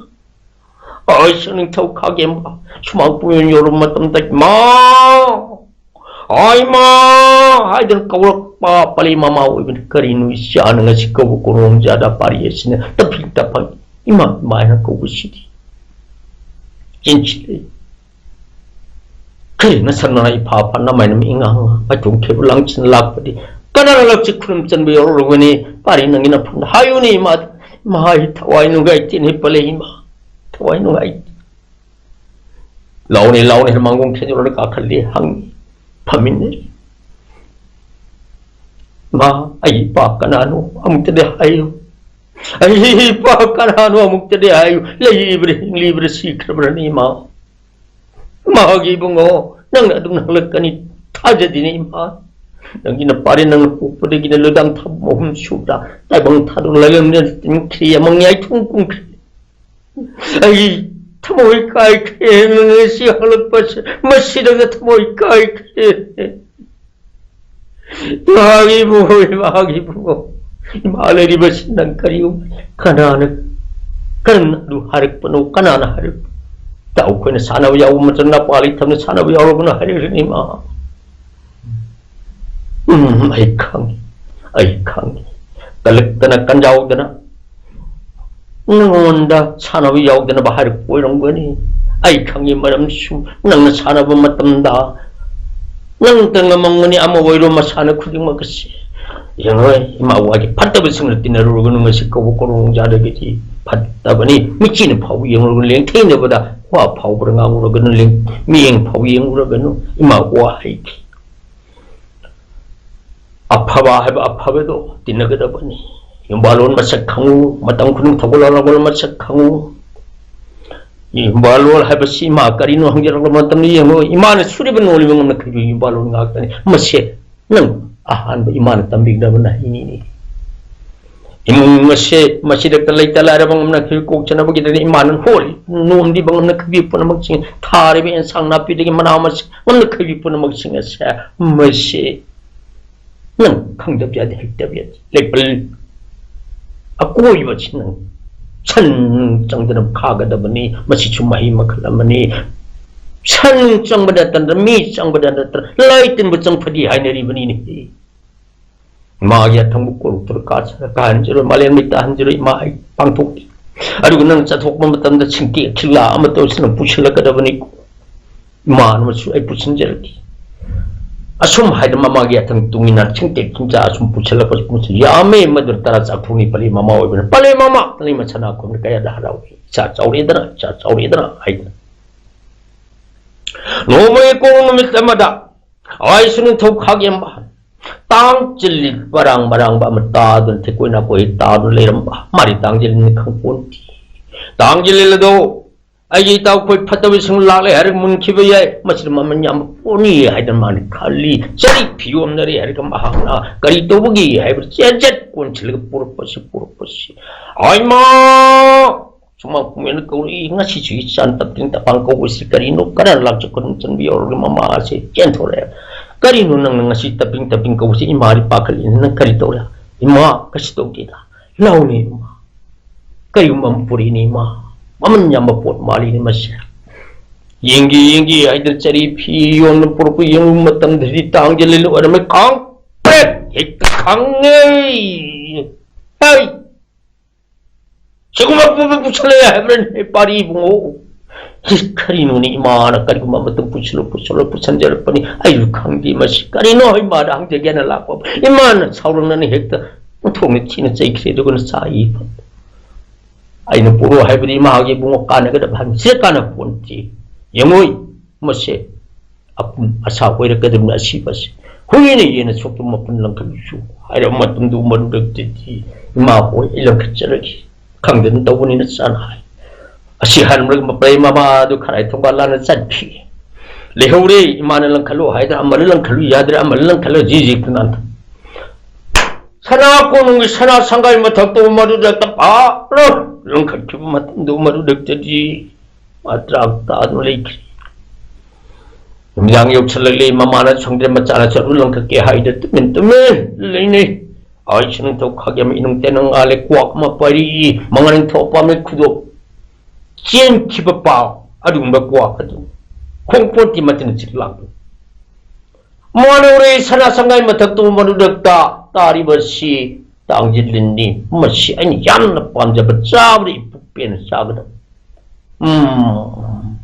ꯑꯩꯁꯨ ꯅꯤꯡꯊꯧ ꯈꯥꯒꯦꯝꯕ ꯁꯨꯃꯥꯡ ꯄꯨꯡꯌꯣꯟ ꯌꯧꯔꯕ ꯃꯇꯝꯗ "ꯏꯃꯥ! ꯑꯥ, ꯏꯃꯥ!" ꯍꯥꯏꯗꯅ ꯀꯧꯔꯛꯄ ꯄꯂꯤ ꯃꯃꯥ ꯑꯣꯏꯕꯅ "ꯀꯔꯤꯅꯣ ꯏꯆꯥꯅ ꯉꯁꯤ ꯀꯧꯕ ꯀꯣꯔꯣꯡꯖꯥꯗ ꯄꯥꯔꯤ ꯑꯁꯤꯅ ꯇꯞꯐꯤ ꯇꯞꯐꯤ ꯏꯃꯥ, ꯏꯃꯥ" ꯍꯥꯏꯅ ꯀꯧꯕꯁꯤꯗꯤ? ꯆꯦꯟꯁꯤꯜꯂꯦ꯫ ꯀꯔꯤ ꯅꯁꯛ ꯅꯅꯥꯏ ꯏꯐꯥ ꯐꯥ ꯅꯃꯥꯏꯅ ꯃꯤ ꯏꯉꯥꯡ ꯉꯥꯡ ꯄꯥꯏꯊꯣꯛꯈꯤꯕ ꯂꯥꯡꯁꯤꯟ ꯂꯥꯛꯄꯗꯤ? ꯀꯅꯥꯅ ꯂꯛꯆ ꯈꯨꯔꯨꯝ ꯆꯟꯕ ꯌꯥꯎꯔꯛꯂꯨꯒꯅꯤ? ꯄꯥꯔꯤ ꯅꯪꯒꯤ ꯅꯐꯝꯗ ꯍꯥꯏꯌꯨꯅꯦ ꯏꯃꯥꯗ꯫ "ꯏꯃꯥ, ꯑꯩ ꯊꯋꯥꯏ ꯅꯨꯡꯉꯥꯏꯇꯦꯅꯦ ꯄꯂꯤ ꯏꯃꯥ, ꯊꯋꯥꯏ ꯅꯨꯡꯉꯥꯏꯇꯦ"꯫ "ꯂꯥꯎꯅꯦ, ꯂꯥꯎꯅꯦ" ꯍꯥꯏꯅ ꯃꯥꯡꯒꯣꯟ ꯊꯦꯡꯗꯣꯛꯂꯒ ꯀꯥꯈꯠꯂꯦ, ꯍꯪꯉꯤ, ꯐꯝꯃꯤꯟꯅꯔꯤ꯫ "ꯏꯃꯥ, ꯑꯩ ꯏꯄꯥ ꯀꯅꯥꯅꯣ ꯑꯃꯨꯛꯇꯗꯤ ꯍꯥꯏꯌꯨ꯫ ꯑꯩ ꯏꯄꯥ ꯀꯅꯥꯅꯣ ꯑꯃꯨꯛꯇꯗꯤ ꯍꯥꯏꯌꯨ꯫ ꯂꯩꯔꯤꯕ꯭ꯔꯥ, ꯍꯤꯡꯂꯤꯕ꯭ꯔꯥ, ꯁꯤꯈ꯭ꯔꯕ꯭ꯔꯅꯤ ꯏꯃꯥ? ꯃꯥꯒꯤ ꯏꯕꯨꯡꯉꯣ, ꯅꯪꯅ ꯑꯗꯨꯝ ꯍꯪꯂꯛꯀꯅꯤ꯫ ꯊꯥꯖꯗꯦꯅꯦ ꯏꯃꯥ꯫ ꯅꯪꯒꯤ ꯅꯄꯥꯔꯤ ꯅꯪꯅ ꯄꯣꯛꯄꯗꯒꯤꯅ ꯂꯣꯏꯗꯥꯡ ꯊꯥꯕ ꯑꯍꯨꯝ ꯁꯨꯕꯗ ꯇꯥꯏꯕꯪ ꯊꯥꯗꯣꯛꯂꯒ ꯇꯤꯟꯈ꯭ꯔꯤ ꯑꯃꯪ ꯌꯥꯏꯊꯨꯡ ꯀꯨꯝꯈ꯭ꯔꯤ꯫ ꯑꯩ ꯊꯃꯣꯏ ꯀꯥꯏꯈ꯭ꯔꯦ꯫ ꯉꯁꯤ ꯍꯜꯂꯛꯄꯁꯦ ꯃꯁꯤꯗꯒ ꯊꯃꯣꯏ ꯀꯥꯏꯈ꯭ꯔꯦ꯫ ꯏꯃꯥꯒꯤ ꯏꯕꯨꯡꯉꯣ, ꯏꯃꯥꯒꯤ ꯏꯕꯨꯡꯉꯣ, ꯏꯃꯥ ꯂꯩꯔꯤꯕꯁꯤ ꯅꯪ ꯀꯔꯤ ꯎ-, ꯀꯅꯥꯅ, ꯀꯔꯝꯅ ꯑꯗꯨ ꯍꯥꯏꯔꯛꯄꯅꯣ? ꯀꯅꯥꯅ ꯍꯥꯏꯔꯛꯄ? ꯇꯥꯎ, ꯑꯩꯈꯣꯏꯅ ꯁꯥꯟꯅꯕ ꯌꯥꯎꯕ ꯃꯇꯝꯗ ꯄꯥꯜꯂꯤ ꯊꯝꯅ ꯁꯥꯟꯅꯕ ꯌꯥꯎꯔꯕꯅ ꯍꯥꯏꯔꯛꯂꯤꯅꯤ ꯏꯃꯥ꯫ ꯎꯝ, ꯑꯩ ꯈꯪꯉꯤ, ꯑꯩ ꯈꯪꯉꯤ꯫ ꯀꯜꯂꯛꯇꯅ ꯀꯟꯖꯥꯎꯗꯅ ꯅꯉꯣꯟꯗ ꯁꯥꯟꯅꯕ ꯌꯥꯎꯗꯅꯕ ꯍꯥꯏꯔꯛꯄ ꯑꯣꯏꯔꯝꯒꯅꯤ꯫ ꯑꯩ ꯈꯪꯉꯤ ꯃꯔꯝꯁꯨ, ꯅꯪꯅ ꯁꯥꯟꯅꯕ ꯃꯇꯝꯗ ꯅꯪꯇ ꯉꯝꯃꯝꯒꯅꯤ꯫ ꯑꯃ ꯑꯣꯏꯔꯣ, ꯃꯁꯥꯟꯅ ꯈꯨꯗꯤꯡꯃꯛ ꯑꯁꯤ ꯌꯦꯡꯉꯣꯏ, ꯏꯃꯥ ꯋꯥꯒꯤ ꯐꯠꯇꯕꯁꯤꯡꯅ ꯇꯤꯟꯅꯔꯨꯔꯒꯅꯨ꯫ ꯉꯁꯤ ꯀꯧꯕ ꯀꯧꯔꯣꯡ ꯌꯥꯗꯒꯗꯤ ꯐꯠꯇꯕꯅꯤ꯫ ꯃꯤꯆꯤꯅ ꯐꯥꯎꯕ ꯌꯦꯡꯂꯨꯔꯒꯅꯨ, ꯂꯦꯡꯊꯩꯅꯕꯗ ꯋꯥ ꯐꯥꯎꯕꯗ ꯉꯥꯡꯂꯨꯔꯒꯅꯨ, ꯂꯦꯡ-, ꯃꯤꯠꯌꯦꯡ ꯐꯥꯎꯕ ꯌꯦꯡꯂꯨꯔꯒꯅꯨ꯫ ꯏꯃꯥ ꯋꯥ ꯍꯩꯈꯤ꯫ ꯑꯐꯕ ꯍꯥꯏꯕ ꯑꯐꯕꯗꯣ ꯇꯤꯟꯅꯒꯗꯕꯅꯤ꯫ ꯌꯨꯝꯕꯥꯂꯣꯟ ꯃꯁꯛ ꯈꯪꯉꯨ, ꯃꯇꯝ ꯈꯨꯗꯤꯡ ꯊꯧꯒꯜ ꯂꯥꯡꯒꯣꯜ ꯃꯁꯛ ꯈꯪꯉꯨ꯫ ꯌꯨꯝꯕꯥꯂꯣꯟ ꯍꯥꯏꯕꯁꯤ ꯏꯃꯥ ꯀꯔꯤꯅꯣ ꯍꯪꯖꯔꯛꯄ ꯃꯇꯝꯗ ꯌꯦꯡꯉꯨ, ꯏꯃꯥꯅ ꯁꯨꯔꯤꯕ ꯅꯣꯜꯂꯤꯕ ꯉꯝꯅ ꯈꯩꯕꯤ ꯌꯨꯝꯕꯥꯂꯣꯟ ꯉꯥꯛꯇꯅꯤ꯫ ꯃꯁꯦ ꯅꯪ ꯑꯍꯥꯟꯕ ꯏꯃꯥꯅ ꯇꯝꯕꯤꯒꯗꯕ ꯅꯍꯩꯅꯤꯅꯦ꯫ ꯏꯃꯨꯡ ꯑꯁꯦ ꯃꯁꯤꯗ ꯂꯩꯇ ꯂꯥꯏꯔꯕ ꯉꯝꯅ ꯈꯩꯕꯤ ꯀꯣꯛꯆꯅꯕꯒꯤꯗꯃꯛ ꯏꯃꯥꯅ ꯍꯣꯜꯂꯤ ꯅꯣꯝꯂꯤꯕ ꯉꯝꯅ ꯈꯩꯕꯤ ꯄꯨꯝꯅꯃꯛꯁꯤꯡ, ꯊꯥꯔꯤꯕ ꯑꯦꯟꯁꯥꯡ ꯅꯥꯄꯤꯗꯒꯤ ꯃꯅꯥ ꯃꯁꯤꯡ ꯉꯝꯅ ꯈꯩꯕꯤ ꯄꯨꯝꯅꯃꯛꯁꯤꯡ ꯑꯁꯦ ꯃꯁꯤ ꯅꯪ ꯈꯪꯗꯕ ꯌꯥꯗꯦ, ꯍꯩꯇꯕ ꯌꯥꯗꯦ꯫ ꯂꯩꯄꯜ ꯑꯀꯣꯏꯕꯁꯤ ꯅꯪ ꯁꯟ ꯆꯪꯗꯅ ꯈꯥꯒꯗꯕꯅꯤ꯫ ꯃꯁꯤꯁꯨ ꯃꯍꯩ ꯃꯈꯜ ꯑꯃꯅꯤ꯫ ꯁꯟ ꯆꯪꯕ ꯅꯠꯇꯅ, ꯃꯤ ꯆꯪꯕ ꯅꯠꯇꯅ, ꯂꯥꯏ ꯇꯤꯟꯕ ꯆꯪꯐꯗꯤ ꯍꯥꯏꯅꯔꯤꯕꯅꯤꯅꯦ꯫ ꯏꯃꯥꯒꯤ ꯑꯊꯪꯕ ꯀꯣꯔꯨꯛꯇꯨꯗ ꯀꯥꯁꯤꯔ ꯀꯥꯍꯟꯖꯔꯣꯏ, ꯃꯥꯂꯦꯝ ꯂꯩ ꯇꯥꯍꯟꯖꯔꯣꯏ, ꯏꯃꯥ ꯑꯩ ꯄꯥꯡꯊꯣꯛꯀꯦ꯫ ꯑꯗꯨꯒ ꯅꯪ ꯆꯠꯊꯣꯛꯄ ꯃꯇꯝꯗ ꯁꯤꯡꯀꯦ ꯈꯤꯛꯂꯥ ꯑꯃ ꯇꯧꯔꯁꯤ, ꯅꯪ ꯄꯨꯁꯤꯜꯂꯛꯀꯗꯕꯅꯤ꯫ ꯏꯃꯥꯟꯅꯕꯁꯨ ꯑꯩ ꯄꯨꯁꯤꯟꯖꯔꯛꯈꯤ꯫ ꯑꯁꯨꯝ ꯍꯥꯏꯗꯅ ꯃꯃꯥꯒꯤ ꯑꯊꯪ ꯇꯨꯡ ꯏꯟꯅ ꯁꯤꯡꯇꯦꯛ ꯁꯤꯡꯆꯥ ꯑꯁꯨꯝ ꯄꯨꯁꯤꯜꯂꯛꯄ, ꯄꯨꯁꯤꯜ-, ꯌꯥꯝꯃꯦ꯫ ꯃꯗꯨꯅ ꯇꯔꯥ ꯆꯥꯛꯊꯣꯡꯅꯤ ꯄꯜꯂꯤ ꯃꯃꯥ ꯑꯣꯏꯕꯅ, "ꯄꯜꯂꯤ ꯃꯃꯥ, ꯄꯜꯂꯤ ꯃꯁꯅꯥ ꯈꯣꯝꯅ ꯀꯌꯥꯗ ꯍꯔꯥꯎꯏ, ꯏꯆꯥ ꯆꯥꯎꯔꯦꯗꯅ, ꯏꯆꯥ ꯆꯥꯎꯔꯦꯗꯅ" ꯍꯥꯏꯗꯅ꯫ ꯅꯣꯡꯃꯒꯤ ꯀꯣꯡ ꯅꯨꯃꯤꯠ ꯑꯃꯗ ꯑꯋꯥꯏꯁꯨ ꯅꯤꯡꯊꯧ ꯈꯥꯒꯦꯝꯕ ꯇꯥꯡ ꯆꯤꯜꯂꯤ ꯄꯔꯥꯡ ꯃꯔꯥꯡꯕ ꯑꯃ ꯇꯥꯗꯨꯅ ꯊꯦꯛꯀꯣꯏ ꯅꯥꯀꯣꯏ ꯇꯥꯗꯨꯅ ꯂꯩꯔꯝꯕ ꯃꯥꯔꯤ ꯇꯥꯡꯖꯤꯜꯅꯤ ꯈꯪꯄꯣꯟꯇꯦ꯫ ꯇꯥꯡꯖꯤꯜ ꯑꯗꯣ ꯑꯩꯒꯤ ꯏꯇꯥꯎꯈꯣꯏ ꯐꯠꯇꯕꯁꯤꯡ ꯂꯥꯛꯂꯦ ꯍꯥꯏꯔꯒ ꯃꯨꯟꯈꯤꯕ ꯌꯥꯏ, ꯃꯁꯤꯗ ꯃꯃꯜ ꯌꯥꯝꯕ ꯄꯣꯠꯅꯤ ꯍꯥꯏꯗꯅ ꯃꯥꯅ ꯈꯜꯂꯤ꯫ ꯆꯔꯤ ꯐꯤꯌꯣꯝꯅꯔꯦ ꯍꯥꯏꯔꯒ ꯃꯍꯥꯛꯅ ꯀꯔꯤ ꯇꯧꯕꯒꯦ ꯍꯥꯏꯕꯗ ꯆꯦꯠ ꯆꯦꯠ ꯀꯣꯟꯁꯤꯜꯂꯒ ꯄꯨꯔꯛꯄꯁꯤ, ꯄꯨꯔꯛꯄꯁꯤ꯫ ꯍꯥꯏꯃ! ꯁꯨꯃꯥꯡ ꯈꯨꯃꯦꯟꯅ ꯀꯧꯔꯛꯏ꯫ ꯉꯁꯤꯁꯨ ꯏꯆꯥꯟ ꯇꯞꯇꯤꯡ ꯇꯄꯥꯡ ꯀꯧꯕꯁꯤ ꯀꯔꯤꯅꯣ? ꯀꯅꯥ ꯂꯥꯛꯆ ꯈꯨꯗꯨꯝ ꯆꯟꯕ ꯌꯧꯔꯒ ꯃꯃꯥ ꯑꯁꯦ ꯆꯦꯟꯊꯣꯔꯛꯑꯦ꯫ "ꯀꯔꯤꯅꯣ ꯅꯪꯅ ꯉꯁꯤ ꯇꯞꯇꯤꯡ ꯇꯞꯇꯤꯡ ꯀꯧꯕꯁꯤ? ꯏꯃꯥꯗꯤ ꯄꯥꯈꯠꯂꯤꯅ ꯅꯪ ꯀꯔꯤ ꯇꯧꯔꯦ?" "ꯏꯃꯥ, ꯀꯩꯁꯨ ꯇꯧꯗꯦꯗ꯫ ꯂꯥꯎꯅꯦ ꯏꯃꯥ꯫ ꯀꯔꯤꯒꯨꯝꯕ ꯑꯃ ꯄꯨꯔꯛꯏꯅꯦ ꯏꯃꯥ꯫ ꯃꯃꯜ ꯌꯥꯝꯕ ꯄꯣꯠ ꯃꯥꯜꯂꯤꯅꯦ ꯃꯁꯦ꯫ ꯌꯦꯡꯒꯦ, ꯌꯦꯡꯒꯦ ꯍꯥꯏꯗꯅ ꯆꯔꯤ ꯐꯤ ꯌꯣꯟꯕ ꯄꯨꯔꯛꯄ ꯌꯦꯡꯕ ꯃꯇꯝꯗꯗꯤ ꯇꯥꯡꯖ ꯂꯤꯜ ꯑꯣꯏꯔꯝꯃꯦ꯫ ꯈꯪ ꯄ꯭ꯔꯦꯛ ꯍꯦꯛꯇ ꯈꯪꯉꯦ꯫ ꯍꯩ! ꯁꯤꯒꯨꯝꯕ ꯄꯨ-, ꯄꯨ-, ꯄꯨꯁꯜꯂꯛꯑꯦ ꯍꯥꯏꯕ꯭ꯔꯅꯦ ꯄꯥꯔꯤ ꯏꯕꯨꯡꯉꯣ? ꯏꯁ, ꯀꯔꯤꯅꯣꯅꯦ ꯏꯃꯥꯅ ꯀꯔꯤꯒꯨꯝꯕ ꯑꯃꯇꯪ ꯄꯨꯁꯜꯂꯨ, ꯄꯨꯁꯜꯂꯨ, ꯄꯨꯁꯟꯖꯔꯛꯄꯅꯤ꯫ ꯑꯩꯁꯨ ꯈꯪꯗꯦ ꯃꯁꯤ꯫ ꯀꯔꯤꯅꯣ ꯏꯃꯥꯗ ꯍꯪꯖꯒꯦꯅ ꯂꯥꯛꯄ꯫ ꯏꯃꯥꯅ ꯁꯥꯎꯔꯛꯅꯅ ꯍꯦꯛꯇ ꯑꯣꯟꯊꯣꯛꯅ ꯊꯤꯅ ꯆꯩꯈ꯭ꯔꯦ, ꯑꯗꯨꯒꯅ ꯆꯥꯏ꯫ ꯑꯩꯅ ꯄꯨꯔꯛꯑꯣ ꯍꯥꯏꯕꯗꯤ ꯏꯃꯥꯒꯤ ꯏꯕꯨꯡꯉꯣ ꯀꯥꯟꯅꯒꯗꯕ ꯍꯥꯏꯕꯁꯦ ꯀꯥꯟꯅꯄꯣꯟꯇꯦ꯫ ꯌꯦꯡꯉꯣꯏ, ꯃꯁꯦ ꯑꯄꯨꯝ ꯑꯁꯥ ꯑꯣꯏꯔꯛꯀꯗꯕꯅꯤ ꯑꯁꯤꯕꯁꯦ꯫ ꯍꯨꯏꯅ ꯌꯦꯟꯅ ꯁꯣꯛꯄ ꯃꯄꯨꯟ ꯂꯪꯈꯠꯂꯨꯁꯨ ꯍꯥꯏꯔꯕ ꯃꯇꯝꯗꯨ ꯃꯗꯨꯗꯒꯤꯗꯤ ꯏꯃꯥ ꯍꯣꯏ ꯑꯩ ꯂꯪꯈꯠꯆꯔꯒꯦ꯫ ꯈꯪꯗꯅ ꯇꯧꯕꯅꯤꯅ ꯆꯥꯅ ꯍꯥꯏ꯫ ꯑꯁꯤ ꯍꯟꯕꯒ ꯃꯄ꯭ꯔꯩ ꯃꯃꯥ ꯑꯗꯨ ꯈꯔꯥꯏ ꯊꯣꯡꯒꯥꯜ ꯂꯥꯟꯅ ꯆꯠꯈꯤ꯫ ꯂꯩꯍꯧꯔꯦ ꯏꯃꯥꯅ ꯂꯪꯈꯠꯂꯨ ꯍꯥꯏꯗꯅ ꯑꯃꯅ ꯂꯪꯈꯠꯂꯨ ꯌꯥꯗ꯭ꯔꯦ, ꯑꯃꯅ ꯂꯪꯈꯠꯂꯨ ꯖꯤ ꯖꯤ ꯀꯅꯥꯟ ꯁꯅꯥ ꯀꯣꯅꯨꯡꯒꯤ ꯁꯅꯥ ꯁꯪꯒꯥꯏ ꯃꯊꯛꯇꯨ ꯃꯗꯨꯗ ꯇꯄꯥꯛꯂ ꯂꯪꯈꯠꯈꯤꯕ ꯃꯇꯝꯗꯨ ꯃꯗꯨꯗꯒꯤ ꯃꯥ ꯇ꯭ꯔꯥꯛ ꯇꯥꯗꯨꯅ ꯂꯩꯈ꯭ꯔꯤ꯫ ꯅꯨꯃꯤꯗꯥꯡ ꯌꯧꯁꯜꯂꯛꯂꯦ, ꯃꯃꯥꯅ ꯁꯪꯗ꯭ꯔꯦ, ꯃꯆꯥꯅ ꯆꯠꯂꯨ ꯂꯪꯈꯠꯀꯦ ꯍꯥꯏꯗ ꯇꯨꯃꯤꯟ ꯇꯨꯃꯤꯟ ꯂꯩꯅꯩ꯫ ꯑꯩꯁꯨ ꯅꯤꯡꯊꯧ ꯈꯥꯒꯦꯝ ꯏꯅꯨꯡ ꯇꯦꯅ ꯉꯥꯜꯂꯦ, ꯀ꯭ꯋꯥꯛ ꯑꯃ ꯄꯥꯏꯔꯛꯏ, ꯃꯉꯥ ꯅꯤꯡꯊꯧ ꯑꯄꯥꯝꯕꯩ ꯈꯨꯗꯣꯞ ꯆꯦꯟꯈꯤꯕ ꯄꯥꯎ ꯑꯗꯨꯒꯨꯝꯕ ꯀ꯭ꯋꯥꯛ ꯑꯗꯨ ꯈꯣꯡꯄꯣꯠꯀꯤ ꯃꯇꯤꯟ ꯆꯤꯛꯂꯥꯛꯄ꯫ ꯃꯣꯟ ꯎꯔꯦ ꯁꯅꯥ ꯁꯪꯒꯥꯏ ꯃꯊꯛꯇꯨ ꯃꯗꯨꯗꯛꯇ ꯇꯥꯔꯤꯕꯁꯤ ꯇꯥꯡꯖꯤꯜꯂꯤꯅꯤ꯫ ꯃꯁꯤ ꯑꯩꯅ ꯌꯥꯝꯅ ꯄꯥꯝꯖꯕ ꯆꯥꯕꯗ ꯏꯄꯨꯛ ꯄꯦꯟꯅ ꯆꯥꯒꯗꯕ꯫ ꯎꯝ,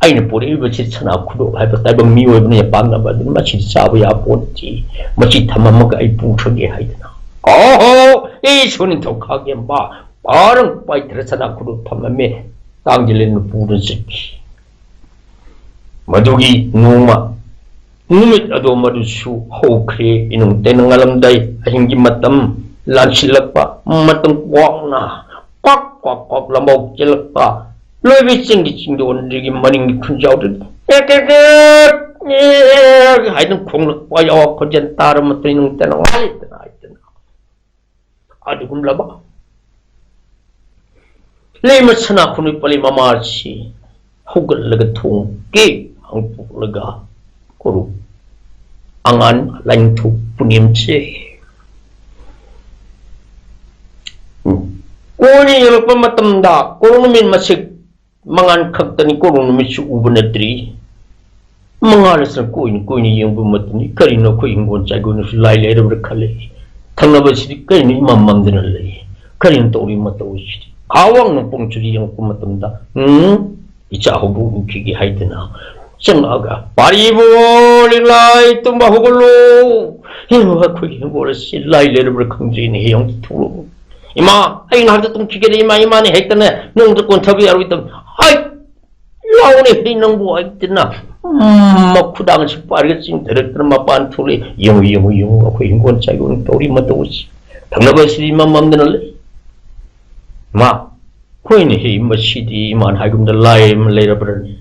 ꯑꯩꯅ ꯄꯨꯔꯛꯏꯕꯁꯤ ꯁꯅꯥ ꯈꯨꯗꯣꯞ ꯍꯥꯏꯕ ꯇꯥꯏꯕꯪ ꯃꯤꯑꯣꯏꯕꯅ ꯄꯥꯝꯅꯕ ꯑꯗꯨꯅ ꯃꯁꯤ ꯆꯥꯕ ꯌꯥꯄꯣꯟꯇꯦ꯫ ꯃꯁꯤ ꯊꯝꯃꯝꯃꯒ ꯑꯩ ꯄꯨꯈ꯭ꯔꯒꯦ ꯍꯥꯏꯗꯅ꯫ ꯑꯣꯍꯣ! ꯑꯩꯁꯨ ꯅꯤꯡꯊꯧ ꯈꯥꯒꯦꯝꯕ ꯄꯥꯔꯪ ꯄꯥꯏꯊꯔ ꯁꯅꯥ ꯈꯨꯗꯣꯞ ꯊꯝꯂꯝꯃꯦ꯫ ꯇꯥꯡꯖꯤꯜꯂꯤꯅ ꯄꯨꯗꯨꯅ ꯆꯠꯈꯤ꯫ ꯃꯗꯨꯒꯤ ꯅꯣꯡꯃ ꯅꯨꯃꯤꯠ ꯑꯗꯣ ꯃꯗꯨꯁꯨ ꯍꯧꯈ꯭ꯔꯦ꯫ ꯏꯅꯨꯡ ꯇꯩꯅ ꯉꯥꯜꯂꯝꯗꯥꯏ ꯑꯍꯤꯡꯒꯤ ꯃꯇꯝ ꯂꯥꯟꯁꯤꯜꯂꯛꯄ, ꯃꯇꯝ ꯀ꯭ꯋꯥꯛꯅ ꯀ꯭ꯋꯥꯛ ꯀ꯭ꯋꯥꯛ ꯀ꯭ꯋꯥꯛ ꯂꯝꯕꯥꯎ ꯆꯦꯜꯂꯛꯄ, ꯂꯣꯏꯕꯤ ꯆꯤꯡꯒꯤ ꯆꯤꯡꯗꯣꯟꯗꯒꯤ ꯃꯅꯤꯡꯒꯤ ꯈꯨꯟꯖꯥꯎꯗ ꯀꯦꯛ ꯀꯦꯛ ꯀꯦꯛ ꯀꯦꯛ ꯍꯥꯏꯗꯨꯅ ꯈꯣꯡꯂꯛꯄ ꯌꯥꯎ ꯈꯣꯟꯖꯦꯜ ꯇꯥꯔꯕ ꯃꯇꯨꯡ ꯅꯨꯡꯇꯅ ꯋꯥꯏꯗꯅ ꯍꯥꯏꯗꯅ ꯑꯗꯨꯒꯨꯝꯂꯕ ꯂꯩꯃ ꯁꯅꯥ ꯈꯨꯅꯨ ꯄꯂꯤ ꯃꯃꯥꯁꯤ ꯍꯧꯒꯠꯂꯒ ꯊꯣꯡꯒꯦ ꯍꯥꯡꯇꯣꯛꯂꯒ ꯀꯣꯔꯨ ꯑꯉꯥꯟ ꯂꯥꯏꯅꯤꯡꯊꯧ ꯄꯨꯅꯦꯝꯁꯦ ꯀꯣꯏꯅ ꯌꯦꯡꯂꯛꯄ ꯃꯇꯝꯗ ꯀꯣꯔꯨ ꯅꯨꯃꯤꯠ ꯃꯁꯤꯛ ꯃꯉꯥꯜ ꯈꯛꯇꯅꯤ, ꯀꯣꯔꯨ ꯅꯨꯃꯤꯠꯁꯨ ꯎꯕ ꯅꯠꯇ꯭ꯔꯤ꯫ ꯃꯉꯥꯜ ꯑꯁꯤꯅ ꯀꯣꯏꯅ ꯀꯣꯏꯅ ꯌꯦꯡꯕ ꯃꯇꯝꯗ ꯀꯔꯤꯅꯣ ꯑꯩꯈꯣꯏ ꯍꯤꯡꯒꯣꯜ ꯆꯥꯏꯒꯣꯜꯅꯁꯨ ꯂꯥꯏ ꯂꯩꯔꯕ꯭ꯔꯥ ꯈꯜꯂꯦ꯫ ꯊꯪꯅꯕꯁꯤꯗꯤ ꯀꯔꯤꯅꯣ ꯏꯃꯝ ꯃꯝꯗꯅ ꯂꯩ꯫ ꯀꯔꯤꯅꯣ ꯇꯧꯔꯤ ꯃꯇꯧ ꯑꯁꯤꯗꯤ? ꯑꯥ ꯋꯥꯡꯅ ꯄꯣꯡꯁꯨꯗ ꯌꯦꯡꯉꯛꯄ ꯃꯇꯝꯗ ꯎꯝ ꯏꯆꯥ ꯍꯧꯕ ꯎꯈꯤꯒꯦ ꯍꯥꯏꯗꯅ ꯆꯪꯂꯛꯑꯒ ꯄꯥꯔꯤꯕꯣ ꯂꯤꯛꯂꯥꯏ ꯇꯨꯝꯕ ꯍꯧꯒꯠꯂꯣ꯫ ꯌꯦꯡꯉꯣ ꯑꯩꯈꯣꯏꯒꯤ ꯍꯤꯡꯒꯣꯜ ꯑꯁꯤ ꯂꯥꯏ ꯂꯩꯔꯕ꯭ꯔꯥ ꯈꯪꯗ꯭ꯔꯤꯅꯦ꯫ ꯍꯌꯦꯡ ꯊꯣꯛꯂꯛꯎ꯫ ꯏꯃꯥ ꯑꯩ ꯉꯥꯏꯍꯥꯛꯇ ꯇꯨꯝꯈꯤꯒꯦꯅꯦ ꯏꯃꯥ꯫ ꯏꯃꯥꯅ ꯍꯦꯛꯇꯅꯦ ꯅꯣꯡꯗ ꯀꯣꯟꯊꯕ ꯌꯥꯔꯣꯏꯗꯕꯅꯤ꯫ ꯍꯥꯏ ꯂꯥꯎꯅꯦ ꯍꯦ ꯅꯪꯕꯨ ꯍꯥꯏꯗꯅ ꯃꯈꯨꯗꯥꯡꯁꯤ ꯄꯥꯏꯔꯒ ꯆꯤꯡꯊꯔꯛꯇꯅ ꯃꯄꯥꯟ ꯊꯣꯛꯂꯛꯏ꯫ ꯌꯦꯡꯉꯨ ꯌꯦꯡꯉꯨ ꯌꯦꯡꯉꯨ ꯑꯩꯈꯣꯏ ꯍꯤꯡꯒꯣꯜ ꯆꯥꯏꯒꯣꯜ ꯇꯧꯔꯤ ꯃꯇꯧ ꯑꯁꯤ꯫ ꯊꯪꯅꯕ ꯑꯁꯤꯗꯤ ꯏꯃꯝ ꯃꯝꯗꯅ ꯂꯩ꯫ ꯃꯥ ꯍꯣꯏꯅꯦ ꯍꯦ ꯃꯁꯤꯗꯤ ꯏꯃꯥꯅ ꯍꯥꯏꯒꯨꯝꯗ ꯂꯥꯏ ꯑꯃ ꯂꯩꯔꯕ꯭ꯔꯅꯤ꯫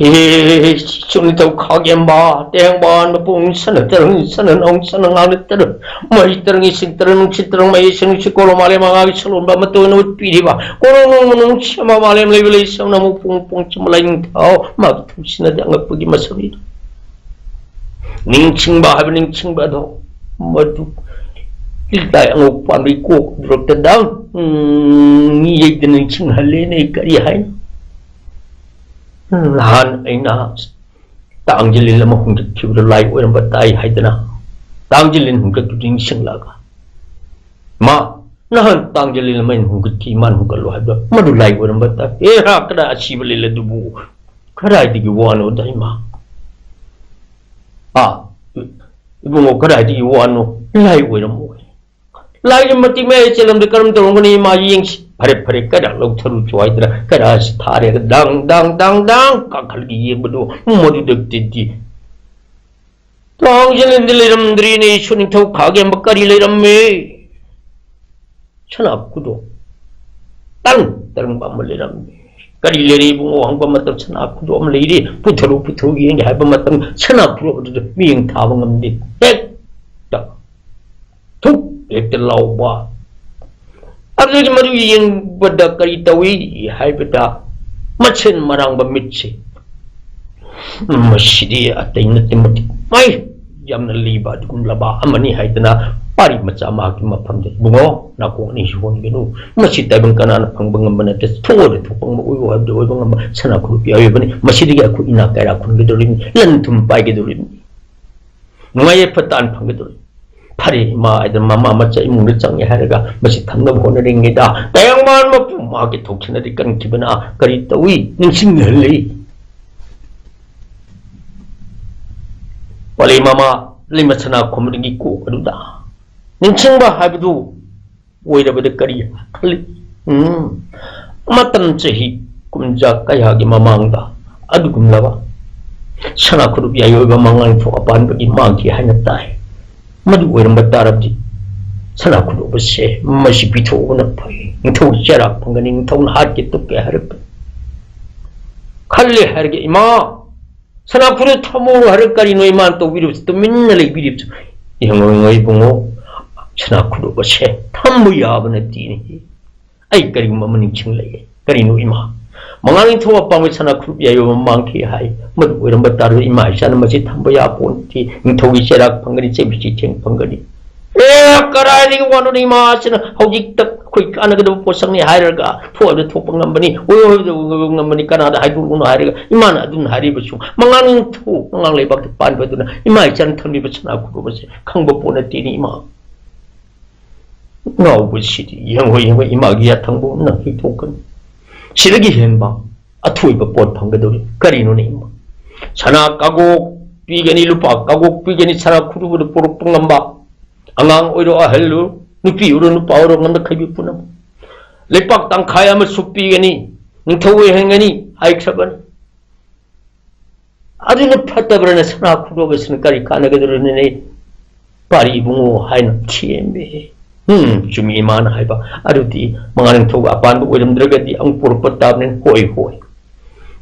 ꯍꯦ ꯁꯨꯝ ꯅꯤꯡꯊꯧ ꯈꯥꯒꯦꯝꯕ ꯇꯦꯡꯕꯥꯟ ꯃꯄꯨꯡ ꯁꯅ ꯇꯔꯨꯡ ꯁꯅ ꯅꯧ ꯁꯅ ꯉꯥꯡꯅ ꯇꯔꯨꯛ ꯃꯍꯩ ꯇꯔꯪ ꯏꯁꯤꯡ ꯇꯔꯪ ꯅꯨꯡꯁꯤꯠ ꯇꯔꯪ ꯃꯍꯩ ꯏꯁꯤꯡ ꯅꯨꯡꯁꯤꯠ ꯀꯣꯂꯣ ꯃꯥꯂꯦꯝ ꯑꯉꯥꯡꯒꯤ ꯁꯂꯣꯟꯕ ꯑꯃꯠꯇ ꯑꯣꯏꯅ ꯎꯠꯄꯤꯔꯤꯕ ꯀꯣꯔꯣꯡ ꯅꯣꯡꯃ ꯅꯨꯡꯁꯤ ꯑꯃ ꯃꯥꯂꯦꯝ ꯂꯩꯕ ꯂꯩ ꯁꯝꯅ ꯑꯃꯨꯛ ꯄꯨꯡ ꯄꯨꯡ ꯆꯨꯝꯕ ꯂꯥꯏꯅꯤꯡꯊꯧ ꯃꯥꯒꯤ ꯊꯧꯁꯤꯅꯗꯤ ꯑꯉꯛꯄꯒꯤ ꯃꯁꯛꯅꯤ꯫ ꯅꯤꯡꯁꯤꯡꯕ ꯍꯥꯏꯕ ꯅꯤꯡꯁꯤꯡꯕ ꯑꯗꯣ ꯃꯗꯨ ꯂꯤꯛꯂꯥꯏ ꯑꯉꯧꯕ ꯄꯥꯝꯕꯤ ꯀꯣꯛ ꯗꯣꯛꯇꯔꯗ ꯃꯤ ꯌꯩꯗꯅ ꯅꯤꯡꯁꯤꯡꯍꯜꯂꯦꯅꯦ꯫ ꯀꯔꯤ ꯍꯥꯏꯅꯣ? ꯅꯍꯥꯟ ꯑꯩꯅ ꯇꯥꯡꯖꯂꯤꯜ ꯑꯃ ꯍꯣꯡꯗꯣꯛꯈꯤꯕꯗ ꯂꯥꯏ ꯑꯣꯏꯔꯝꯕ ꯇꯥꯏ ꯍꯥꯏꯗꯅ ꯇꯥꯡꯖꯂꯤꯜ ꯍꯣꯡꯗꯣꯛꯈꯤꯕꯗꯨ ꯅꯤꯡꯁꯤꯡꯂꯛꯑꯒ ꯃꯥ ꯅꯍꯥꯟ ꯇꯥꯡꯖꯂꯤꯜ ꯑꯃ ꯑꯩꯅ ꯍꯣꯡꯒꯠꯈꯤ ꯃꯥꯅ ꯍꯣꯡꯒꯠꯂꯣ ꯍꯥꯏꯕꯗꯣ ꯃꯗꯨ ꯂꯥꯏ ꯑꯣꯏꯔꯝꯕ ꯇꯥꯏ꯫ ꯑꯦ ꯍꯥ ꯀꯗꯥꯏ ꯑꯁꯤꯕ ꯂꯤꯜ ꯑꯗꯨꯕꯨ ꯀꯗꯥꯏꯗꯒꯤ ꯋꯥꯅꯣꯗ ꯏꯃꯥ? ꯑꯥ ꯏꯕꯨꯡꯉꯣ ꯀꯗꯥꯏꯗꯒꯤ ꯋꯥꯅꯣ? ꯂꯥꯏ ꯑꯣꯏꯔꯝꯃꯣꯏ꯫ ꯂꯥꯏꯒꯤ ꯃꯇꯤꯛ ꯃꯌꯥꯏ ꯆꯦꯜꯂꯝꯗ ꯀꯔꯝ ꯇꯧꯔꯝꯒꯅꯤ ꯏꯃꯥ ꯌꯦꯡꯁꯤ꯫ ꯐꯔꯦ ꯐꯔꯦ ꯀꯗꯥ ꯂꯧꯊꯔꯨꯆꯣ ꯍꯥꯏꯗꯅ ꯀꯗꯥꯁꯤ ꯊꯥꯔꯦꯒ ꯗꯥꯡ ꯗꯥꯡ ꯗꯥꯡ ꯗꯥꯡ ꯀꯥꯈꯠꯂꯒ ꯌꯦꯡꯕꯗꯨ ꯃꯗꯨꯗꯛꯇꯗꯤ ꯇꯥꯡꯖꯂꯤꯟꯗꯤ ꯂꯩꯔꯝꯗ꯭ꯔꯤꯅꯦ꯫ ꯏꯁꯨ ꯅꯤꯡꯊꯧ ꯈꯥꯒꯦꯝꯕ ꯀꯔꯤ ꯂꯩꯔꯝꯃꯦ? ꯁꯅꯥ ꯈꯨꯗꯣ ꯇꯔꯪ ꯇꯔꯪꯕ ꯑꯃ ꯂꯩꯔꯝꯃꯦ꯫ "ꯀꯔꯤ ꯂꯩꯔꯦ ꯏꯕꯨꯡꯉꯣ?" ꯍꯪꯕ ꯃꯇꯝ, "ꯁꯅꯥ ꯈꯨꯗꯣꯞ ꯑꯃ ꯂꯩꯔꯦ, ꯄꯨꯊꯣꯔꯛꯎ, ꯄꯨꯊꯣꯔꯛꯎ ꯌꯦꯡꯒꯦ" ꯍꯥꯏꯕ ꯃꯇꯝ, ꯁꯅꯥ ꯈꯨꯗꯣꯞ ꯑꯗꯨꯗ ꯃꯤꯠꯌꯦꯡ ꯊꯥꯕ ꯉꯝꯗꯦ꯫ ꯍꯦꯛꯇ ꯊꯨꯛ ꯍꯦꯛꯇ ꯂꯥꯎꯕ꯫ ꯑꯗꯨꯗꯒꯤ ꯃꯗꯨ ꯌꯦꯡꯕꯗ ꯀꯔꯤ ꯇꯧꯏ ꯍꯥꯏꯕꯗ, ꯃꯁꯦꯟ ꯃꯔꯥꯡꯕ ꯃꯤꯠꯁꯤ, ꯃꯁꯤꯗꯤ ꯑꯇꯩ ꯅꯠꯇꯦ, ꯃꯇꯤꯛ ꯃꯩ ꯌꯥꯝꯅ ꯂꯤꯕ ꯑꯗꯨꯒꯨꯝꯂꯕ ꯑꯃꯅꯤ ꯍꯥꯏꯗꯅ, ꯄꯥꯔꯤ ꯃꯆꯥ ꯃꯍꯥꯛꯀꯤ ꯃꯐꯝꯗ, "ꯏꯕꯨꯡꯉꯣ, ꯅꯥꯀꯣꯡ ꯑꯅꯤꯁꯤ ꯍꯣꯟꯒꯅꯨ, ꯃꯁꯤ ꯇꯥꯏꯕꯪ ꯀꯅꯥꯅ ꯐꯪꯕ ꯉꯝꯕ ꯅꯠꯇꯦ, ꯊꯣꯛꯑꯣꯗ ꯊꯣꯛꯄ ꯉꯝꯕ ꯑꯣꯏꯌꯣ ꯍꯥꯏꯕꯗꯤ ꯑꯣꯏꯕ ꯉꯝꯕ ꯁꯅꯥ ꯈꯨꯗꯣꯞ ꯌꯥꯎꯔꯤꯕꯅꯤ, ꯃꯁꯤꯗꯒꯤ ꯑꯩꯈꯣꯏ ꯏꯅꯥ ꯀꯩꯔꯥ ꯈꯨꯟꯒꯗꯧꯔꯤꯕꯅꯤ, ꯂꯟ ꯊꯨꯝ ꯄꯥꯏꯒꯗꯧꯔꯤꯕꯅꯤ, ꯅꯨꯡꯉꯥꯏ ꯌꯥꯏꯐ ꯇꯥꯟ ꯐꯪꯒꯗꯧꯔꯤꯕꯅꯤ"꯫ "ꯐꯔꯦ ꯏꯃꯥ" ꯍꯥꯏꯗꯅ ꯃꯃꯥ ꯃꯆꯥ ꯏꯃꯨꯡꯗ ꯆꯪꯉꯦ ꯍꯥꯏꯔꯒ ꯃꯁꯤ ꯊꯝꯅꯕ ꯍꯣꯠꯅꯔꯤꯉꯩꯗ, ꯇꯥꯏꯕꯪ ꯃꯄꯨꯝ ꯃꯍꯥꯛꯀꯤ ꯊꯧꯁꯤꯅꯗꯤ ꯀꯟꯈꯤꯕꯅ ꯀꯔꯤ ꯇꯧꯏ? ꯅꯤꯡꯁꯤꯡꯍꯜꯂꯤ꯫ ꯄꯥꯂꯦ ꯃꯃꯥ ꯂꯩꯃ ꯁꯅꯥ ꯈꯨꯝꯕꯗꯒꯤ ꯀꯣꯛ ꯑꯗꯨꯗ ꯅꯤꯡꯁꯤꯡꯕ ꯍꯥꯏꯕꯗꯨ ꯑꯣꯏꯔꯕꯗ ꯀꯔꯤ ꯈꯜꯂꯤ? ꯎꯝ, ꯃꯇꯝ ꯆꯍꯤ ꯀꯨꯝꯖꯥ ꯀꯌꯥꯒꯤ ꯃꯃꯥꯡꯗ ꯑꯗꯨꯒꯨꯝꯂꯕ ꯁꯅꯥ ꯈꯨꯗꯣꯞ ꯌꯥꯏ ꯑꯣꯏꯕ ꯃꯉꯥꯡ ꯊꯣꯛ ꯑꯄꯥꯟꯕꯒꯤ ꯃꯥꯡꯈꯤ ꯍꯥꯏꯅ ꯇꯥꯏ꯫ ꯃꯗꯨ ꯑꯣꯏꯔꯝꯕ ꯇꯥꯔꯕꯗꯤ ꯁꯅꯥ ꯈꯨꯗꯣꯞ ꯑꯁꯦ ꯃꯁꯤ ꯄꯤꯊꯣꯛꯎꯕꯅ ꯐꯩ꯫ ꯅꯤꯡꯊꯧ ꯆꯩꯔꯥꯛ ꯐꯪꯒꯅꯤ, ꯅꯤꯡꯊꯧꯅ ꯍꯥꯠꯀꯦ ꯇꯨꯞꯀꯦ ꯍꯥꯏꯔꯛꯀꯅꯤ꯫ ꯈꯜꯂꯦ ꯍꯥꯏꯔꯒ, "ꯏꯃꯥ, ꯁꯅꯥ ꯈꯨꯗꯣꯞ ꯊꯝꯃꯨꯔꯣ" ꯍꯥꯏꯔꯒ ꯀꯔꯤꯅꯣ ꯏꯃꯥꯅ ꯇꯧꯕꯤꯔꯤꯕꯁꯤ, ꯇꯨꯃꯤꯟꯅ ꯂꯩꯕꯤꯔꯤꯕꯁꯤ? "ꯌꯦꯡꯉꯣ, ꯌꯦꯡꯉꯣ ꯏꯕꯨꯡꯉꯣ, ꯁꯅꯥ ꯈꯨꯗꯣꯞ ꯑꯁꯦ ꯊꯝꯕ ꯌꯥꯕ ꯅꯠꯇꯦꯅꯦ꯫ ꯑꯩ ꯀꯔꯤꯒꯨꯝꯕ ꯑꯃ ꯅꯤꯡꯁꯤꯡꯂꯛꯑꯦ꯫ ꯀꯔꯤꯅꯣ ꯏꯃꯥ?" "ꯃꯉꯥ ꯅꯤꯡꯊꯧ ꯑꯄꯥꯝꯕ ꯁꯅꯥ ꯈꯨꯗꯣꯞ ꯌꯥꯏꯕ ꯑꯃ ꯃꯥꯡꯈꯤ ꯍꯥꯏ꯫ ꯃꯗꯨ ꯑꯣꯏꯔꯝꯕ ꯇꯥꯔꯗꯤ ꯏꯃꯥ ꯏꯆꯥꯅ ꯃꯁꯤ ꯊꯝꯕ ꯌꯥꯄꯣꯟꯇꯦ꯫ ꯅꯤꯡꯊꯧꯒꯤ ꯆꯩꯔꯥꯛ ꯐꯪꯒꯅꯤ, ꯆꯩꯕꯤ ꯆꯩꯊꯦꯡ ꯐꯪꯒꯅꯤ"꯫ "ꯑꯦ, ꯀꯗꯥꯏꯗꯒꯤ ꯋꯥꯅꯣꯅꯦ, ꯏꯃꯥꯁꯤꯅ ꯍꯧꯖꯤꯛꯇ ꯑꯩꯈꯣꯏ ꯀꯥꯟꯅꯒꯗꯕ ꯄꯣꯠꯁꯛꯅꯤ ꯍꯥꯏꯔꯒ ꯊꯣꯛꯑꯕꯗ ꯊꯣꯛꯄ ꯉꯝꯕꯅꯤ, ꯑꯣꯏꯔꯣꯏꯗꯕ ꯉꯝꯕꯅꯤ, ꯀꯅꯥꯗ ꯍꯥꯏꯗꯣꯛꯎꯅꯣ" ꯍꯥꯏꯔꯒ ꯏꯃꯥꯅ ꯑꯗꯨꯝ ꯍꯥꯏꯔꯤꯕꯁꯨ, ꯃꯉꯥ ꯅꯤꯡꯊꯧ, ꯃꯉꯥꯡ ꯂꯩꯕꯥꯛꯇ ꯄꯥꯟꯕ ꯑꯗꯨꯅ ꯏꯃꯥ ꯏꯆꯥꯅ ꯊꯝꯂꯤꯕ ꯁꯅꯥ ꯈꯨꯗꯣꯞ ꯑꯁꯦ ꯈꯪꯕ ꯄꯣꯠ ꯅꯠꯇꯦꯅꯦ ꯏꯃꯥ꯫ ꯉꯥꯎꯕꯁꯤꯗꯤ ꯌꯦꯡꯉꯣ, ꯌꯦꯡꯉꯣ, ꯏꯃꯥꯒꯤ ꯌꯥꯊꯪꯕ ꯑꯃꯅ ꯍꯦꯛꯇꯣꯛꯀꯅꯤ꯫ ꯁꯤꯗꯒꯤ ꯍꯦꯟꯕ ꯑꯊꯣꯏꯕ ꯄꯣꯠ ꯐꯪꯒꯗꯧꯔꯤ ꯀꯔꯤꯅꯣꯅꯦ ꯏꯃꯥ? ꯁꯅꯥ ꯀꯥꯒꯣꯛ ꯄꯤꯒꯅꯤ, ꯂꯨꯄꯥ ꯀꯥꯒꯣꯛ ꯄꯤꯒꯅꯤ, ꯁꯅꯥ ꯈꯨꯗꯣꯞ ꯑꯗꯨ ꯄꯨꯔꯛꯄ ꯉꯝꯕ꯫ ꯑꯉꯥꯡ ꯑꯣꯏꯔꯣ, ꯑꯍꯜ ꯑꯣꯏꯔꯣ, ꯅꯨꯄꯤ ꯑꯣꯏꯔꯣ, ꯅꯨꯄꯥ ꯑꯣꯏꯔꯣ, ꯉꯝꯅ ꯈꯩꯕꯤ ꯄꯨꯝꯅꯃꯛ꯫ ꯂꯩꯄꯥꯛ ꯇꯪꯈꯥꯏ ꯑꯃꯁꯨ ꯄꯤꯒꯅꯤ, ꯅꯤꯡꯊꯧ ꯑꯣꯏꯍꯟꯒꯅꯤ ꯍꯥꯏꯈ꯭ꯔꯕꯅꯤ꯫ ꯑꯗꯨꯅ ꯐꯠꯇꯕ꯭ꯔꯅ ꯁꯅꯥ ꯈꯨꯗꯣꯞ ꯑꯁꯤꯅ ꯀꯔꯤ ꯀꯥꯟꯅꯒꯗꯧꯔꯤꯕꯅꯦ? "ꯄꯥꯔꯤ ꯏꯕꯨꯡꯉꯣ" ꯍꯥꯏꯅ ꯊꯦꯝꯃꯦ꯫ "ꯎꯝ, ꯆꯨꯝꯃꯤ ꯏꯃꯥꯅ ꯍꯥꯏꯕ꯫ ꯑꯗꯨꯗꯤ ꯃꯉꯥ ꯅꯤꯡꯊꯧꯒꯤ ꯑꯄꯥꯟꯕ ꯑꯣꯏꯔꯝꯗ꯭ꯔꯒꯗꯤ ꯑꯃꯨꯛ ꯄꯨꯔꯛꯄ ꯇꯥꯕꯅꯤ꯫ ꯍꯣꯏ, ꯍꯣꯏ꯫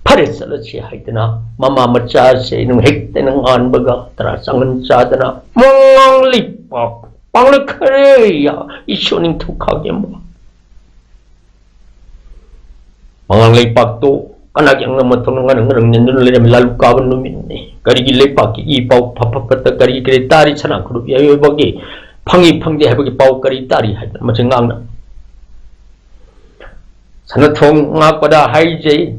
ꯐꯔꯦ, ꯆꯠꯂꯁꯤ" ꯍꯥꯏꯗꯅ ꯃꯃꯥ ꯃꯆꯥꯁꯦ ꯅꯨꯡꯍꯦꯛꯇꯅ ꯉꯥꯟꯕꯒ ꯇꯔꯥ ꯆꯥꯡꯒꯟ ꯆꯥꯗꯅ ꯃꯉꯥꯡ ꯂꯩꯄꯥꯛ ꯄꯥꯡꯂꯛꯈ꯭ꯔꯦ꯫ ꯏꯁꯣꯔ ꯅꯤꯡꯊꯧ ꯈꯥꯒꯦꯝꯕ꯫ ꯃꯉꯥꯡ ꯂꯩꯄꯥꯛꯇꯣ ꯀꯅꯥꯒꯤ ꯑꯉꯝ ꯃꯊꯧꯅ ꯉꯥꯅ ꯉꯔꯪ ꯅꯦꯟꯗꯨꯅ ꯂꯩꯔꯝꯃꯤ꯫ ꯂꯥꯂꯨ ꯀꯥꯕ ꯅꯨꯃꯤꯠꯅꯤ꯫ ꯀꯔꯤꯒꯤ ꯂꯩꯄꯥꯛꯀꯤ ꯏ ꯄꯥꯎ ꯐ-, ꯐ-, ꯐꯠꯇ ꯀꯔꯤ ꯀꯔꯤ ꯇꯥꯔꯤ? ꯁꯅꯥ ꯈꯨꯔꯨꯞ ꯌꯥꯏꯑꯣꯏꯕꯒꯤ ꯐꯪꯉꯤ ꯐꯪꯗꯦ ꯍꯥꯏꯕꯒꯤ ꯄꯥꯎ ꯀꯔꯤ ꯇꯥꯔꯤ ꯍꯥꯏꯗꯅ ꯃꯁꯤ ꯉꯥꯡꯅ ꯁꯅꯥꯊꯣꯡ ꯉꯥꯛꯄꯗ ꯍꯥꯏꯖꯩ꯫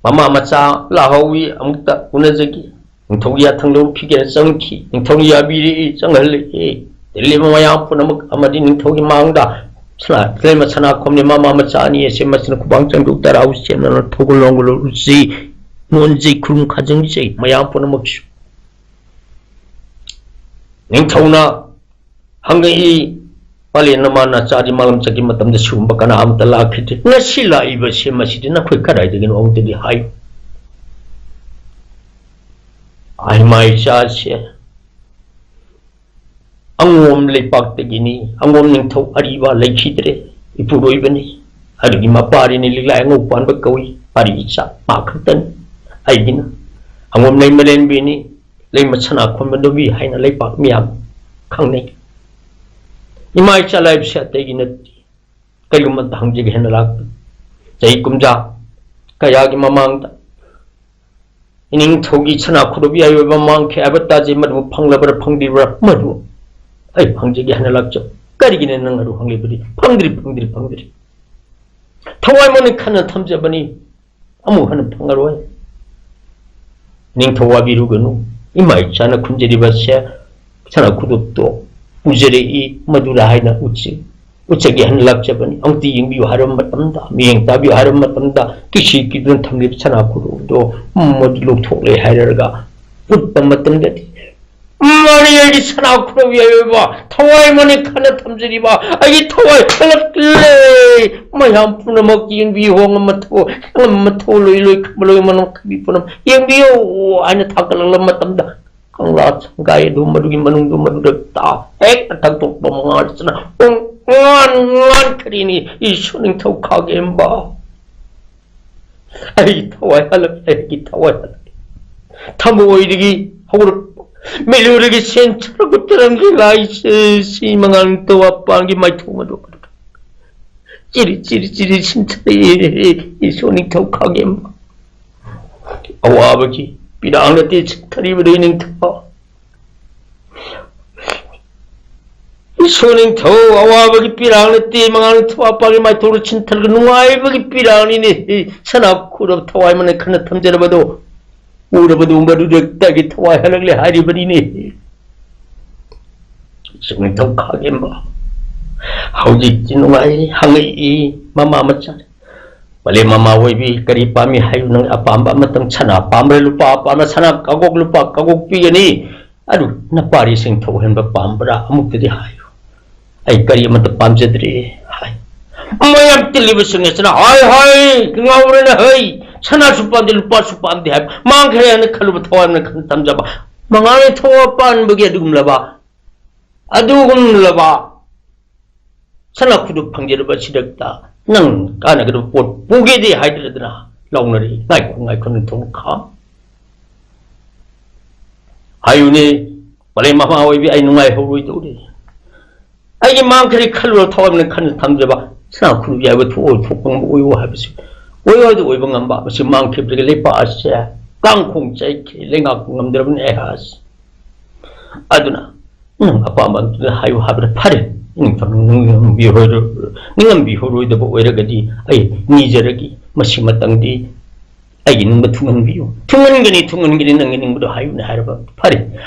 ꯃꯃꯥ ꯃꯆꯥ ꯂꯥꯛꯍꯧꯋꯤ, ꯑꯃꯨꯛꯇ ꯎꯅꯖꯒꯦ꯫ ꯅꯤꯡꯊꯧꯒꯤ ꯌꯥꯊꯪ ꯂꯧꯈꯤꯒꯦꯅ ꯆꯪꯈꯤ꯫ ꯅꯤꯡꯊꯧꯅ ꯌꯥꯕꯤꯔꯛꯏ, ꯆꯪꯍꯜꯂꯛꯏ꯫ ꯇꯤꯜꯂꯤꯕ ꯃꯌꯥꯝ ꯄꯨꯝꯅꯃꯛ ꯑꯃꯗꯤ ꯅꯤꯡꯊꯧꯒꯤ ꯃꯥꯡꯗ ꯁꯅꯥ-, ꯂꯩꯃ ꯁꯅꯥꯈꯣꯝꯅꯤ ꯃꯃꯥ ꯃꯆꯥ ꯑꯅꯤ ꯑꯁꯤ ꯃꯁꯤꯅ ꯈꯨꯕꯥꯡ ꯆꯪꯗꯨ ꯇꯔꯥ ꯎꯆꯦꯝꯅꯅ ꯊꯧꯒꯜ ꯂꯣꯡꯒꯜ ꯎꯆꯤ ꯅꯣꯟꯖꯩ, ꯈꯨꯔꯨꯝ ꯈꯥꯖꯪꯖꯩ ꯃꯌꯥꯝ ꯄꯨꯝꯅꯃꯛꯁꯨ꯫ ꯅꯤꯡꯊꯧꯅ ꯍꯪꯉꯛꯏ, "ꯄꯥꯂꯦꯟ ꯅꯃꯥ ꯅꯆꯥꯗꯤ ꯃꯥꯂꯪ ꯆꯠꯈꯤ ꯃꯇꯝꯗ ꯁꯤꯒꯨꯝꯕ ꯀꯅꯥ ꯑꯃꯠꯇ ꯂꯥꯛꯈꯤꯗꯦ꯫ ꯉꯁꯤ ꯂꯥꯛꯏꯕꯁꯦ ꯃꯁꯤꯗꯤ ꯅꯈꯣꯏ ꯀꯗꯥꯏꯗꯒꯤꯅꯣ ꯑꯃꯨꯛꯇꯗꯤ ꯍꯥꯏꯌꯨ?" ꯏꯃꯥ ꯏꯆꯥꯁꯦ ꯑꯉꯣꯝ ꯂꯩꯄꯥꯛꯇꯒꯤꯅꯤ꯫ ꯑꯉꯣꯝ ꯅꯤꯡꯊꯧ ꯑꯔꯤꯕ ꯂꯩꯈꯤꯗ꯭ꯔꯦ, ꯏꯄꯨꯔꯣꯏꯕꯅꯤ꯫ ꯑꯗꯨꯒꯤ ꯃꯄꯥꯔꯤꯅꯤ ꯂꯤꯛꯂꯥꯏ ꯑꯉꯧ ꯄꯥꯟꯕ ꯀꯧꯏ꯫ ꯑꯔꯤ ꯏꯆꯥ ꯃꯥ ꯈꯛꯇꯅꯤ꯫ ꯑꯩꯒꯤꯅ ꯑꯉꯣꯝ ꯂꯩꯃꯔꯦꯟꯕꯤꯅꯤ꯫ ꯂꯩꯃ ꯁꯅꯥ ꯈꯣꯟꯕ ꯅꯨꯄꯤ ꯍꯥꯏꯅ ꯂꯩꯄꯥꯛ ꯃꯤꯌꯥꯝ ꯈꯪꯅꯩ꯫ ꯏꯃꯥ ꯏꯆꯥ ꯂꯥꯏꯕꯁꯦ ꯑꯇꯩꯒꯤ ꯅꯠꯇꯦ꯫ ꯀꯔꯤꯒꯨꯝꯕ ꯑꯝꯇ ꯍꯪꯖꯒꯦ ꯍꯥꯏꯅ ꯂꯥꯛꯄꯅꯤ꯫ ꯆꯍꯤ ꯀꯨꯝꯖꯥ ꯀꯌꯥꯒꯤ ꯃꯃꯥꯡꯗ ꯏꯅꯤꯡꯊꯧꯒꯤ ꯁꯅꯥ ꯈꯨꯗꯣꯞ ꯌꯥꯏ ꯑꯣꯏꯕ ꯃꯥꯡꯈꯤ ꯍꯥꯏꯕ ꯇꯥꯖꯩ꯫ ꯃꯗꯨ ꯐꯪꯂꯕ꯭ꯔꯥ ꯐꯪꯗ꯭ꯔꯤꯕ꯭ꯔꯥ? ꯃꯗꯨ ꯑꯩ ꯍꯪꯖꯒꯦ ꯍꯥꯏꯅ ꯂꯥꯛꯆꯕ꯫ ꯀꯔꯤꯒꯤꯅ ꯅꯪ ꯑꯗꯨ ꯍꯪꯂꯤꯕꯗꯤ? ꯐꯪꯗ꯭ꯔꯤ, ꯐꯪꯗ꯭ꯔꯤ, ꯐꯪꯗ꯭ꯔꯤ꯫ ꯊꯋꯥꯏ ꯃꯅꯤ ꯈꯟꯅ ꯊꯝꯖꯕꯅꯤ꯫ ꯑꯃꯨꯛ ꯍꯟꯅ ꯐꯪꯉꯔꯣꯏ꯫ ꯅꯤꯡꯊꯧ ꯋꯥꯕꯤꯔꯨꯒꯅꯨ꯫ ꯏꯃꯥ ꯏꯆꯥꯅ ꯈꯨꯟꯖꯔꯤꯕꯁꯦ ꯁꯅꯥ ꯈꯨꯗꯣꯞꯇꯣ ꯄꯨꯖꯔꯛꯏ, ꯃꯗꯨꯔ ꯍꯥꯏꯅ ꯎꯠꯆꯩ꯫ ꯎꯠꯆꯒꯦ ꯍꯥꯏꯅ ꯂꯥꯛꯆꯕꯅꯤ꯫ ꯑꯃꯨꯛꯇ ꯌꯦꯡꯕꯤꯌꯨ ꯍꯥꯏꯔꯕ ꯃꯇꯝꯗ, ꯃꯤꯠꯌꯦꯡ ꯇꯥꯕꯤꯌꯨ ꯍꯥꯏꯔꯕ ꯃꯇꯝꯗ, ꯀꯤꯁꯤ ꯀꯤꯗꯨꯅ ꯊꯝꯂꯤꯕ ꯁꯅꯥ ꯈꯨꯗꯣꯞꯇꯣ ꯃꯗꯨ ꯂꯧꯊꯣꯛꯂꯦ ꯍꯥꯏꯔꯒ ꯎꯠꯄ ꯃꯇꯝꯗꯗꯤ, "ꯃꯔꯤ ꯑꯩꯒꯤ ꯁꯅꯥ ꯈꯨꯗꯣꯞ ꯌꯥꯏꯑꯣꯏꯕ, ꯊꯋꯥꯏ ꯃꯅꯤ ꯈꯟꯅ ꯊꯝꯖꯔꯤꯕ ꯑꯩꯒꯤ ꯊꯋꯥꯏ ꯀꯜꯂꯛꯂꯦ꯫ ꯃꯌꯥꯝ ꯄꯨꯝꯅꯃꯛ ꯌꯦꯡꯕꯤꯌꯨ, ꯑꯉꯝ ꯃꯊꯧ, ꯑꯉꯝ ꯃꯊꯧ ꯂꯣꯏ ꯂꯣꯏ ꯈꯪꯕ ꯂꯣꯏ ꯃꯅꯝ ꯈꯪꯕꯤ ꯄꯨꯝꯅꯃꯛ ꯌꯦꯡꯕꯤꯌꯨ" ꯍꯥꯏꯅ ꯊꯥꯒꯠꯂꯛꯂꯕ ꯃꯇꯝꯗ, ꯀꯪꯂꯥ ꯁꯪꯒꯥꯏ ꯑꯗꯨ ꯃꯗꯨꯒꯤ ꯃꯅꯨꯡꯗ ꯃꯗꯨꯗ ꯇꯥ ꯍꯦꯛ ꯊꯛꯇꯣꯛꯄ ꯃꯉꯥꯜꯁꯤꯅ ꯄꯨꯡ ꯉꯥꯟ ꯉꯥꯟꯈ꯭ꯔꯤꯅꯤ꯫ ꯏꯁꯣꯔ ꯅꯤꯡꯊꯧ ꯈꯥꯒꯦꯝꯕ, ꯑꯩꯒꯤ ꯊꯋꯥꯏ ꯍꯜꯂꯛꯂꯦ, ꯑꯩꯒꯤ ꯊꯋꯥꯏ ꯍꯜꯂꯛꯂꯦ꯫ ꯊꯃꯣꯏꯗꯒꯤ ꯍꯧꯔꯛꯄ, ꯃꯤꯠꯂꯨꯗꯒꯤ ꯆꯦꯟꯊꯔꯛꯄ ꯇꯔꯪꯒꯤ ꯂꯥꯏꯁꯦ ꯁꯤ ꯃꯉꯥꯜ ꯅꯤꯡꯊꯧ ꯃꯄꯥꯟꯒꯤ ꯃꯥꯏꯊꯣꯡ ꯑꯗꯨ ꯆꯤꯔꯤ ꯆꯤꯔꯤ ꯆꯤꯔꯤ ꯁꯤꯟꯊꯔꯛꯑꯦ꯫ ꯏꯁꯣꯔ ꯅꯤꯡꯊꯧ ꯈꯥꯒꯦꯝꯕ, ꯑꯋꯥꯕꯒꯤ ꯄꯤꯔꯥꯡ ꯅꯠꯇꯦ ꯁꯤꯟꯊꯔꯤꯕꯗꯨ ꯅꯤꯡꯊꯧ꯫ ꯏꯁꯣꯔ ꯅꯤꯡꯊꯧ, ꯑꯋꯥꯕꯒꯤ ꯄꯤꯔꯥꯡ ꯅꯠꯇꯦ ꯃꯉꯥꯜ ꯅꯤꯡꯊꯧ ꯃꯄꯥꯟꯒꯤ ꯃꯥꯏꯊꯣꯡꯗ ꯁꯤꯟꯊꯔꯒ ꯅꯨꯡꯉꯥꯏꯕꯒꯤ ꯄꯤꯔꯥꯡꯅꯤꯅꯦ꯫ ꯁꯅꯥ ꯈꯨꯔꯞ ꯊꯋꯥꯏ ꯃꯅ ꯈꯟꯅ ꯊꯝꯖꯔꯕꯗꯣ ꯎꯔꯕꯗꯨ ꯃꯗꯨꯗꯒꯤ ꯊꯋꯥꯏ ꯍꯜꯂꯛꯂꯦ ꯍꯥꯏꯔꯤꯕꯅꯤꯅꯦ꯫ ꯏꯁꯣꯔ ꯅꯤꯡꯊꯧ ꯈꯥꯒꯦꯝꯕ, ꯍꯧꯖꯤꯛꯇꯤ ꯅꯨꯡꯉꯥꯏ ꯍꯪꯉꯛꯏ ꯃꯃꯥ ꯃꯆꯥ꯫ ꯄꯂꯦꯝ ꯃꯃꯥ ꯑꯣꯏꯕꯤ, ꯀꯔꯤ ꯄꯥꯝꯃꯤ ꯍꯥꯏꯌꯨ? ꯅꯪ ꯑꯄꯥꯝꯕ ꯑꯃꯇꯪ, ꯁꯅꯥ ꯄꯥꯝꯕ꯭ꯔꯥ, ꯂꯨꯄꯥ ꯄꯥꯝꯕ꯭ꯔꯥ? ꯁꯅꯥ ꯀꯥꯡꯒꯣꯛ, ꯂꯨꯄꯥ ꯀꯥꯡꯒꯣꯛ ꯄꯤꯒꯅꯤ꯫ ꯑꯗꯨ ꯅꯄꯥꯔꯤꯁꯤꯡ ꯊꯣꯛꯍꯟꯕ ꯄꯥꯝꯕ꯭ꯔꯥ? ꯑꯃꯨꯛꯇꯗꯤ ꯍꯥꯏꯌꯨ꯫ ꯑꯩ ꯀꯔꯤ ꯑꯃꯠꯇ ꯄꯥꯝꯖꯗ꯭ꯔꯦ ꯍꯥꯏ꯫ ꯃꯌꯥꯝ ꯇꯤꯜꯂꯤꯕꯁꯤꯡ ꯑꯁꯤꯅ ꯍꯥꯏ ꯍꯥꯏ ꯉꯥꯎꯔꯦꯅ ꯍꯩ, ꯁꯅꯥꯁꯨ ꯄꯥꯝꯗꯦ ꯂꯨꯄꯥꯁꯨ ꯄꯥꯝꯗꯦ ꯍꯥꯏꯕ ꯃꯥꯡꯈ꯭ꯔꯦ ꯍꯥꯏꯅ ꯈꯜꯂꯨꯕ ꯊꯋꯥꯏ ꯑꯃꯅ ꯈꯟ ꯊꯝꯖꯕ ꯃꯉꯥꯜ ꯅꯤꯡꯊꯧ ꯃꯄꯥꯟꯕꯒꯤ ꯑꯗꯨꯒꯨꯝꯂꯕ ꯑꯗꯨꯒꯨꯝꯂꯕ ꯁꯅꯥ ꯈꯨꯗꯨꯞ ꯐꯪꯖꯔꯕ ꯁꯤꯗꯛꯇ ꯅꯪ ꯀꯥꯟꯅꯒꯗꯕ ꯄꯣꯠ ꯄꯨꯒꯦꯗꯤ ꯍꯥꯏꯗ꯭ꯔꯗꯅ ꯂꯥꯎꯅꯔꯤ꯫ ꯉꯥꯏꯈꯣ, ꯉꯥꯏꯈꯣ, ꯅꯤꯡꯊꯧ ꯈꯥ꯫ ꯍꯥꯏꯌꯨꯅꯦ, ꯄꯂꯦꯝ ꯃꯃꯥ ꯑꯣꯏꯕꯤ, ꯑꯩ ꯅꯨꯡꯉꯥꯏꯍꯧꯔꯣꯏꯗꯧꯔꯤ꯫ ꯑꯩꯒꯤ ꯃꯥꯡꯈ꯭ꯔꯦ ꯈꯜꯂꯨꯔ ꯊꯋꯥꯏ ꯑꯃꯅ ꯈꯟꯅ ꯊꯝꯖꯕ ꯁꯅꯥ ꯈꯨꯗꯨꯞ ꯌꯥꯏꯕ ꯊꯣꯛꯑꯣ, ꯊꯣꯛꯄ ꯉꯝꯕ ꯑꯣꯏꯌꯣ ꯍꯥꯏꯕꯁꯤ ꯑꯣꯏꯌꯣ ꯍꯥꯏꯗꯨ ꯑꯣꯏꯕ ꯉꯝꯕ, ꯃꯁꯤ ꯃꯥꯡꯈꯤꯕꯗꯒꯤ ꯂꯩꯄꯥꯛ ꯑꯁꯦ ꯀꯥꯡꯈꯣꯡ ꯆꯥꯏꯈ꯭ꯔꯦ, ꯂꯩꯉꯥꯛꯄ ꯉꯝꯗ꯭ꯔꯕꯅꯤ ꯑꯩꯍꯥꯛ꯫ ꯑꯗꯨꯅ ꯅꯪ ꯑꯄꯥꯝꯕ ꯑꯗꯨꯗ ꯍꯥꯏꯌꯨ ꯍꯥꯏꯕꯗ ꯐꯔꯦ꯫ ꯅꯤꯡꯉꯝꯕꯤꯍꯧꯔꯣꯏꯗꯕ ꯑꯣꯏꯔꯒꯗꯤ ꯑꯩ ꯅꯤꯖꯔꯒꯦ꯫ ꯃꯁꯤꯃꯇꯪꯗꯤ ꯑꯩꯒꯤ ꯅꯤꯡꯕ ꯊꯨꯡꯍꯟꯕꯤꯌꯨ꯫ ꯊꯨꯡꯍꯟꯒꯅꯤ, ꯊꯨꯡꯍꯟꯒꯅꯤ, ꯅꯪꯒꯤ ꯅꯤꯡꯕꯗꯣ ꯍꯥꯏꯌꯨꯅꯦ ꯍꯥꯏꯔꯕ ꯐꯔꯦ꯫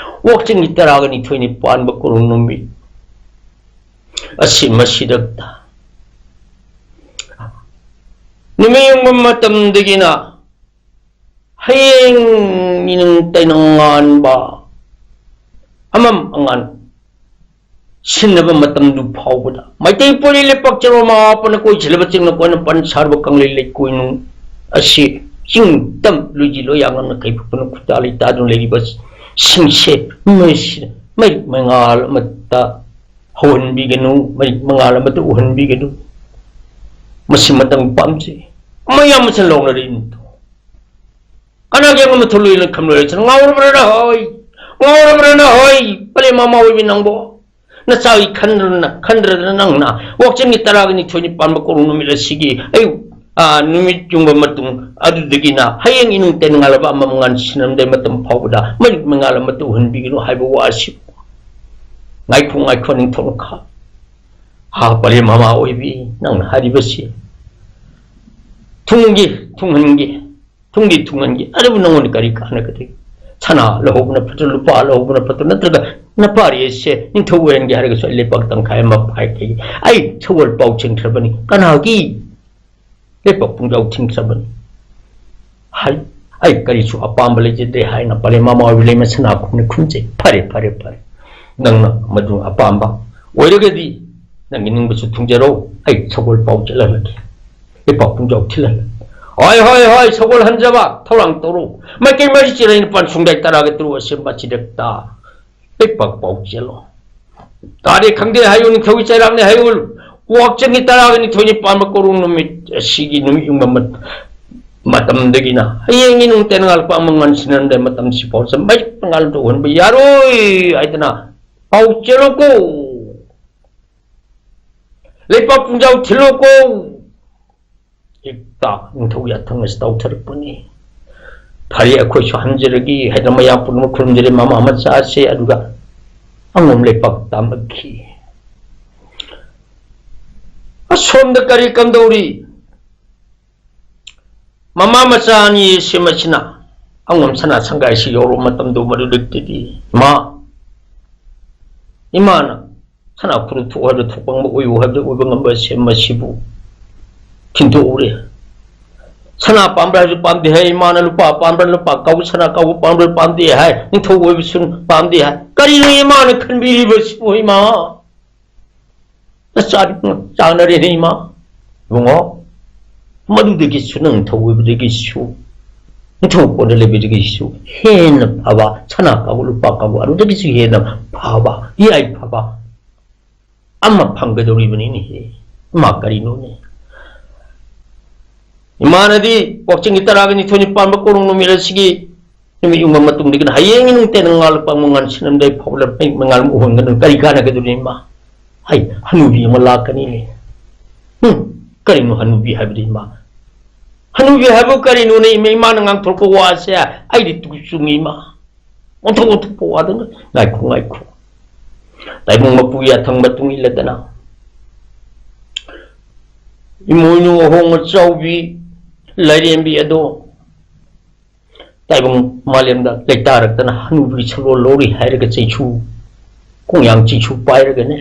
ꯋꯥꯛꯆꯤꯡꯒꯤ ꯇꯔꯥꯒ ꯅꯤꯊꯣꯏꯅꯤ ꯄꯥꯟꯕ ꯀꯣꯅꯨꯡ ꯅꯨꯃꯤꯠ ꯑꯁꯤ ꯃꯁꯤꯗ ꯅꯨꯃꯤꯠ ꯌꯨꯡꯕ ꯃꯇꯝꯗꯒꯤꯅ ꯍꯌꯦꯡ ꯅꯤꯅꯨꯡ ꯇꯩꯅꯨꯡ ꯉꯥꯟꯕ ꯑꯃꯝ ꯑꯉꯥꯟ ꯁꯤꯟꯅꯕ ꯃꯇꯝꯗꯨ ꯐꯥꯎꯕꯗ ꯃꯩꯇꯩ ꯄꯣꯏꯔꯩ ꯂꯩꯄꯥꯛ ꯆꯔꯣ ꯃꯃꯥ ꯃꯄꯥꯅ ꯀꯣꯏꯁꯤꯜꯂꯕ ꯆꯤꯡꯅ ꯀꯣꯏꯅ ꯄꯟ ꯁꯥꯔꯕ ꯀꯪꯂꯩ ꯂꯩꯀꯣꯏꯅꯨꯡ ꯑꯁꯤ ꯆꯤꯡ ꯇꯝ ꯂꯨꯏꯖꯤ ꯂꯣꯏꯌꯥꯉꯝꯅ ꯀꯩꯐꯨꯛꯄꯅ ꯈꯨꯠꯇ ꯂꯩꯇꯥꯗꯨꯅ ꯂꯩꯔꯤꯕ ꯁꯤꯡꯁꯦ ꯃꯩꯁꯤ-, ꯃꯩ ꯃꯉꯥꯜ ꯑꯃꯠꯇ ꯍꯧꯍꯟꯕꯤꯒꯅꯨ, ꯃꯩ ꯃꯉꯥꯜ ꯑꯃꯠꯇ ꯎꯍꯟꯕꯤꯒꯅꯨ꯫ ꯃꯁꯤꯃꯇꯪ ꯄꯥꯝꯖꯩ꯫ ꯃꯌꯥꯝ ꯑꯃꯁꯨ ꯂꯧꯅꯔꯤꯅꯤꯗꯣ꯫ ꯀꯅꯥꯒꯤ ꯑꯉꯝꯕ ꯊꯨꯂꯣꯏꯅ ꯈꯝꯂꯣꯏꯔꯁꯤꯅ ꯉꯥꯎꯔꯕ꯭ꯔꯅ ꯍꯣꯏ, ꯉꯥꯎꯔꯕ꯭ꯔꯅ ꯍꯣꯏ, ꯄꯂꯦꯝ ꯃꯃꯥ ꯑꯣꯏꯕꯤ ꯅꯪꯕꯣ꯫ ꯅꯆꯥꯒꯤ ꯈꯟꯗ꯭ꯔꯅ, ꯈꯟꯗ꯭ꯔꯗꯅ ꯅꯪꯅ ꯋꯥꯛꯆꯤꯡꯒꯤ ꯇꯔꯥꯒ ꯅꯤꯊꯣꯏꯅꯤ ꯄꯥꯟꯕ ꯀꯣꯔꯧ ꯅꯨꯃꯤꯠ ꯑꯁꯤꯒꯤ ꯑꯌꯨꯛ, ꯑꯥ, ꯅꯨꯃꯤꯠ ꯌꯨꯡꯕ ꯃꯇꯨꯡ ꯑꯗꯨꯗꯒꯤꯅ ꯍꯌꯦꯡ ꯏꯅꯨꯡ ꯇꯩꯅꯉꯥꯜꯂꯕ ꯑꯃ ꯃꯉꯥꯟ ꯁꯤꯟꯅꯔꯝꯗꯥꯏ ꯃꯇꯝ ꯐꯥꯎꯕꯗ ꯃꯩ ꯃꯉꯥꯜ ꯑꯃꯠꯇ ꯎꯍꯟꯕꯤꯒꯅꯨ ꯍꯥꯏꯕ ꯋꯥ ꯑꯁꯤ꯫ ꯉꯥꯏꯈꯣ, ꯉꯥꯏꯈꯣ, ꯅꯤꯡꯊꯧ ꯃꯈꯥ꯫ ꯍꯥ, ꯄꯂꯦꯝ ꯃꯃꯥ ꯑꯣꯏꯕꯤ, ꯅꯪꯅ ꯍꯥꯏꯔꯤꯕꯁꯤ ꯊꯨꯡꯒꯦ, ꯊꯨꯡꯍꯟꯒꯦ, ꯊꯨꯡꯗꯤ ꯊꯨꯡꯍꯟꯒꯦ, ꯑꯗꯨꯕꯨ ꯅꯉꯣꯟꯗ ꯀꯔꯤ ꯀꯥꯟꯅꯒꯗꯒꯦ? ꯁꯅꯥ ꯂꯧꯍꯧꯕꯅ ꯐꯠꯇ꯭ꯔꯣ, ꯂꯨꯄꯥ ꯂꯧꯍꯧꯕꯅ ꯐꯠꯇ꯭ꯔꯣ? ꯅꯠꯇ꯭ꯔꯒ ꯅꯄꯥꯔꯤ ꯑꯁꯦ ꯅꯤꯡꯊꯧ ꯑꯣꯏꯍꯟꯒꯦ ꯍꯥꯏꯔꯒꯁꯨ ꯑꯩ ꯂꯩꯄꯥꯛ ꯇꯪꯈꯥꯏ ꯑꯃ ꯄꯥꯏꯈ꯭ꯔꯒꯦ꯫ ꯑꯩ ꯁꯒꯣꯜ ꯄꯥꯎ ꯆꯦꯟꯈ꯭ꯔꯕꯅꯤ꯫ ꯀꯅꯥꯒꯤ? ꯂꯩꯄꯥꯛ ꯄꯨꯡꯖꯥꯎ ꯊꯤꯡꯈ꯭ꯔꯕꯅꯤ꯫ ꯍꯥꯏ, ꯑꯩ ꯀꯔꯤꯁꯨ ꯑꯄꯥꯝꯕ ꯂꯩꯖꯗ꯭ꯔꯦ ꯍꯥꯏꯅ ꯄꯂꯦꯝ ꯃꯃꯥ ꯑꯣꯏꯕꯤ ꯂꯩꯃ ꯁꯅꯥ ꯈꯨꯝꯅ ꯈꯨꯝꯖꯩ꯫ ꯐꯔꯦ, ꯐꯔꯦ, ꯐꯔꯦ꯫ ꯅꯪꯅ ꯃꯗꯨ ꯑꯄꯥꯝꯕ ꯑꯣꯏꯔꯒꯗꯤ ꯅꯪꯒꯤ ꯅꯤꯡꯕꯁꯨ ꯊꯨꯡꯖꯔꯣ꯫ ꯑꯩ ꯁꯒꯣꯜ ꯄꯥꯎ ꯆꯠꯍꯜꯂꯒꯦ꯫ ꯂꯩꯄꯥꯛ ꯄꯨꯡꯖꯥꯎ ꯊꯤꯜꯍꯜꯂꯒꯦ꯫ ꯍꯣꯏ, ꯍꯣꯏ, ꯍꯣꯏ, ꯁꯒꯣꯜ ꯍꯟꯖꯕ, ꯊꯧꯔꯥꯡ ꯇꯧꯔꯣ꯫ ꯃꯥꯏꯀꯩ ꯃꯔꯤ ꯆꯤꯔꯩ ꯅꯤꯄꯥꯟ ꯁꯨꯡꯗꯥꯏ ꯇꯔꯥꯒ ꯇꯔꯨꯛ ꯑꯁꯦꯝꯕ ꯆꯤꯔꯛꯇ ꯂꯩꯄꯥꯛ ꯄꯥꯎ ꯆꯦꯜꯂꯣ꯫ ꯇꯥꯔꯦ ꯈꯪꯗꯦ ꯍꯥꯏꯌꯨ, ꯅꯤꯡꯊꯧꯒꯤ ꯆꯩꯔꯥꯛꯅꯦ ꯍꯥꯏꯌꯨ꯫ ꯋꯥꯛꯆꯪꯒꯤ ꯇꯔꯥꯒ ꯅꯤꯊꯣꯏꯅꯤ ꯄꯥꯟꯕ ꯀꯣꯔꯧ ꯅꯨꯃꯤꯠ ꯑꯁꯤꯒꯤ ꯅꯨꯃꯤꯠ ꯌꯨꯡꯕ ꯃꯠ-, ꯃꯇꯝꯗꯒꯤꯅ ꯍꯌꯦꯡꯒꯤ ꯅꯨꯡ ꯇꯦꯟ ꯉꯥꯜ ꯄꯥꯛ ꯃꯉꯥꯟ ꯁꯤꯟꯅꯔꯝꯗꯥꯏ ꯃꯇꯝꯁꯤ ꯐꯥꯎ ꯆꯝꯕꯩ ꯉꯥꯜ ꯇꯧꯍꯟꯕ ꯌꯥꯔꯣꯏ ꯍꯥꯏꯗꯅ ꯄꯥꯎ ꯆꯦꯜꯂꯣꯀꯣ꯫ ꯂꯩꯄꯥꯛ ꯄꯨꯡꯖꯥꯎ ꯊꯤꯜꯂꯣꯀꯣ꯫ ꯍꯦꯛꯇ ꯅꯤꯡꯊꯧ ꯌꯥꯊꯪ ꯑꯁꯤ ꯇꯧꯊꯔꯛꯄꯅꯤ꯫ ꯐꯔꯦ, ꯑꯩꯈꯣꯏꯁꯨ ꯍꯟꯖꯔꯒꯦ ꯍꯥꯏꯗꯅ ꯃꯌꯥꯝ ꯄꯨꯝꯅꯃꯛ ꯈꯨꯔꯨꯝꯖꯔꯦ꯫ ꯃꯃꯥ ꯃꯆꯥꯁꯦ ꯑꯗꯨꯒ ꯑꯉꯣꯝ ꯂꯩꯄꯥꯛ ꯇꯥꯝꯂꯛꯈꯤ꯫ ꯑꯁꯣꯝꯗ ꯀꯔꯤ ꯀꯝꯗꯧꯔꯤ? ꯃꯃꯥ ꯃꯆꯥ ꯑꯅꯤ ꯑꯁꯤ ꯃꯁꯤꯅ ꯑꯉꯣꯝ ꯁꯅꯥ ꯁꯪꯒꯥꯏꯁꯤ ꯌꯧꯔꯕ ꯃꯇꯝꯗ ꯃꯗꯨꯗꯒꯤꯗꯤ ꯏꯃꯥ, ꯏꯃꯥꯅ ꯁꯅꯥ ꯈꯨꯔꯨ ꯊꯣꯛ ꯍꯥꯏꯕꯗ ꯊꯣꯛꯄ ꯉꯝꯕ, ꯑꯣꯏꯌꯨ ꯍꯥꯏꯕꯗ ꯑꯣꯏꯕ ꯉꯝꯕ ꯑꯁꯤ ꯃꯁꯤꯕꯨ ꯊꯤꯟꯗꯣꯛꯎꯔꯦ꯫ ꯁꯅꯥ ꯄꯥꯝꯕ꯭ꯔꯥ ꯍꯥꯏꯁꯨ ꯄꯥꯝꯗꯦ ꯍꯥꯏ, ꯏꯃꯥꯅ ꯂꯨꯄꯥ ꯄꯥꯝꯕ꯭ꯔꯥ, ꯂꯨꯄꯥ ꯀꯧ-, ꯁꯅꯥ ꯀꯧꯕ ꯄꯥꯝꯕ꯭ꯔꯥ ꯄꯥꯝꯗꯦ ꯍꯥꯏ, ꯅꯤꯡꯊꯧ ꯑꯣꯏꯕꯁꯨ ꯄꯥꯝꯗꯦ ꯍꯥꯏ꯫ ꯀꯔꯤꯅꯣ ꯏꯃꯥꯅ ꯈꯟꯕꯤꯔꯤꯕꯁꯤꯕꯨ ꯏꯃꯥ? ꯅꯆꯥꯗꯤ ꯄꯨꯡꯆꯥꯛ ꯆꯥꯛꯅꯔꯦꯅꯦ ꯏꯃꯥ꯫ ꯏꯕꯨꯡꯉꯣ, ꯃꯗꯨꯗꯒꯤꯁꯨ ꯅꯪ ꯊꯧ ꯑꯣꯏꯕꯗꯒꯤꯁꯨ ꯅꯤꯡꯊꯧ ꯀꯣꯟꯗ ꯂꯩꯕꯗꯒꯤꯁꯨ ꯍꯦꯟꯅ ꯐꯕ, ꯁꯅꯥ ꯀꯥꯡꯕꯨ, ꯂꯨꯄꯥ ꯀꯥꯡꯕꯨ, ꯑꯗꯨꯗꯒꯤꯁꯨ ꯍꯦꯟꯅ ꯐꯕ, ꯌꯥꯏꯐꯕ ꯑꯃ ꯐꯪꯒꯗꯧꯔꯤꯕꯅꯤꯅꯦꯍꯦ꯫ ꯏꯃꯥ, ꯀꯔꯤꯅꯣꯅꯦ? ꯏꯃꯥꯅꯗꯤ ꯋꯥꯛꯆꯤꯡꯒꯤ ꯇꯔꯥꯒ ꯅꯤꯊꯣꯏꯅꯤ ꯄꯥꯟꯕ ꯀꯣꯔꯣꯡ ꯅꯨꯃꯤꯠ ꯑꯁꯤꯒꯤ ꯅꯨꯃꯤꯠ ꯌꯨꯡꯕ ꯃꯇꯨꯡꯗꯒꯤꯅ ꯍꯌꯦꯡꯒꯤ ꯅꯨꯡꯊꯤꯜ ꯉꯥꯜꯂꯛꯄ ꯃꯉꯥꯜ ꯁꯤꯅꯝꯗꯥꯏ ꯐꯥꯎꯕꯗ ꯃꯩ ꯃꯉꯥꯜ ꯑꯃ ꯎꯍꯟꯒꯅꯨ꯫ ꯀꯔꯤ ꯀꯥꯟꯅꯒꯗꯧꯔꯤ ꯏꯃꯥ? ꯑꯩ ꯍꯅꯨꯕꯤ ꯑꯃ ꯂꯥꯛꯀꯅꯤꯅꯦ꯫ ꯍꯨꯝ, ꯀꯔꯤꯅꯣ ꯍꯅꯨꯕꯤ ꯍꯥꯏꯕꯗꯤ ꯏꯃꯥ? ꯍꯅꯨꯕꯤ ꯍꯥꯏꯕꯨ ꯀꯔꯤꯅꯣꯅꯦ ꯏꯃꯥ? ꯏꯃꯥꯅ ꯉꯥꯡꯊꯣꯔꯛꯄ ꯋꯥꯁꯦ ꯑꯩꯗꯤ ꯇꯨ ꯆꯨꯡꯉꯤ ꯏꯃꯥ꯫ ꯑꯣꯟꯊꯣꯛ ꯑꯣꯟꯊꯣꯛꯄ ꯋꯥꯗ ꯉꯥꯏꯈꯣ, ꯉꯥꯏꯈꯣ꯫ ꯇꯥꯏꯕꯪ ꯃꯄꯨ ꯌꯥꯊꯪ ꯃꯇꯨꯡ ꯏꯜꯂꯗꯅ ꯏꯃꯣꯏꯅꯨ ꯑꯍꯣꯡ ꯑꯆꯥꯎꯕꯤ ꯂꯥꯏꯔꯦꯝꯕꯤ ꯑꯗꯣ ꯇꯥꯏꯕꯪ ꯃꯥꯂꯦꯝꯗ ꯂꯩꯇꯥꯔꯛꯇꯅ ꯍꯅꯨꯕꯤ ꯁꯂꯣꯜ ꯂꯧꯔꯤ ꯍꯥꯏꯔꯒ ꯆꯩꯁꯨ, ꯈꯣꯡꯌꯥꯡ ꯆꯩꯁꯨ ꯄꯥꯏꯔꯒꯅꯦ,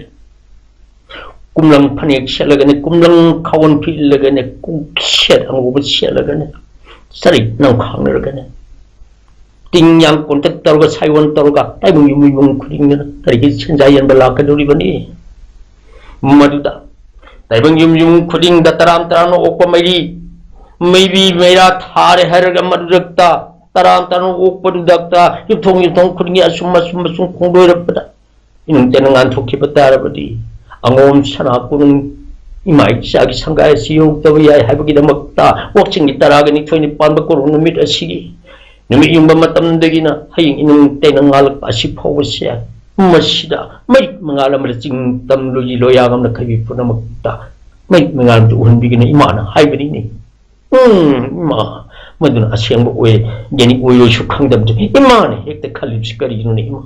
ꯀꯨꯝꯂꯪ ꯐꯅꯦꯛ ꯁꯦꯠꯂꯒꯅꯦ, ꯀꯨꯝꯂꯪ ꯈꯥꯎꯋꯟ ꯐꯤ ꯏꯜꯂꯒꯅꯦ, ꯀꯨꯡꯁꯦꯠ ꯑꯉꯧꯕ ꯁꯦꯠꯂꯒꯅꯦ, ꯆꯔꯤꯛ ꯅꯝꯈꯥꯡꯅꯔꯒꯅꯦ, ꯇꯤꯡ ꯌꯥꯡ ꯀꯣꯟꯇꯛ ꯇꯧꯔꯒ, ꯁꯥꯏꯑꯣꯟ ꯇꯧꯔꯒ ꯇꯥꯏꯕꯪ ꯌꯨꯝ ꯌꯨꯝ ꯈꯨꯗꯤꯡꯗ ꯀꯔꯤꯒꯤ ꯁꯦꯟꯖꯥ ꯌꯦꯟꯕ ꯂꯥꯛꯀꯗꯧꯔꯤꯕꯅꯤ? ꯃꯗꯨꯗ ꯇꯥꯏꯕꯪ ꯌꯨꯝ ꯌꯨꯝ ꯈꯨꯗꯤꯡꯗ ꯇꯔꯥꯝ ꯇꯔꯥꯝꯅ ꯑꯣꯛꯄ ꯃꯩꯔꯤ, ꯃꯩꯕꯤ ꯃꯩꯔꯥ ꯊꯥꯔꯦ ꯍꯥꯏꯔꯒ ꯃꯗꯨꯗꯛꯇ ꯇꯔꯥꯝ ꯇꯔꯥꯝꯅ ꯑꯣꯛꯄꯗꯨꯗꯛꯇ ꯌꯨꯝꯊꯣꯡ ꯌꯨꯝꯊꯣꯡ ꯈꯨꯗꯤꯡꯒꯤ ꯑꯁꯨꯝ ꯑꯁꯨꯝ ꯑꯁꯨꯝ ꯈꯣꯡꯗꯣꯏꯔꯛꯄꯗ ꯏꯅꯨꯡ ꯇꯦꯅ ꯉꯥꯟꯊꯣꯛꯈꯤꯕ ꯇꯥꯔꯕꯗꯤ ꯑꯉꯣꯝ ꯁꯅꯥ ꯀꯣꯅꯨꯡ ꯏꯃꯥ ꯏꯆꯥꯒꯤ ꯁꯪꯒꯥꯏ ꯑꯁꯤ ꯌꯧꯗꯕ ꯌꯥꯏ ꯍꯥꯏꯕꯒꯤꯗꯃꯛꯇ ꯋꯥꯛꯆꯤꯡꯒꯤ ꯇꯔꯥꯒ ꯅꯤꯊꯣꯏꯅꯤ ꯄꯥꯟꯕ ꯀꯣꯔꯣꯡ ꯅꯨꯃꯤꯠ ꯑꯁꯤꯒꯤ ꯅꯨꯃꯤꯠ ꯌꯨꯡꯕ ꯃꯇꯝꯗꯒꯤꯅ ꯍꯌꯦꯡ ꯏꯅꯨꯡ ꯇꯩꯅ ꯉꯥꯜꯂꯛꯄ ꯑꯁꯤ ꯐꯥꯎꯕꯁꯦ ꯃꯁꯤꯗ ꯃꯩ ꯃꯉꯥꯜ ꯑꯃꯅ ꯆꯤꯡ ꯇꯝ ꯂꯣꯏꯒꯤ ꯂꯣꯌꯥ ꯉꯝꯅ ꯈꯩꯕꯤ ꯄꯨꯝꯅꯃꯛꯇ ꯃꯩ ꯃꯉꯥꯜ ꯑꯃꯇ ꯎꯍꯟꯕꯤꯒꯅꯨ ꯏꯃꯥꯅ ꯍꯥꯏꯕꯅꯤꯅꯦ꯫ ꯎꯝ, ꯏꯃꯥ, ꯃꯗꯨꯅ ꯑꯁꯦꯡꯕ ꯑꯣꯏ, ꯒꯅꯤ ꯑꯣꯏꯔꯣꯏꯁꯨ ꯈꯪꯗꯕꯗꯨ ꯏꯃꯥꯅ ꯍꯦꯛꯇ ꯈꯜꯂꯤꯕꯁꯤ ꯀꯔꯤꯒꯤꯅꯣꯅꯦ ꯏꯃꯥ?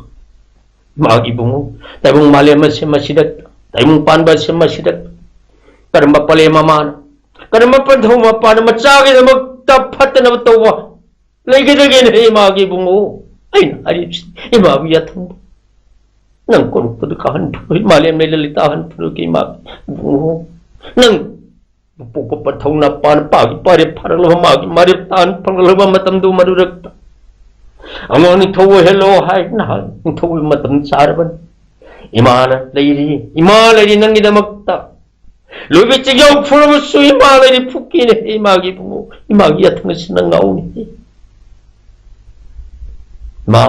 ꯏꯃꯥꯒꯤ ꯏꯕꯨꯡꯉꯣ, ꯇꯥꯏꯕꯪ ꯃꯥꯂꯦꯝ ꯑꯁꯤ ꯃꯁꯤꯗ, ꯇꯥꯏꯕꯪ ꯄꯥꯟꯕ ꯑꯁꯤ ꯃꯁꯤꯗ ꯀꯔꯝꯕ ꯄꯂꯦꯝ ꯃꯃꯥꯅ, ꯀꯔꯝꯕ ꯄꯟꯊꯧ ꯃꯄꯥꯅ ꯃꯆꯥꯒꯤꯗꯃꯛꯇ ꯐꯠꯇꯅꯕ ꯇꯧꯕ ꯂꯩꯒꯗꯒꯦꯅꯦ ꯏꯃꯥꯒꯤ ꯏꯕꯨꯡꯉꯣ? ꯑꯩꯅ ꯍꯥꯏꯔꯤꯕꯁꯤ ꯏꯃꯥꯕꯨ ꯌꯥꯊꯪꯕ꯫ ꯅꯪ ꯀꯣꯔꯨꯞꯄꯗꯨ ꯀꯥꯍꯟ ꯐꯔꯣꯏ, ꯃꯥꯂꯦꯝ ꯂꯩ ꯂꯂꯤꯇꯥ ꯍꯟ ꯐꯔꯣꯏ ꯏꯃꯥꯒꯤ ꯏꯕꯨꯡꯉꯣ꯫ ꯅꯪ ꯄꯣꯛꯄ ꯄꯟꯊꯧ ꯅꯄꯥ ꯅꯄꯥꯒꯤ ꯄꯥꯔꯦꯞ ꯐꯥꯔꯛꯂꯕ ꯃꯥꯒꯤ ꯃꯥꯔꯦꯞ ꯇꯥꯟ ꯐꯪꯂꯛꯂꯕ ꯃꯇꯝꯗꯨ ꯃꯗꯨꯗ ꯑꯉꯥꯡ ꯅꯤꯡꯊꯧ ꯑꯣꯏꯍꯜꯂꯣ ꯍꯥꯏ ꯅꯍꯥꯟ ꯅꯤꯡꯊꯧꯒꯤ ꯃꯇꯝ ꯆꯥꯔꯕꯅꯤ꯫ ꯏꯃꯥꯅ ꯂꯩꯔꯤ, ꯏꯃꯥ ꯂꯩꯔꯤ ꯅꯪꯒꯤꯗꯃꯛꯇ꯫ ꯂꯣꯏꯕ ꯆꯤꯡꯖꯥꯎ ꯐꯨꯔꯕꯁꯨ ꯏꯃꯥ ꯂꯩꯔꯤ ꯐꯨꯀꯤꯅꯦ ꯏꯃꯥꯒꯤ ꯏꯕꯨꯡꯉꯣ, ꯏꯃꯥꯒꯤ ꯌꯥꯊꯪ ꯑꯁꯤ ꯅꯪ ꯉꯥꯎꯅꯤ꯫ ꯏꯃꯥ,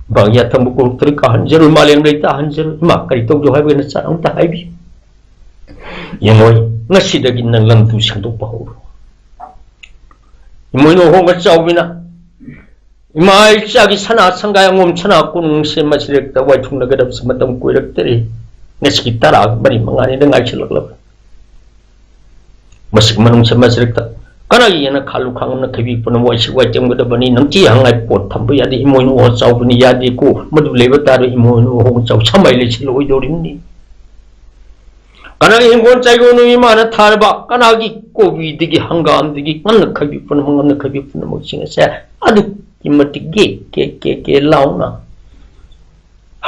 ꯏꯃꯥꯒꯤ ꯑꯊꯪꯕ ꯀꯣꯔꯨꯛꯇꯔꯤ ꯀꯥꯍꯟꯖꯔꯣꯏ, ꯃꯥꯂꯦꯝ ꯂꯩ ꯇꯥꯍꯟꯖꯔꯣꯏ꯫ ꯏꯃꯥ, ꯀꯔꯤ ꯇꯧꯖꯧ ꯍꯥꯏꯕꯒꯤ ꯅꯆꯥ ꯑꯝꯇ ꯍꯥꯏꯕꯤꯌꯨ꯫ ꯌꯦꯡꯉꯣꯏ, ꯉꯁꯤꯗꯒꯤ ꯅꯪ ꯂꯝꯗꯨ ꯁꯦꯡꯗꯣꯛꯄ ꯍꯧꯔꯣ꯫ ꯏꯃꯣꯏꯅꯨ ꯑꯍꯣꯡꯕ ꯆꯥꯎꯕꯤꯅ ꯏꯃꯥ ꯏꯆꯥꯒꯤ ꯁꯅꯥ ꯁꯪꯒꯥꯏ ꯑꯉꯣꯝ ꯁꯅꯥ ꯀꯣꯅꯨꯡꯁꯦ ꯃꯁꯤꯔꯦꯛꯇ ꯋꯥꯏꯊꯨꯡꯅꯒꯗꯕꯁꯦ ꯃꯇꯝ ꯀꯨꯏꯔꯛꯇꯔꯤ꯫ ꯉꯁꯤꯒꯤ ꯇꯔꯥ ꯃꯔꯤ ꯃꯉꯥꯅꯤꯗ ꯉꯥꯏꯁꯤꯜꯂꯛꯂꯕ꯫ ꯃꯁꯤꯒꯤ ꯃꯅꯨꯡꯁꯦ ꯃꯁꯤꯔꯦꯛꯇ ꯀꯅꯥꯒꯤ ꯌꯦꯅ ꯈꯥꯂꯨ ꯈꯥꯡꯅ ꯈꯩꯕꯤ ꯄꯨꯝꯅꯃꯛ ꯋꯥꯏꯁꯤ ꯋꯥꯏꯇꯦꯝꯒꯗꯕꯅꯤ꯫ ꯅꯪꯇꯤ ꯍꯪꯉꯥꯏ ꯄꯣꯠ ꯊꯝꯕ ꯌꯥꯗꯦ, ꯏꯃꯣꯏꯅꯨ ꯑꯣ ꯆꯥꯎꯕꯅꯤ ꯌꯥꯗꯦꯀꯣ꯫ ꯃꯗꯨ ꯂꯩꯕ ꯇꯥꯔꯦ ꯏꯃꯣꯏꯅꯨ ꯑꯍꯣꯡ ꯆꯥꯎ ꯁꯃꯥꯏ ꯂꯩꯁꯤꯜꯂꯛꯑꯣꯏꯗꯧꯔꯤꯕꯅꯤ꯫ ꯀꯅꯥꯒꯤ ꯍꯤꯡꯒꯣꯜ ꯆꯥꯏꯒꯣꯅꯣ ꯏꯃꯥꯅ ꯊꯥꯔꯕ, ꯀꯅꯥꯒꯤ ꯀꯣꯕꯤꯗꯒꯤ ꯍꯪꯒꯥꯝꯗꯒꯤ ꯉꯟꯅ ꯈꯩꯕꯤ ꯄꯨꯝꯅꯃꯛ, ꯉꯟꯅ ꯈꯩꯕꯤ ꯄꯨꯝꯅꯃꯛꯁꯤꯡ ꯑꯁꯦ ꯑꯗꯨꯛꯀꯤ ꯃꯇꯤꯛ ꯀꯦ ꯀꯦ ꯀꯦ ꯀꯦ ꯂꯥꯎꯅ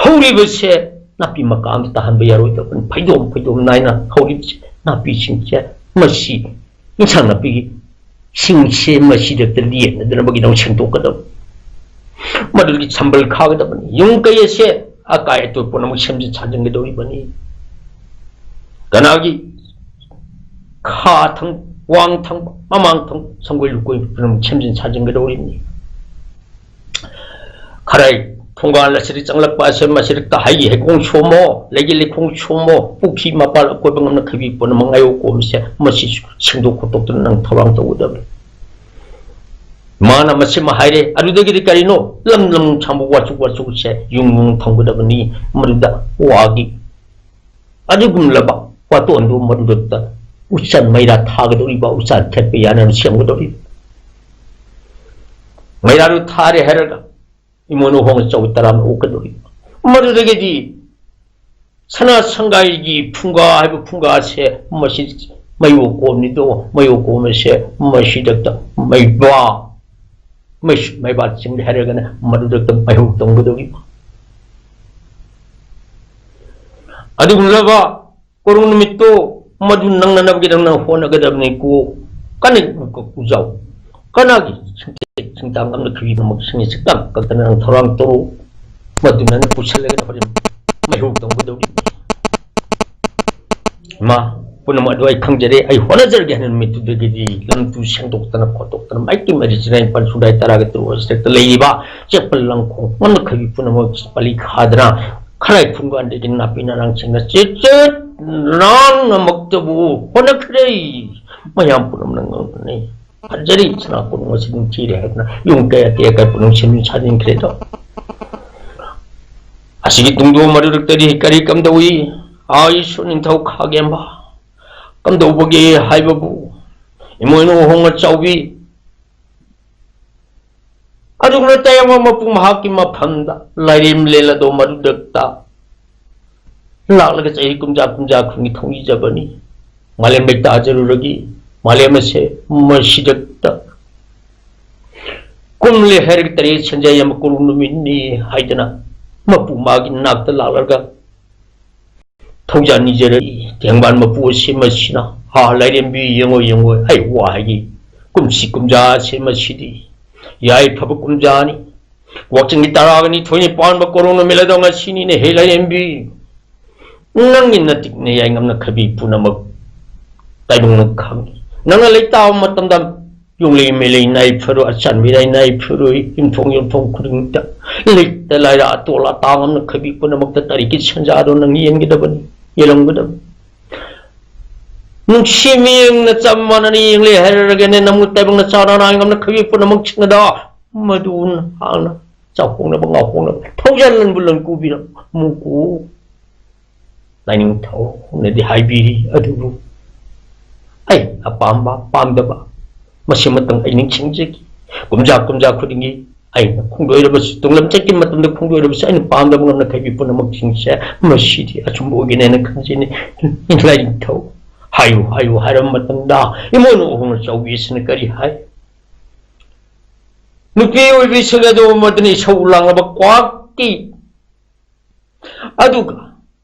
ꯍꯧꯔꯤꯕꯁꯦ꯫ ꯅꯥꯄꯤ ꯃꯀꯥ ꯑꯝꯇ ꯇꯥꯍꯟꯕ ꯌꯥꯔꯣꯏꯗꯕꯅꯤ꯫ ꯐꯩꯗꯣꯝ ꯐꯩꯗꯣꯝ ꯅꯥꯏꯅ ꯍꯧꯔꯤꯕꯁꯦ ꯅꯥꯄꯤꯁꯤꯡꯁꯦ, ꯃꯁꯤ ꯏꯟꯁꯥꯡ ꯅꯥꯄꯤꯒꯤ ꯁꯤꯡꯁꯦ ꯃꯁꯤꯗ ꯂꯦꯟꯅꯗꯅꯕꯒꯤꯗꯃꯛ ꯁꯦꯡꯗꯣꯛꯀꯗꯕ, ꯃꯗꯨꯗꯒꯤ ꯁꯝꯕꯜ ꯈꯥꯒꯗꯕꯅꯤ꯫ ꯌꯨꯝ ꯀꯩ ꯑꯁꯦ ꯑꯀꯥꯏ ꯑꯇꯣꯏ ꯄꯨꯝꯅꯃꯛ ꯁꯦꯝꯖꯤꯟ ꯁꯥꯖꯤꯟꯒꯗꯧꯔꯤꯕꯅꯤ꯫ ꯀꯅꯥꯒꯤ ꯈꯥ ꯊꯪ, ꯋꯥꯡ ꯊꯪꯕ, ꯃꯃꯥꯡ ꯊꯪꯕ, ꯁꯪꯒꯣꯏ ꯂꯨꯀꯣꯏ ꯄꯨꯝꯅꯃꯛ ꯁꯦꯝꯖꯤꯟ ꯁꯥꯖꯤꯟꯒꯗꯧꯔꯤꯕꯅꯤ꯫ ꯈꯔꯥꯏ ꯊꯣꯡꯒꯥꯜ ꯑꯁꯤꯗ ꯆꯪꯂꯛꯄ ꯑꯁꯦ ꯃꯁꯤꯗ ꯍꯩꯒꯤ ꯍꯩꯀꯣꯡ ꯁꯣꯝꯃꯣ, ꯂꯩꯒꯤ ꯂꯩꯈꯣꯡ ꯁꯣꯝꯃꯣ, ꯄꯨꯈ꯭ꯔꯤ ꯃꯄꯥꯜ ꯑꯀꯣꯏꯕ ꯉꯝꯅ ꯈꯩꯕꯤ ꯄꯨꯝꯅꯃꯛ ꯉꯥꯏꯌꯣꯛ ꯀꯣꯝꯁꯦ ꯃꯁꯤ ꯁꯦꯡꯗꯣꯛ ꯈꯣꯠꯇꯣꯛꯇꯨꯅ ꯅꯪ ꯊꯧꯔꯥꯡ ꯇꯧꯒꯗꯕꯅꯤ꯫ ꯃꯥꯅ ꯃꯁꯤꯃ ꯍꯥꯏꯔꯦ꯫ ꯑꯗꯨꯗꯒꯤꯗꯤ ꯀꯔꯤꯅꯣ? ꯂꯝ ꯂꯝ ꯁꯥꯡꯕ ꯋꯥꯆꯨꯛ ꯋꯥꯆꯨꯛꯁꯦ ꯌꯨꯝ ꯌꯨꯝ ꯊꯝꯒꯗꯕꯅꯤ꯫ ꯃꯗꯨꯗ ꯋꯥꯒꯤ ꯑꯗꯨꯒꯨꯝꯂꯕ ꯋꯥꯇꯣꯟꯗꯨ ꯃꯗꯨꯗ ꯎꯆꯟ ꯃꯩꯔꯥ ꯊꯥꯒꯗꯧꯔꯤꯕ, ꯎꯆꯥꯟ ꯊꯦꯠꯄ ꯌꯥꯅꯕ ꯁꯦꯝꯒꯗꯧꯔꯤꯕ꯫ ꯃꯩꯔꯥꯗꯨ ꯊꯥꯔꯦ ꯍꯥꯏꯔꯒ ꯏꯃꯣꯏꯅꯨ ꯍꯣꯡꯅ ꯆꯧ ꯇꯔꯥ ꯑꯃ ꯑꯣꯛꯀꯗꯧꯔꯤꯕ꯫ ꯃꯗꯨꯗꯒꯤꯗꯤ ꯁꯅꯥ ꯁꯪꯒꯥꯏꯒꯤ ꯐꯨꯡꯒꯥ ꯍꯥꯏꯕ ꯐꯨꯡꯒꯥꯁꯦ ꯃꯁꯤ ꯃꯩꯌꯣ ꯀꯣꯝꯅꯤꯗꯣ, ꯃꯩꯌꯣ ꯀꯣꯝ ꯑꯁꯦ ꯃꯁꯤꯗ ꯃꯩꯕꯥ, ꯃꯩ-, ꯃꯩꯕꯥ ꯆꯤꯡꯂꯦ ꯍꯥꯏꯔꯒꯅ ꯃꯗꯨꯗ ꯃꯩꯍꯧ ꯇꯝꯒꯗꯧꯔꯤꯕ꯫ ꯑꯗꯨꯒꯨꯝꯂꯕ ꯀꯣꯔꯨ ꯅꯨꯃꯤꯠꯇꯣ ꯃꯗꯨ ꯅꯪꯅꯅꯕꯒꯤꯗꯃꯛ ꯅꯪ ꯍꯣꯠꯅꯒꯗꯕꯅꯤꯀꯣ꯫ ꯀꯟꯅ ꯎꯖꯥꯎ꯫ ꯀꯅꯥꯒꯤ ꯁꯤꯡꯇꯥꯡ ꯑꯃꯅ ꯈꯨꯕꯤꯗꯃꯛ ꯁꯤꯡꯁꯤ ꯀꯛ ꯀꯛꯇꯅ ꯅꯪ ꯊꯧꯔꯥꯡ ꯇꯧꯔꯨ꯫ ꯃꯗꯨꯅ ꯅꯪ ꯄꯨꯁꯤꯜꯂꯒ ꯍꯣꯔꯦꯟ ꯃꯩꯍꯧ ꯇꯝꯒꯗꯧꯔꯤꯕꯅꯤ꯫ ꯏꯃꯥ, ꯄꯨꯝꯅꯃꯛ ꯑꯗꯨ ꯑꯩ ꯈꯪꯖꯔꯦ, ꯑꯩ ꯍꯣꯠꯅꯖꯔꯒꯦ ꯍꯥꯏꯅ ꯅꯨꯃꯤꯠꯇꯨꯗꯒꯤꯗꯤ ꯂꯝ ꯇꯨ ꯁꯦꯡꯗꯣꯛꯇꯅ ꯈꯣꯠꯇꯣꯛꯇꯅ ꯃꯥꯏꯀꯩ ꯃꯔꯤ ꯆꯤꯔꯥꯏ ꯅꯤꯄꯥꯜ ꯁꯨꯗꯥꯏ ꯇꯔꯥꯒ ꯇꯔꯨꯛ ꯑꯁꯤꯗ ꯂꯩꯔꯤꯕ ꯆꯦꯠꯄ ꯂꯪꯈꯣꯡ ꯉꯝꯅ ꯈꯩꯕꯤ ꯄꯨꯝꯅꯃꯛ ꯄꯥꯂꯤ ꯈꯥꯗꯅ ꯈꯔꯥꯏ ꯐꯨꯡꯒꯥꯟꯗꯒꯤ ꯅꯥꯄꯤ ꯅꯔꯥꯡꯁꯤꯡꯅ ꯆꯦꯠ ꯆꯦꯠ ꯅꯥꯟꯅꯃꯛꯇꯕꯨ ꯍꯣꯠꯅꯈ꯭ꯔꯦ꯫ ꯃꯌꯥꯝ ꯄꯨꯝꯅꯃꯛꯅ ꯉꯛꯅꯩ꯫ ꯐꯖꯔꯤ ꯁꯅꯥ ꯀꯣꯅꯨꯡ ꯑꯁꯤ ꯅꯤꯡꯊꯤꯔꯦ ꯍꯥꯏꯗꯨꯅ ꯌꯨꯝ ꯀꯌꯥ ꯀꯌꯥ ꯀꯌꯥ ꯄꯨꯝꯅꯃꯛ ꯁꯦꯝꯖꯤꯟ ꯁꯥꯖꯤꯟꯈ꯭ꯔꯦꯗꯣ꯫ ꯑꯁꯤꯒꯤ ꯇꯨꯡꯗꯣ ꯃꯔꯨꯔꯛꯇꯗꯤ ꯀꯔꯤ ꯀꯝꯗꯧꯏ? ꯑꯥ, ꯏꯁꯨ ꯅꯤꯡꯊꯧ ꯈꯥꯒꯦꯝꯕ, ꯀꯝꯗꯧꯕꯒꯦ ꯍꯥꯏꯕꯕꯨ, ꯏꯃꯣꯏꯅꯨ ꯍꯣꯡꯅ ꯆꯥꯎꯕꯤ, ꯑꯗꯨꯒ ꯇꯌꯥꯝꯕ ꯃꯄꯨ ꯃꯍꯥꯛꯀꯤ ꯃꯐꯝꯗ ꯂꯥꯏꯔꯦꯝ ꯂꯦꯜꯂꯗꯣ ꯃꯗꯨꯗꯛꯇ ꯂꯥꯛꯂꯒ ꯆꯍꯤ ꯀꯨꯝꯖꯥ ꯀꯨꯝꯖꯥ ꯈꯨꯟꯒꯤ ꯊꯧꯅꯤꯖꯕꯅꯤ꯫ ꯃꯥꯂꯦꯝ ꯂꯩꯇꯥꯖꯔꯨꯔꯒꯤ ꯃꯥꯂꯦꯝ ꯑꯁꯦ ꯃꯁꯤꯗꯛꯇ ꯀꯨꯝꯂꯦ ꯍꯥꯏꯔꯒ ꯇꯔꯦꯠ ꯁꯟꯖꯥ ꯌꯥꯝꯕ ꯀꯣꯔꯧ ꯅꯨꯃꯤꯠꯅꯤ ꯍꯥꯏꯗꯅ ꯃꯄꯨ ꯃꯥꯒꯤ ꯅꯥꯛꯇ ꯂꯥꯛꯂꯒ ꯊꯧꯖꯥꯟ ꯅꯤꯖꯔꯛꯏ꯫ ꯇꯦꯡꯕꯥꯟ ꯃꯄꯨ ꯑꯁꯤ ꯃꯁꯤꯅ, ꯍꯥ, ꯂꯥꯏꯔꯦꯝꯕꯤ, ꯌꯦꯡꯉꯣ, ꯌꯦꯡꯉꯣ, ꯑꯩ ꯋꯥ ꯍꯥꯏꯒꯦ꯫ ꯀꯨꯝꯁꯤ ꯀꯨꯝꯖꯥ ꯑꯁꯤ ꯃꯁꯤꯗꯤ ꯌꯥꯏꯐꯕ ꯀꯨꯝꯖꯥꯅꯤ꯫ ꯋꯥꯛꯆꯤꯡꯒꯤ ꯇꯔꯥꯒ ꯅꯤꯊꯣꯏꯅꯤ ꯄꯥꯟꯕ ꯀꯣꯔꯧ ꯅꯨꯃꯤꯠ ꯑꯗꯣ ꯉꯁꯤꯅꯤꯅꯦ, ꯍꯦ ꯂꯥꯏꯔꯦꯝꯕꯤ꯫ ꯅꯪꯒꯤ ꯅꯇꯤꯛ ꯅꯌꯥꯏ ꯉꯝꯅ ꯈꯕꯤ ꯄꯨꯝꯅꯃꯛ ꯇꯥꯏꯕꯪꯅ ꯈꯪꯏ꯫ ꯅꯪꯅ ꯂꯩꯇꯥꯕ ꯃꯇꯝꯗ ꯌꯨꯝꯂꯩ ꯃꯩꯂꯩ ꯅꯥꯏ ꯐꯔꯣꯏ, ꯑꯆꯥꯟ ꯃꯤꯔꯥꯏ ꯅꯥꯏ ꯐꯔꯣꯏ, ꯌꯨꯝꯊꯣꯡ ꯌꯨꯝꯊꯣꯡ ꯈꯨꯗꯤꯡꯃꯛꯇ ꯂꯩꯇ ꯂꯥꯏꯔ ꯑꯇꯣꯜ ꯑꯇꯥꯡ ꯑꯃꯅ ꯈꯕꯤ ꯄꯨꯝꯅꯃꯛꯇ ꯇꯔꯤꯛꯀꯤ ꯁꯦꯟꯖꯥꯗꯣ ꯅꯪ ꯌꯦꯟꯒꯗꯕꯅꯤ, ꯌꯦꯜꯂꯝꯒꯗꯕꯅꯤ꯫ ꯅꯨꯡꯁꯤ ꯃꯤꯠꯌꯦꯡꯅ ꯆꯞ ꯃꯥꯟꯅꯅ ꯌꯦꯡꯂꯦ ꯍꯥꯏꯔꯒꯅꯦ, ꯅꯪꯕꯨ ꯇꯥꯏꯕꯪꯅ ꯆꯥꯔ ꯅꯥꯏ ꯉꯝꯅ ꯈꯕꯤ ꯄꯨꯝꯅꯃꯛ ꯁꯤꯡꯅꯗ ꯃꯗꯨ ꯍꯥꯟꯅ ꯆꯥꯎꯍꯣꯡꯅꯕ ꯉꯥꯎꯍꯣꯡꯅꯕ ꯊꯧꯖꯥꯜ ꯂꯟꯕꯨ ꯂꯟ ꯀꯨꯕꯤꯔꯝꯃꯨꯀꯣ꯫ ꯂꯥꯏꯅꯤꯡꯊꯧꯅꯗꯤ ꯍꯥꯏꯕꯤꯔꯤ, ꯑꯗꯨꯕꯨ ꯑꯩ ꯑꯄꯥꯝꯕ ꯄꯥꯝꯗꯕ ꯃꯁꯤꯃꯇꯪ ꯑꯩ ꯅꯤꯡꯁꯤꯡꯖꯈꯤ꯫ ꯀꯨꯝꯖꯥ ꯀꯨꯝꯖꯥ ꯈꯨꯗꯤꯡꯒꯤ ꯑꯩꯅ ꯈꯣꯡꯗꯣꯏꯔꯕꯁꯨ, ꯇꯨꯡꯂꯝ ꯆꯠꯀꯤ ꯃꯇꯝꯗ ꯈꯣꯡꯗꯣꯏꯔꯕꯁꯨ ꯑꯩꯅ ꯄꯥꯝꯗꯕ ꯉꯝꯅ ꯈꯩꯕꯤ ꯄꯨꯝꯅꯃꯛꯁꯤꯡꯁꯦ ꯃꯁꯤꯗꯤ ꯑꯆꯨꯝꯕ ꯑꯣꯏꯒꯅꯤ ꯍꯥꯏꯅ ꯈꯟꯖꯩꯅꯤ꯫ ꯂꯥꯏꯅꯤꯡꯊꯧ ꯍꯥꯏꯌꯨ ꯍꯥꯏꯌꯨ ꯍꯥꯏꯔꯕ ꯃꯇꯝꯗ ꯏꯃꯣꯏꯅꯨ ꯑꯍꯣꯡꯅ ꯆꯥꯎꯕꯤ ꯑꯁꯤꯅ ꯀꯔꯤ ꯍꯥꯏ? ꯅꯨꯄꯤ ꯑꯣꯏꯕꯤꯁꯤꯡ ꯑꯗꯨ ꯃꯗꯨꯅ ꯏꯁꯧ ꯂꯥꯡꯂꯕ ꯀ꯭ꯋꯥꯛꯀꯤ ꯑꯗꯨꯒ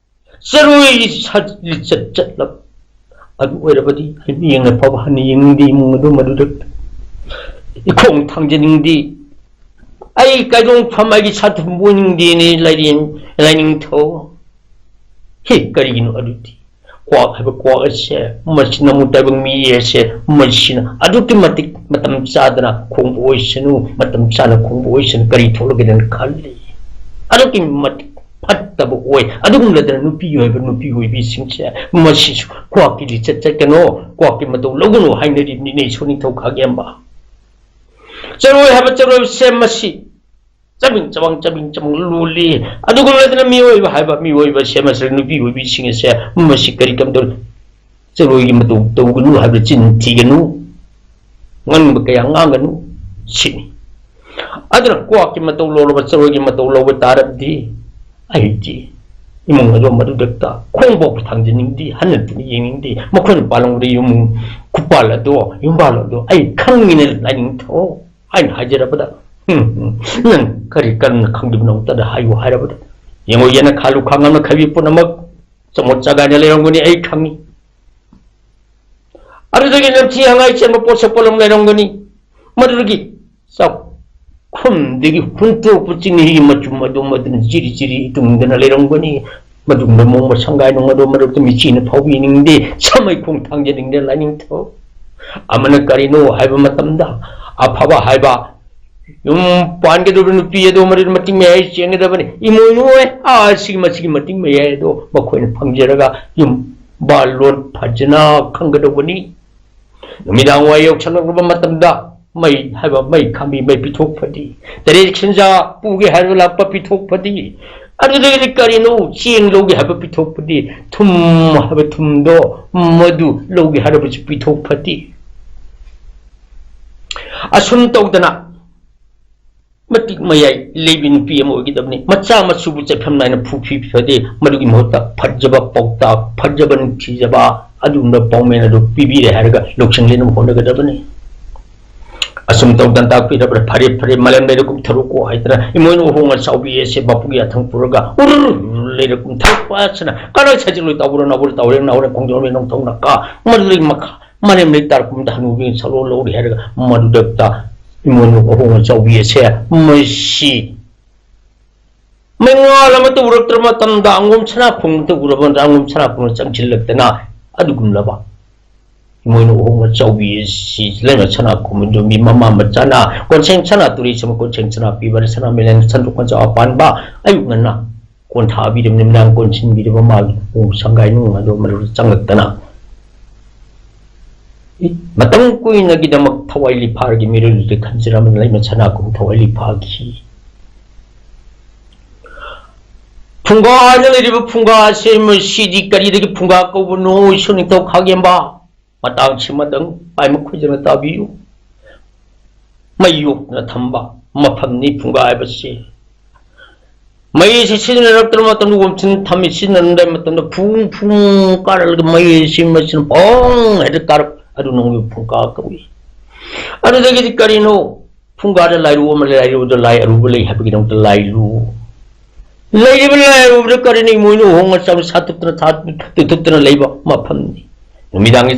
ꯆꯔꯣꯏ ꯁ-, ꯂꯤꯆꯠ ꯆꯠꯂꯕ ꯑꯗꯨ ꯑꯣꯏꯔꯕꯗꯤ ꯑꯩ ꯃꯤꯠꯌꯦꯡ ꯑꯐꯕ ꯍꯟꯅ ꯌꯦꯡꯅꯤꯡꯗꯦ꯫ ꯏꯃꯨꯡ ꯑꯗꯨ ꯃꯗꯨꯗ ꯏꯈꯣꯡ ꯊꯥꯡꯖꯅꯤꯡꯗꯦ꯫ ꯑꯩ ꯀꯥꯏꯗꯣꯡ ꯐꯝ ꯑꯩꯒꯤ ꯁꯥꯊꯨꯝꯕꯨ ꯑꯣꯏꯅꯤꯡꯗꯦꯅꯦ ꯂꯥꯏꯔꯦꯟ-, ꯂꯥꯏꯅꯤꯡꯊꯧ꯫ ꯍꯦ, ꯀꯔꯤꯒꯤꯅꯣ ꯑꯗꯨꯗꯤ? ꯀ꯭ꯋꯥꯛ ꯍꯥꯏꯕ ꯀ꯭ꯋꯥꯛ ꯑꯁꯦ, ꯃꯁꯤ ꯅꯃꯨ ꯇꯥꯏꯕꯪ ꯃꯤ ꯑꯁꯦ, ꯃꯁꯤꯅ ꯑꯗꯨꯛꯀꯤ ꯃꯇꯤꯛ ꯃꯇꯝ ꯆꯥꯗꯅ ꯈꯣꯡꯕ ꯑꯣꯏꯁꯅꯨ, ꯃꯇꯝ ꯆꯥꯅ ꯈꯣꯡꯕ ꯑꯣꯏꯁꯅꯨ, ꯀꯔꯤ ꯊꯣꯛꯂꯒꯦꯅ ꯈꯜꯂꯤ꯫ ꯑꯗꯨꯛꯀꯤ ꯃꯇꯤꯛ ꯐꯠꯇꯕ ꯑꯣꯏ꯫ ꯑꯗꯨꯒꯨꯝꯂꯗꯅ ꯅꯨꯄꯤ ꯑꯣꯏꯕ, ꯅꯨꯄꯤ ꯑꯣꯏꯕꯤꯁꯤꯡꯁꯦ, ꯃꯁꯤꯁꯨ ꯀ꯭ꯋꯥꯛꯀꯤ ꯂꯤꯆꯠ ꯆꯠꯀꯅꯣ, ꯀ꯭ꯋꯥꯛꯀꯤ ꯃꯇꯧ ꯂꯧꯒꯅꯨ ꯍꯥꯏꯅꯔꯤꯕꯅꯤꯅꯦ, ꯏꯁꯣꯔ ꯅꯤꯡꯊꯧ ꯈꯥꯒꯦꯝꯕ꯫ ꯆꯔꯣꯏ ꯍꯥꯏꯕ ꯆꯔꯣꯏꯁꯦ ꯃꯁꯤ ꯆꯥꯃꯤꯡ ꯆꯃꯥꯡ, ꯆꯥꯃꯤꯡ ꯆꯃꯥꯡ ꯂꯣꯜꯂꯤ꯫ ꯑꯗꯨꯒꯨꯝꯂꯗꯅ ꯃꯤꯑꯣꯏꯕ ꯍꯥꯏꯕ, ꯃꯤꯑꯣꯏꯕ ꯁꯦꯝꯕꯁꯤꯗ ꯅꯨꯄꯤ ꯑꯣꯏꯕꯤꯁꯤꯡ ꯑꯁꯦ ꯃꯁꯤ ꯀꯔꯤ ꯀꯝꯗꯧꯔꯤ? ꯆꯔꯣꯏꯒꯤ ꯃꯇꯧ ꯇꯧꯒꯅꯨ ꯍꯥꯏꯕꯗ ꯆꯤꯟ ꯊꯤꯒꯅꯨ, ꯉꯥꯡꯕ ꯀꯌꯥ ꯉꯥꯡꯒꯅꯨ, ꯁꯤꯅꯤ꯫ ꯑꯗꯨꯅ ꯀ꯭ꯋꯥꯛꯀꯤ ꯃꯇꯧ ꯂꯧꯔꯕ, ꯆꯔꯣꯏꯒꯤ ꯃꯇꯧ ꯂꯧꯕ ꯇꯥꯔꯕꯗꯤ, ꯑꯩꯗꯤ ꯏꯃꯨꯡ ꯑꯗꯣ ꯃꯗꯨꯗꯛꯇ ꯈꯣꯡꯐꯥꯎ ꯊꯥꯡꯖꯅꯤꯡꯗꯦ, ꯍꯟꯅ ꯇꯨꯅ ꯌꯦꯡꯅꯤꯡꯗꯦ꯫ ꯃꯈꯣꯏꯅ ꯄꯥꯜꯂꯝꯕꯗ ꯌꯨꯝ ꯈꯨꯄꯥꯜ ꯑꯗꯣ, ꯌꯨꯝꯕꯥꯜ ꯑꯗꯣ ꯑꯩ ꯈꯪꯉꯤꯅꯦ, ꯂꯥꯏꯅꯤꯡꯊꯧ ꯍꯥꯏꯅ ꯍꯥꯏꯖꯔꯕꯗ, "ꯎꯝ, ꯎꯝ, ꯅꯪ ꯀꯔꯤ ꯀꯔꯝꯅ ꯈꯪꯗꯕꯅꯣ ꯑꯝꯇꯗ ꯍꯥꯏꯌꯨ" ꯍꯥꯏꯔꯕꯗ, "ꯌꯦꯡꯉꯣ, ꯌꯦꯅꯈꯥ ꯂꯨꯈꯥ ꯉꯝꯅ ꯈꯥꯏꯕꯤ ꯄꯨꯝꯅꯃꯛ ꯆꯃꯣꯠ ꯆꯒꯥꯏꯅ ꯂꯩꯔꯝꯒꯅꯤ, ꯑꯩ ꯈꯪꯉꯤ꯫ ꯑꯗꯨꯗꯒꯤ ꯅꯝꯊꯤ ꯍꯪꯉꯥꯏ ꯆꯦꯟꯕ ꯄꯣꯠꯁꯛ ꯄꯣꯠꯂꯝ ꯂꯩꯔꯝꯒꯅꯤ꯫ ꯃꯗꯨꯗꯒꯤ ꯆꯥꯛꯈꯨꯝꯗꯒꯤ ꯍꯨꯟꯇꯣꯛꯄ ꯆꯤꯡꯍꯤꯒꯤ ꯃꯆꯨꯝ ꯑꯗꯨ ꯃꯗꯨꯅ ꯆꯤꯔꯤ ꯆꯤꯔꯤ ꯇꯨꯡꯗꯅ ꯂꯩꯔꯝꯒꯅꯤ꯫ ꯃꯗꯨꯒꯨꯝꯕ ꯃꯑꯣꯡ ꯃꯁꯪꯒꯥꯏ ꯅꯨꯡ ꯑꯗꯨ ꯃꯔꯛꯇ ꯃꯤꯆꯤꯅ ꯐꯥꯎꯕꯤꯅꯤꯡꯗꯦ, ꯁꯥꯃꯩꯈꯣꯡ ꯊꯥꯡꯖꯅꯤꯡꯗꯦ ꯂꯥꯏꯅꯤꯡꯊꯧ꯫ ꯑꯃꯅ ꯀꯔꯤꯅꯣ ꯍꯥꯏꯕ ꯃꯇꯝꯗ, ꯑꯐꯕ ꯍꯥꯏꯕ, ꯌꯨꯝ ꯄꯥꯟꯒꯗꯧꯔꯤꯕ ꯅꯨꯄꯤ ꯑꯗꯨ ꯃꯗꯨ ꯃꯇꯤꯛ ꯃꯌꯥꯏ ꯆꯦꯟꯒꯗꯕꯅꯤ꯫ ꯏꯃꯣꯏꯅꯨ ꯍꯣꯏ, ꯑꯥ, ꯁꯤꯒꯤ ꯃꯁꯤꯒꯤ ꯃꯇꯤꯛ ꯃꯌꯥꯏ ꯑꯗꯣ ꯃꯈꯣꯏꯅ ꯐꯪꯖꯔꯒ ꯌꯨꯝ ꯕꯥꯜꯂꯣꯟ ꯐꯖꯅ ꯈꯪꯒꯗꯧꯕꯅꯤ꯫ ꯅꯨꯃꯤꯗꯥꯡ ꯋꯥꯏ ꯌꯧꯁꯜꯂꯛꯂꯕ ꯃꯇꯝꯗ ꯃꯩ ꯍꯥꯏꯕ ꯃꯩ ꯈꯥꯝꯕꯤ ꯃꯩ ꯄꯤꯊꯣꯛꯄꯗꯤ, ꯇꯔꯦꯠ ꯁꯦꯟꯖꯥ ꯄꯨꯒꯦ ꯍꯥꯏꯔꯒ ꯂꯥꯛꯄ ꯄꯤꯊꯣꯛꯄꯗꯤ, ꯑꯗꯨꯗꯒꯤꯗꯤ ꯀꯔꯤꯅꯣ ꯆꯦꯡ ꯂꯧꯒꯦ ꯍꯥꯏꯕ ꯄꯤꯊꯣꯛꯄꯗꯤ, ꯊꯨꯝ ꯍꯥꯏꯕ ꯊꯨꯝꯗꯣ ꯃꯗꯨ ꯂꯧꯒꯦ ꯍꯥꯏꯔꯕꯁꯨ ꯄꯤꯊꯣꯛꯄꯗꯤ꯫ ꯑꯁꯨꯝ ꯇꯧꯗꯅ ꯃꯇꯤꯛ ꯃꯌꯥꯏ ꯂꯩꯕꯤ ꯅꯨꯄꯤ ꯑꯃ ꯑꯣꯏꯒꯗꯕꯅꯤ꯫ ꯃꯆꯥ ꯃꯁꯨꯕꯨ ꯆꯠꯐꯝ ꯅꯥꯏꯅ ꯐꯨ ꯐꯤ ꯐꯗꯦ, ꯃꯗꯨꯒꯤ ꯃꯍꯨꯠꯇ ꯐꯖꯕ ꯄꯥꯎꯇꯥꯛ, ꯐꯖꯕ ꯅꯨꯡꯁꯤꯖꯕ ꯑꯗꯨꯒꯨꯝꯕ ꯄꯥꯎꯃꯦꯟ ꯑꯗꯨ ꯄꯤꯕꯤꯔꯦ ꯍꯥꯏꯔꯒ ꯂꯧꯁꯤꯡ ꯂꯩꯅꯕ ꯍꯣꯠꯅꯒꯗꯕꯅꯤ꯫ ꯑꯁꯨꯝ ꯇꯧꯗꯅ ꯇꯥꯛꯄꯤꯔꯕ꯭ꯔꯥ? "ꯐꯔꯦ, ꯐꯔꯦ, ꯃꯥꯂꯦꯝ ꯂꯩꯔ ꯀꯨꯝꯊꯔꯛꯀꯣ" ꯍꯥꯏꯗꯅ ꯏꯃꯣꯏꯅꯨ ꯑꯍꯣꯡ ꯑꯆꯥꯎꯕꯤ ꯑꯁꯦ ꯃꯄꯨꯒꯤ ꯑꯊꯪ ꯄꯨꯔꯒ ꯎꯔꯨꯔꯨ ꯂꯩꯔ ꯀꯨꯝꯊꯔꯛꯄ ꯑꯁꯤꯅ ꯀꯅꯥ ꯁꯥꯖꯤꯜꯂꯣꯏ ꯇꯧꯕ꯭ꯔꯣ? ꯅꯥꯎꯕ꯭ꯔꯣ? ꯇꯧꯔꯦ ꯅꯥꯎꯔꯦ ꯈꯣꯡꯖꯣꯝ ꯅꯣꯡꯊꯧꯅ ꯀꯥ ꯃꯗꯨꯗꯒꯤ ꯃꯈꯥ ꯃꯥꯂꯦꯝ ꯂꯩ ꯇꯥꯔ ꯀꯨꯝꯗ ꯍꯅꯨꯕꯤ ꯁꯛꯂꯣꯟ ꯂꯧꯔꯤ ꯍꯥꯏꯔꯒ ꯃꯗꯨꯗꯛꯇ ꯏꯃꯣꯏꯅꯨ ꯑꯍꯣꯡ ꯑꯆꯥꯎꯕꯤ ꯑꯁꯦ ꯃꯁꯤ ꯃꯩꯉꯥꯜ ꯑꯃꯠꯇ ꯎꯔꯛꯇ꯭ꯔꯕ ꯃꯇꯝꯗ ꯑꯉꯣꯝ ꯁꯅꯥ ꯈꯣꯡꯗ ꯎꯔꯕ ꯅꯠꯇ꯭ꯔ ꯑꯉꯣꯝ ꯁꯅꯥ ꯈꯣꯡꯗ ꯆꯪꯁꯤꯜꯂꯛꯇꯅ ꯑꯗꯨꯒꯨꯝꯂꯕ ꯏꯃꯣꯏꯅꯨ ꯑꯍꯣꯡꯕ ꯆꯥꯎꯕꯤ ꯑꯁꯤ ꯂꯩꯃ ꯁꯅꯥ ꯈꯣꯡꯗ ꯃꯤ ꯃꯃꯥ ꯃꯆꯥꯅ ꯀꯣꯟꯁꯦꯡ ꯁꯅꯥ ꯇꯨꯔꯤ ꯁꯃ ꯀꯣꯟꯁꯦꯡ ꯁꯅꯥ ꯄꯤꯕ ꯁꯅꯥ ꯃꯦꯂꯦꯟ ꯁꯟꯗꯣꯛ ꯃꯆꯥ ꯄꯥꯟꯕ ꯑꯌꯨꯛ ꯉꯟꯅ ꯀꯣꯟꯊꯥꯕꯤꯔꯕ ꯅꯨꯃꯤꯗꯥꯡ ꯀꯣꯟꯁꯤꯟꯕꯤꯔꯕ ꯃꯥꯒꯤ ꯈꯣꯡ ꯁꯪꯒꯥꯏ ꯅꯨꯡ ꯑꯗꯨ ꯃꯗꯨꯗ ꯆꯪꯂꯛꯇꯅ ꯃꯇꯝ ꯀꯨꯏꯅꯒꯤꯗꯃꯛ ꯊꯋꯥꯏ ꯂꯤꯐꯥꯔꯒꯤ ꯃꯤꯔꯣꯜꯗꯨꯗ ꯈꯟꯖꯔꯝꯕ ꯂꯩꯃ ꯁꯅꯥ ꯈꯣꯡ ꯊꯋꯥꯏ ꯂꯤꯐꯥꯈꯤ꯫ ꯐꯨꯡꯒꯥ ꯍꯥꯏꯅ ꯂꯩꯔꯤꯕ ꯐꯨꯡꯒꯥ ꯑꯁꯤ ꯃꯁꯤꯗꯤ ꯀꯔꯤꯗꯒꯤ ꯐꯨꯡꯒꯥ ꯀꯧꯕꯅꯣ? ꯏꯁꯣꯔ ꯅꯤꯡꯊꯧ ꯈꯥꯒꯦꯝꯕ, ꯃꯇꯥꯡꯁꯤꯃꯗꯪ ꯄꯥꯏꯃꯛ ꯈꯣꯏꯖꯅ ꯇꯥꯕꯤꯌꯨ꯫ ꯃꯩ ꯌꯣꯛꯇꯨꯅ ꯊꯝꯕ ꯃꯐꯝꯅꯤ ꯐꯨꯡꯒꯥ ꯍꯥꯏꯕꯁꯤ꯫ ꯃꯩꯁꯤ ꯁꯤꯖꯤꯟꯅꯔꯛꯇ꯭ꯔꯕ ꯃꯇꯝꯗ, ꯋꯣꯝꯁꯤꯟ ꯊꯝꯃꯤ ꯁꯤꯖꯤꯟꯅꯔꯝꯗꯥꯏ ꯃꯇꯝꯗ ꯐꯨꯡ ꯐꯨꯡ ꯀꯥꯔꯛꯂꯒ ꯃꯩꯁꯤ ꯃꯁꯤꯅ ꯄꯣꯡ ꯍꯦꯛꯇ ꯀꯥꯔꯛ ꯑꯗꯨ ꯅꯣꯡꯃꯒꯤ ꯐꯨꯡꯒꯥ ꯀꯧꯏ꯫ ꯑꯗꯨꯗꯒꯤꯗꯤ ꯀꯔꯤꯅꯣ? ꯐꯨꯡꯒꯥꯗ ꯂꯥꯏꯔꯨ ꯑꯃ ꯂꯩ, ꯂꯥꯏꯔꯨꯗ ꯂꯥꯏ ꯑꯔꯨꯕ ꯂꯩ ꯍꯥꯏꯕꯒꯤꯗꯃꯛꯇ ꯂꯥꯏꯔꯨ꯫ ꯂꯩꯔꯤꯕ ꯂꯥꯏ ꯑꯔꯨꯕꯗ ꯀꯔꯤꯅꯣ? ꯏꯃꯣꯏꯅꯨ ꯑꯍꯣꯡ ꯑꯆꯥꯎ ꯁꯥꯠꯇꯣꯛꯇꯅ ꯊꯥ ꯇꯨꯊꯨꯞꯇꯅ ꯂꯩꯕ ꯃꯐꯝꯅꯤ꯫ ꯅꯨꯃꯤꯗꯥꯡꯒꯤ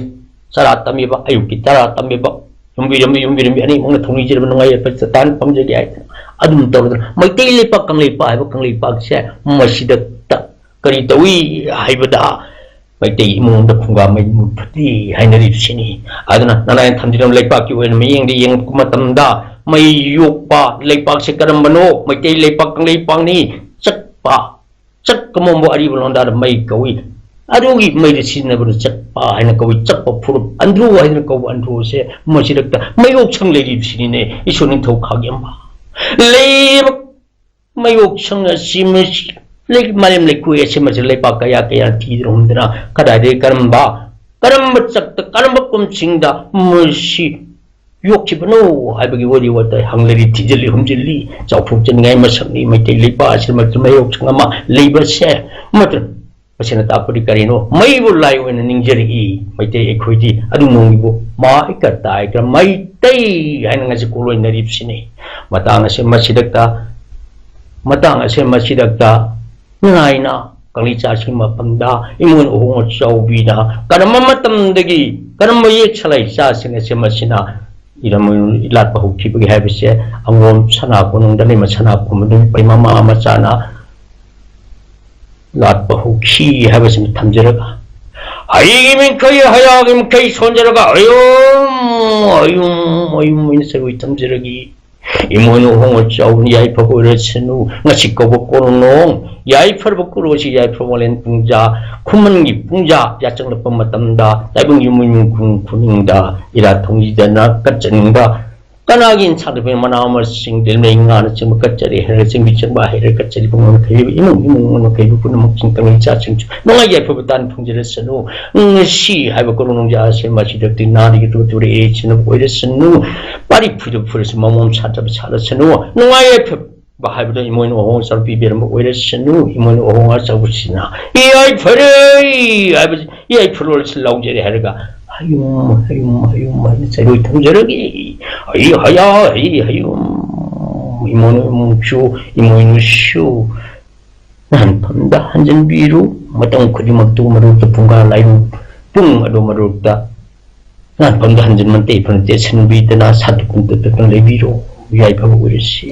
ꯆꯔꯥ ꯇꯝꯃꯤꯕ, ꯑꯌꯨꯛꯀꯤ ꯆꯔꯥ ꯇꯝꯃꯤꯕ, ꯌꯨꯝꯕꯤꯔꯝꯕꯤ ꯌꯨꯝꯕꯤꯔꯝꯕꯤ ꯑꯅꯤꯃꯛꯅ ꯊꯧꯅꯤꯖꯔꯕ ꯅꯨꯡꯉꯥꯏ ꯌꯥꯏꯐ ꯆꯇꯥꯟ ꯐꯝꯖꯒꯦ ꯍꯥꯏꯗꯅ ꯑꯗꯨꯝ ꯇꯧꯔꯗꯅ ꯃꯩꯇꯩ ꯂꯩꯄꯥꯛ ꯀꯪꯂꯩꯄꯥꯛ ꯍꯥꯏꯕ ꯀꯪꯂꯩꯄꯥꯛꯁꯦ ꯃꯁꯤꯗ ꯀꯔꯤ ꯇꯧꯏ ꯍꯥꯏꯕꯗ, ꯃꯩꯇꯩ ꯏꯃꯨꯡꯗ ꯐꯨꯡꯒꯥ ꯃꯩ ꯃꯨꯠꯊꯠꯂꯤ ꯍꯥꯏꯅꯔꯤꯕꯁꯤꯅꯤ꯫ ꯑꯗꯨꯅ ꯅꯅꯥꯏꯅ ꯊꯝꯖꯤꯜꯂꯕ ꯂꯩꯄꯥꯛꯀꯤ ꯑꯣꯏꯅ ꯃꯤꯠꯌꯦꯡꯗ ꯌꯦꯡꯂꯛꯄ ꯃꯇꯝꯗ ꯃꯩ ꯌꯣꯛꯄ ꯂꯩꯄꯥꯛꯁꯦ ꯀꯔꯝꯕꯅꯣ? ꯃꯩꯇꯩ ꯂꯩꯄꯥꯛ ꯀꯪꯂꯩꯄꯥꯛꯅꯤ꯫ ꯆꯛꯄ, ꯆꯛ ꯑꯃꯣꯝꯕꯨ ꯑꯔꯤꯕ ꯂꯣꯟꯗꯥꯗ ꯃꯩ ꯀꯧꯏ꯫ ꯑꯗꯨꯒꯤ ꯃꯩꯗ ꯁꯤꯖꯤꯟꯅꯕꯅ ꯆꯛꯄ ꯍꯥꯏꯅ ꯀꯧꯏ꯫ ꯆꯛꯄ ꯐꯨꯔꯨꯞ ꯑꯟꯗ꯭ꯔꯣ ꯍꯥꯏꯗꯅ ꯀꯧꯕ ꯑꯟꯗ꯭ꯔꯣꯁꯦ ꯃꯁꯤꯗꯛꯇ ꯃꯌꯣꯛꯁꯪ ꯂꯩꯔꯤꯕꯁꯤꯅꯤꯅꯦ꯫ ꯏꯁꯣꯔ ꯅꯤꯡꯊꯧ ꯈꯥꯒꯦꯝꯕ ꯂꯩꯔꯤꯕ ꯃꯌꯣꯛꯁꯪ ꯑꯁꯤ ꯃꯁꯤ ꯂꯩ-, ꯃꯥꯂꯦꯝ ꯂꯩꯀꯣꯏ ꯑꯁꯤ ꯃꯁꯤ ꯂꯩꯄꯥꯛ ꯀꯌꯥ ꯀꯌꯥ ꯊꯤꯗꯅ ꯍꯨꯝꯗꯅ ꯀꯗꯥꯏꯗꯒꯤ ꯀꯔꯝꯕ, ꯀꯔꯝꯕ ꯆꯛꯇ, ꯀꯔꯝꯕ ꯀꯨꯝꯁꯤꯡꯗ ꯃꯁꯤ ꯌꯣꯛꯈꯤꯕꯅꯣ ꯍꯥꯏꯕꯒꯤ ꯋꯥꯔꯤ ꯋꯥꯇꯥꯏ ꯍꯪꯂꯔꯤ, ꯊꯤꯖꯤꯜꯂꯤ, ꯍꯨꯝꯖꯤꯜꯂꯤ꯫ ꯆꯥꯎꯊꯣꯛꯆꯅꯤꯡꯉꯥꯏ ꯃꯁꯛꯅꯤ꯫ ꯃꯩꯇꯩ ꯂꯩꯄꯥꯛ ꯑꯁꯤꯗ ꯃꯁꯤ ꯃꯌꯣꯛꯁꯪ ꯑꯃ ꯂꯩꯕꯁꯦ ꯃꯇꯝ ꯃꯁꯤꯅ ꯇꯥꯛꯄꯗꯤ ꯀꯔꯤꯅꯣ? ꯃꯩꯕꯨ ꯂꯥꯏ ꯑꯣꯏꯅ ꯅꯤꯡꯖꯔꯛꯏ ꯃꯩꯇꯩ ꯑꯩꯈꯣꯏꯗꯤ꯫ ꯑꯗꯨ ꯅꯣꯡꯃꯒꯤꯕꯨ ꯃꯥꯏꯀ ꯇꯥꯏꯀ ꯃꯩꯇꯩ ꯍꯥꯏꯅ ꯉꯁꯤ ꯀꯣꯂꯣꯏꯅꯔꯤꯕꯁꯤꯅꯤ꯫ ꯃꯇꯥꯡ ꯑꯁꯤ ꯃꯁꯤꯗꯛꯇ, ꯃꯇꯥꯡ ꯑꯁꯤ ꯃꯁꯤꯗꯛꯇ ꯅꯨꯡꯉꯥꯏꯅ ꯀꯪꯂꯩꯆꯥꯁꯤꯡ ꯃꯐꯝꯗ ꯏꯃꯣꯏꯅꯨ ꯑꯍꯣꯡ ꯑꯆꯥꯎꯕꯤꯅ ꯀꯔꯝꯕ ꯃꯇꯝꯗꯒꯤ ꯀꯔꯝꯕ ꯌꯦꯛ ꯁꯂꯥꯏ ꯆꯥꯁꯤꯡ ꯑꯁꯤ ꯃꯁꯤꯅ ꯏꯔꯝ ꯂꯥꯠꯄ ꯍꯧꯈꯤꯕꯒꯤ ꯍꯥꯏꯕꯁꯦ ꯑꯉꯣꯝ ꯁꯅꯥ ꯀꯣꯅꯨꯡꯗ ꯂꯩꯕ ꯁꯅꯥ ꯀꯣꯅꯨꯡꯗ ꯅꯨꯄꯤ ꯃꯃꯥ ꯃꯆꯥꯅ ꯂꯥꯠꯄ ꯍꯧꯈꯤ ꯍꯥꯏꯕꯁꯤꯃ ꯊꯝꯖꯔꯒ, ꯍꯩꯒꯤ ꯃꯤꯡꯈꯩ ꯍꯌꯥꯒꯤ ꯃꯤꯡꯈꯩ ꯁꯣꯟꯖꯔꯒ ꯑꯌꯨꯝ ꯑꯌꯨꯝ ꯑꯌꯨꯝ ꯑꯣꯏꯅ ꯆꯔꯣꯏ ꯊꯝꯖꯔꯒꯦ꯫ ꯏꯃꯣꯏꯅꯨ ꯑꯍꯣꯡꯕ ꯆꯥꯎꯕꯅ ꯌꯥꯏꯐꯕ ꯑꯣꯏꯔꯁꯅꯨ꯫ ꯉꯁꯤ ꯀꯧꯕ ꯀꯣꯔꯣꯅꯣꯡ ꯌꯥꯏꯐꯔꯕ ꯀꯣꯔꯣꯁꯤ ꯌꯥꯏꯐꯔꯕ ꯋꯥꯂꯦꯟ ꯄꯨꯡꯖꯥ, ꯈꯨꯃꯟꯒꯤ ꯄꯨꯡꯖꯥ ꯌꯥꯆꯪꯂꯛꯄ ꯃꯇꯝꯗ ꯇꯥꯏꯕꯪ ꯌꯨꯝ ꯏꯃꯨꯡ ꯈꯨꯅꯨꯡꯗ ꯏꯔꯥꯠ ꯊꯧꯅꯤꯖꯅ ꯀꯠꯆꯅꯤꯡꯕ ꯀꯅꯥꯒꯤ ꯏꯟꯁꯥꯡꯗ ꯃꯅꯥ ꯃꯁꯤꯡ ꯂꯩ ꯉꯥꯅꯆꯤꯡꯕ ꯀꯠꯆꯔꯤ ꯍꯥꯏꯔꯒ ꯆꯤꯡꯕꯤ ꯆꯤꯡꯕ ꯍꯩꯔꯒ ꯀꯠꯆꯔꯤꯕ ꯉꯝꯈꯩꯕ ꯏꯃꯨꯡ ꯏꯃꯨꯡ ꯉꯝꯈꯩꯕ ꯄꯨꯝꯅꯃꯛꯁꯤꯡ ꯀꯪꯂꯩ ꯆꯥꯁꯤꯡꯁꯨ ꯅꯨꯡꯉꯥꯏ ꯌꯥꯏꯐꯕ ꯇꯥꯟ ꯐꯪꯖꯔꯁꯅꯨ꯫ ꯉꯁꯤ ꯍꯥꯏꯕ ꯀꯣꯔꯣꯅꯥ ꯅꯨꯡꯖꯥ ꯑꯁꯤ ꯃꯁꯤꯗ ꯇꯤꯟꯅꯥꯗꯒꯤ ꯇꯨ ꯇꯨꯔꯦ ꯏꯆꯤꯟꯅ ꯑꯣꯏꯔꯁꯅꯨ꯫ ꯄꯥꯔꯤ ꯐꯨꯏꯗ ꯐꯨꯔꯁꯨ ꯃꯃꯣꯝ ꯁꯥꯗꯕ ꯁꯥꯔꯁꯅꯨ꯫ ꯅꯨꯡꯉꯥꯏ ꯌꯥꯏꯐꯕ ꯍꯥꯏꯕꯗꯣ ꯏꯃꯣꯏꯅꯨ ꯑꯍꯣꯡ ꯑꯆꯥꯎ ꯄꯤꯕꯤꯔꯝꯕ ꯑꯣꯏꯔꯁꯅꯨ꯫ ꯏꯃꯣꯏꯅꯨ ꯑꯍꯣꯡ ꯑꯆꯥꯎꯕꯁꯤꯅ ꯏꯌꯥꯏ ꯐꯔꯦ ꯍꯥꯏꯕꯁꯤ ꯏꯌꯥꯏ ꯐꯔꯣꯜꯁꯤ ꯂꯥꯎꯖꯔꯦ ꯍꯥꯏꯔꯒ ꯍꯌꯨꯝ ꯍꯌꯨꯝ ꯍꯌꯨꯝ ꯍꯥꯏꯅ ꯆꯔꯣꯏ ꯊꯝꯖꯔꯒꯦ꯫ ꯍꯩ ꯍꯌꯥ ꯍꯩ ꯍꯌꯨꯝ ꯏꯃꯣꯏꯅꯨ ꯏꯃꯨꯡꯁꯨ ꯏꯃꯣꯏꯅꯨꯁꯨ ꯅꯍꯥꯟꯐꯝꯗ ꯍꯟꯖꯤꯟꯕꯤꯔꯨ꯫ ꯃꯇꯝ ꯈꯨꯗꯤꯡꯃꯛꯇꯨ ꯃꯔꯨꯞꯇ ꯄꯨꯡꯒꯥ ꯂꯥꯏꯔꯨ ꯄꯨꯡ ꯑꯗꯨ ꯃꯔꯨꯞꯇ ꯅꯍꯥꯟꯐꯝꯗ ꯍꯟꯖꯤꯟꯕ ꯇꯩꯐꯝ ꯇꯦꯠꯁꯤꯟꯕꯤꯗꯅ ꯁꯥꯟꯇꯤ ꯄꯨꯡꯇꯠ ꯇꯠꯇꯨꯅ ꯂꯩꯕꯤꯔꯣ꯫ ꯌꯥꯏꯐꯕ ꯑꯣꯏꯔꯁꯤ꯫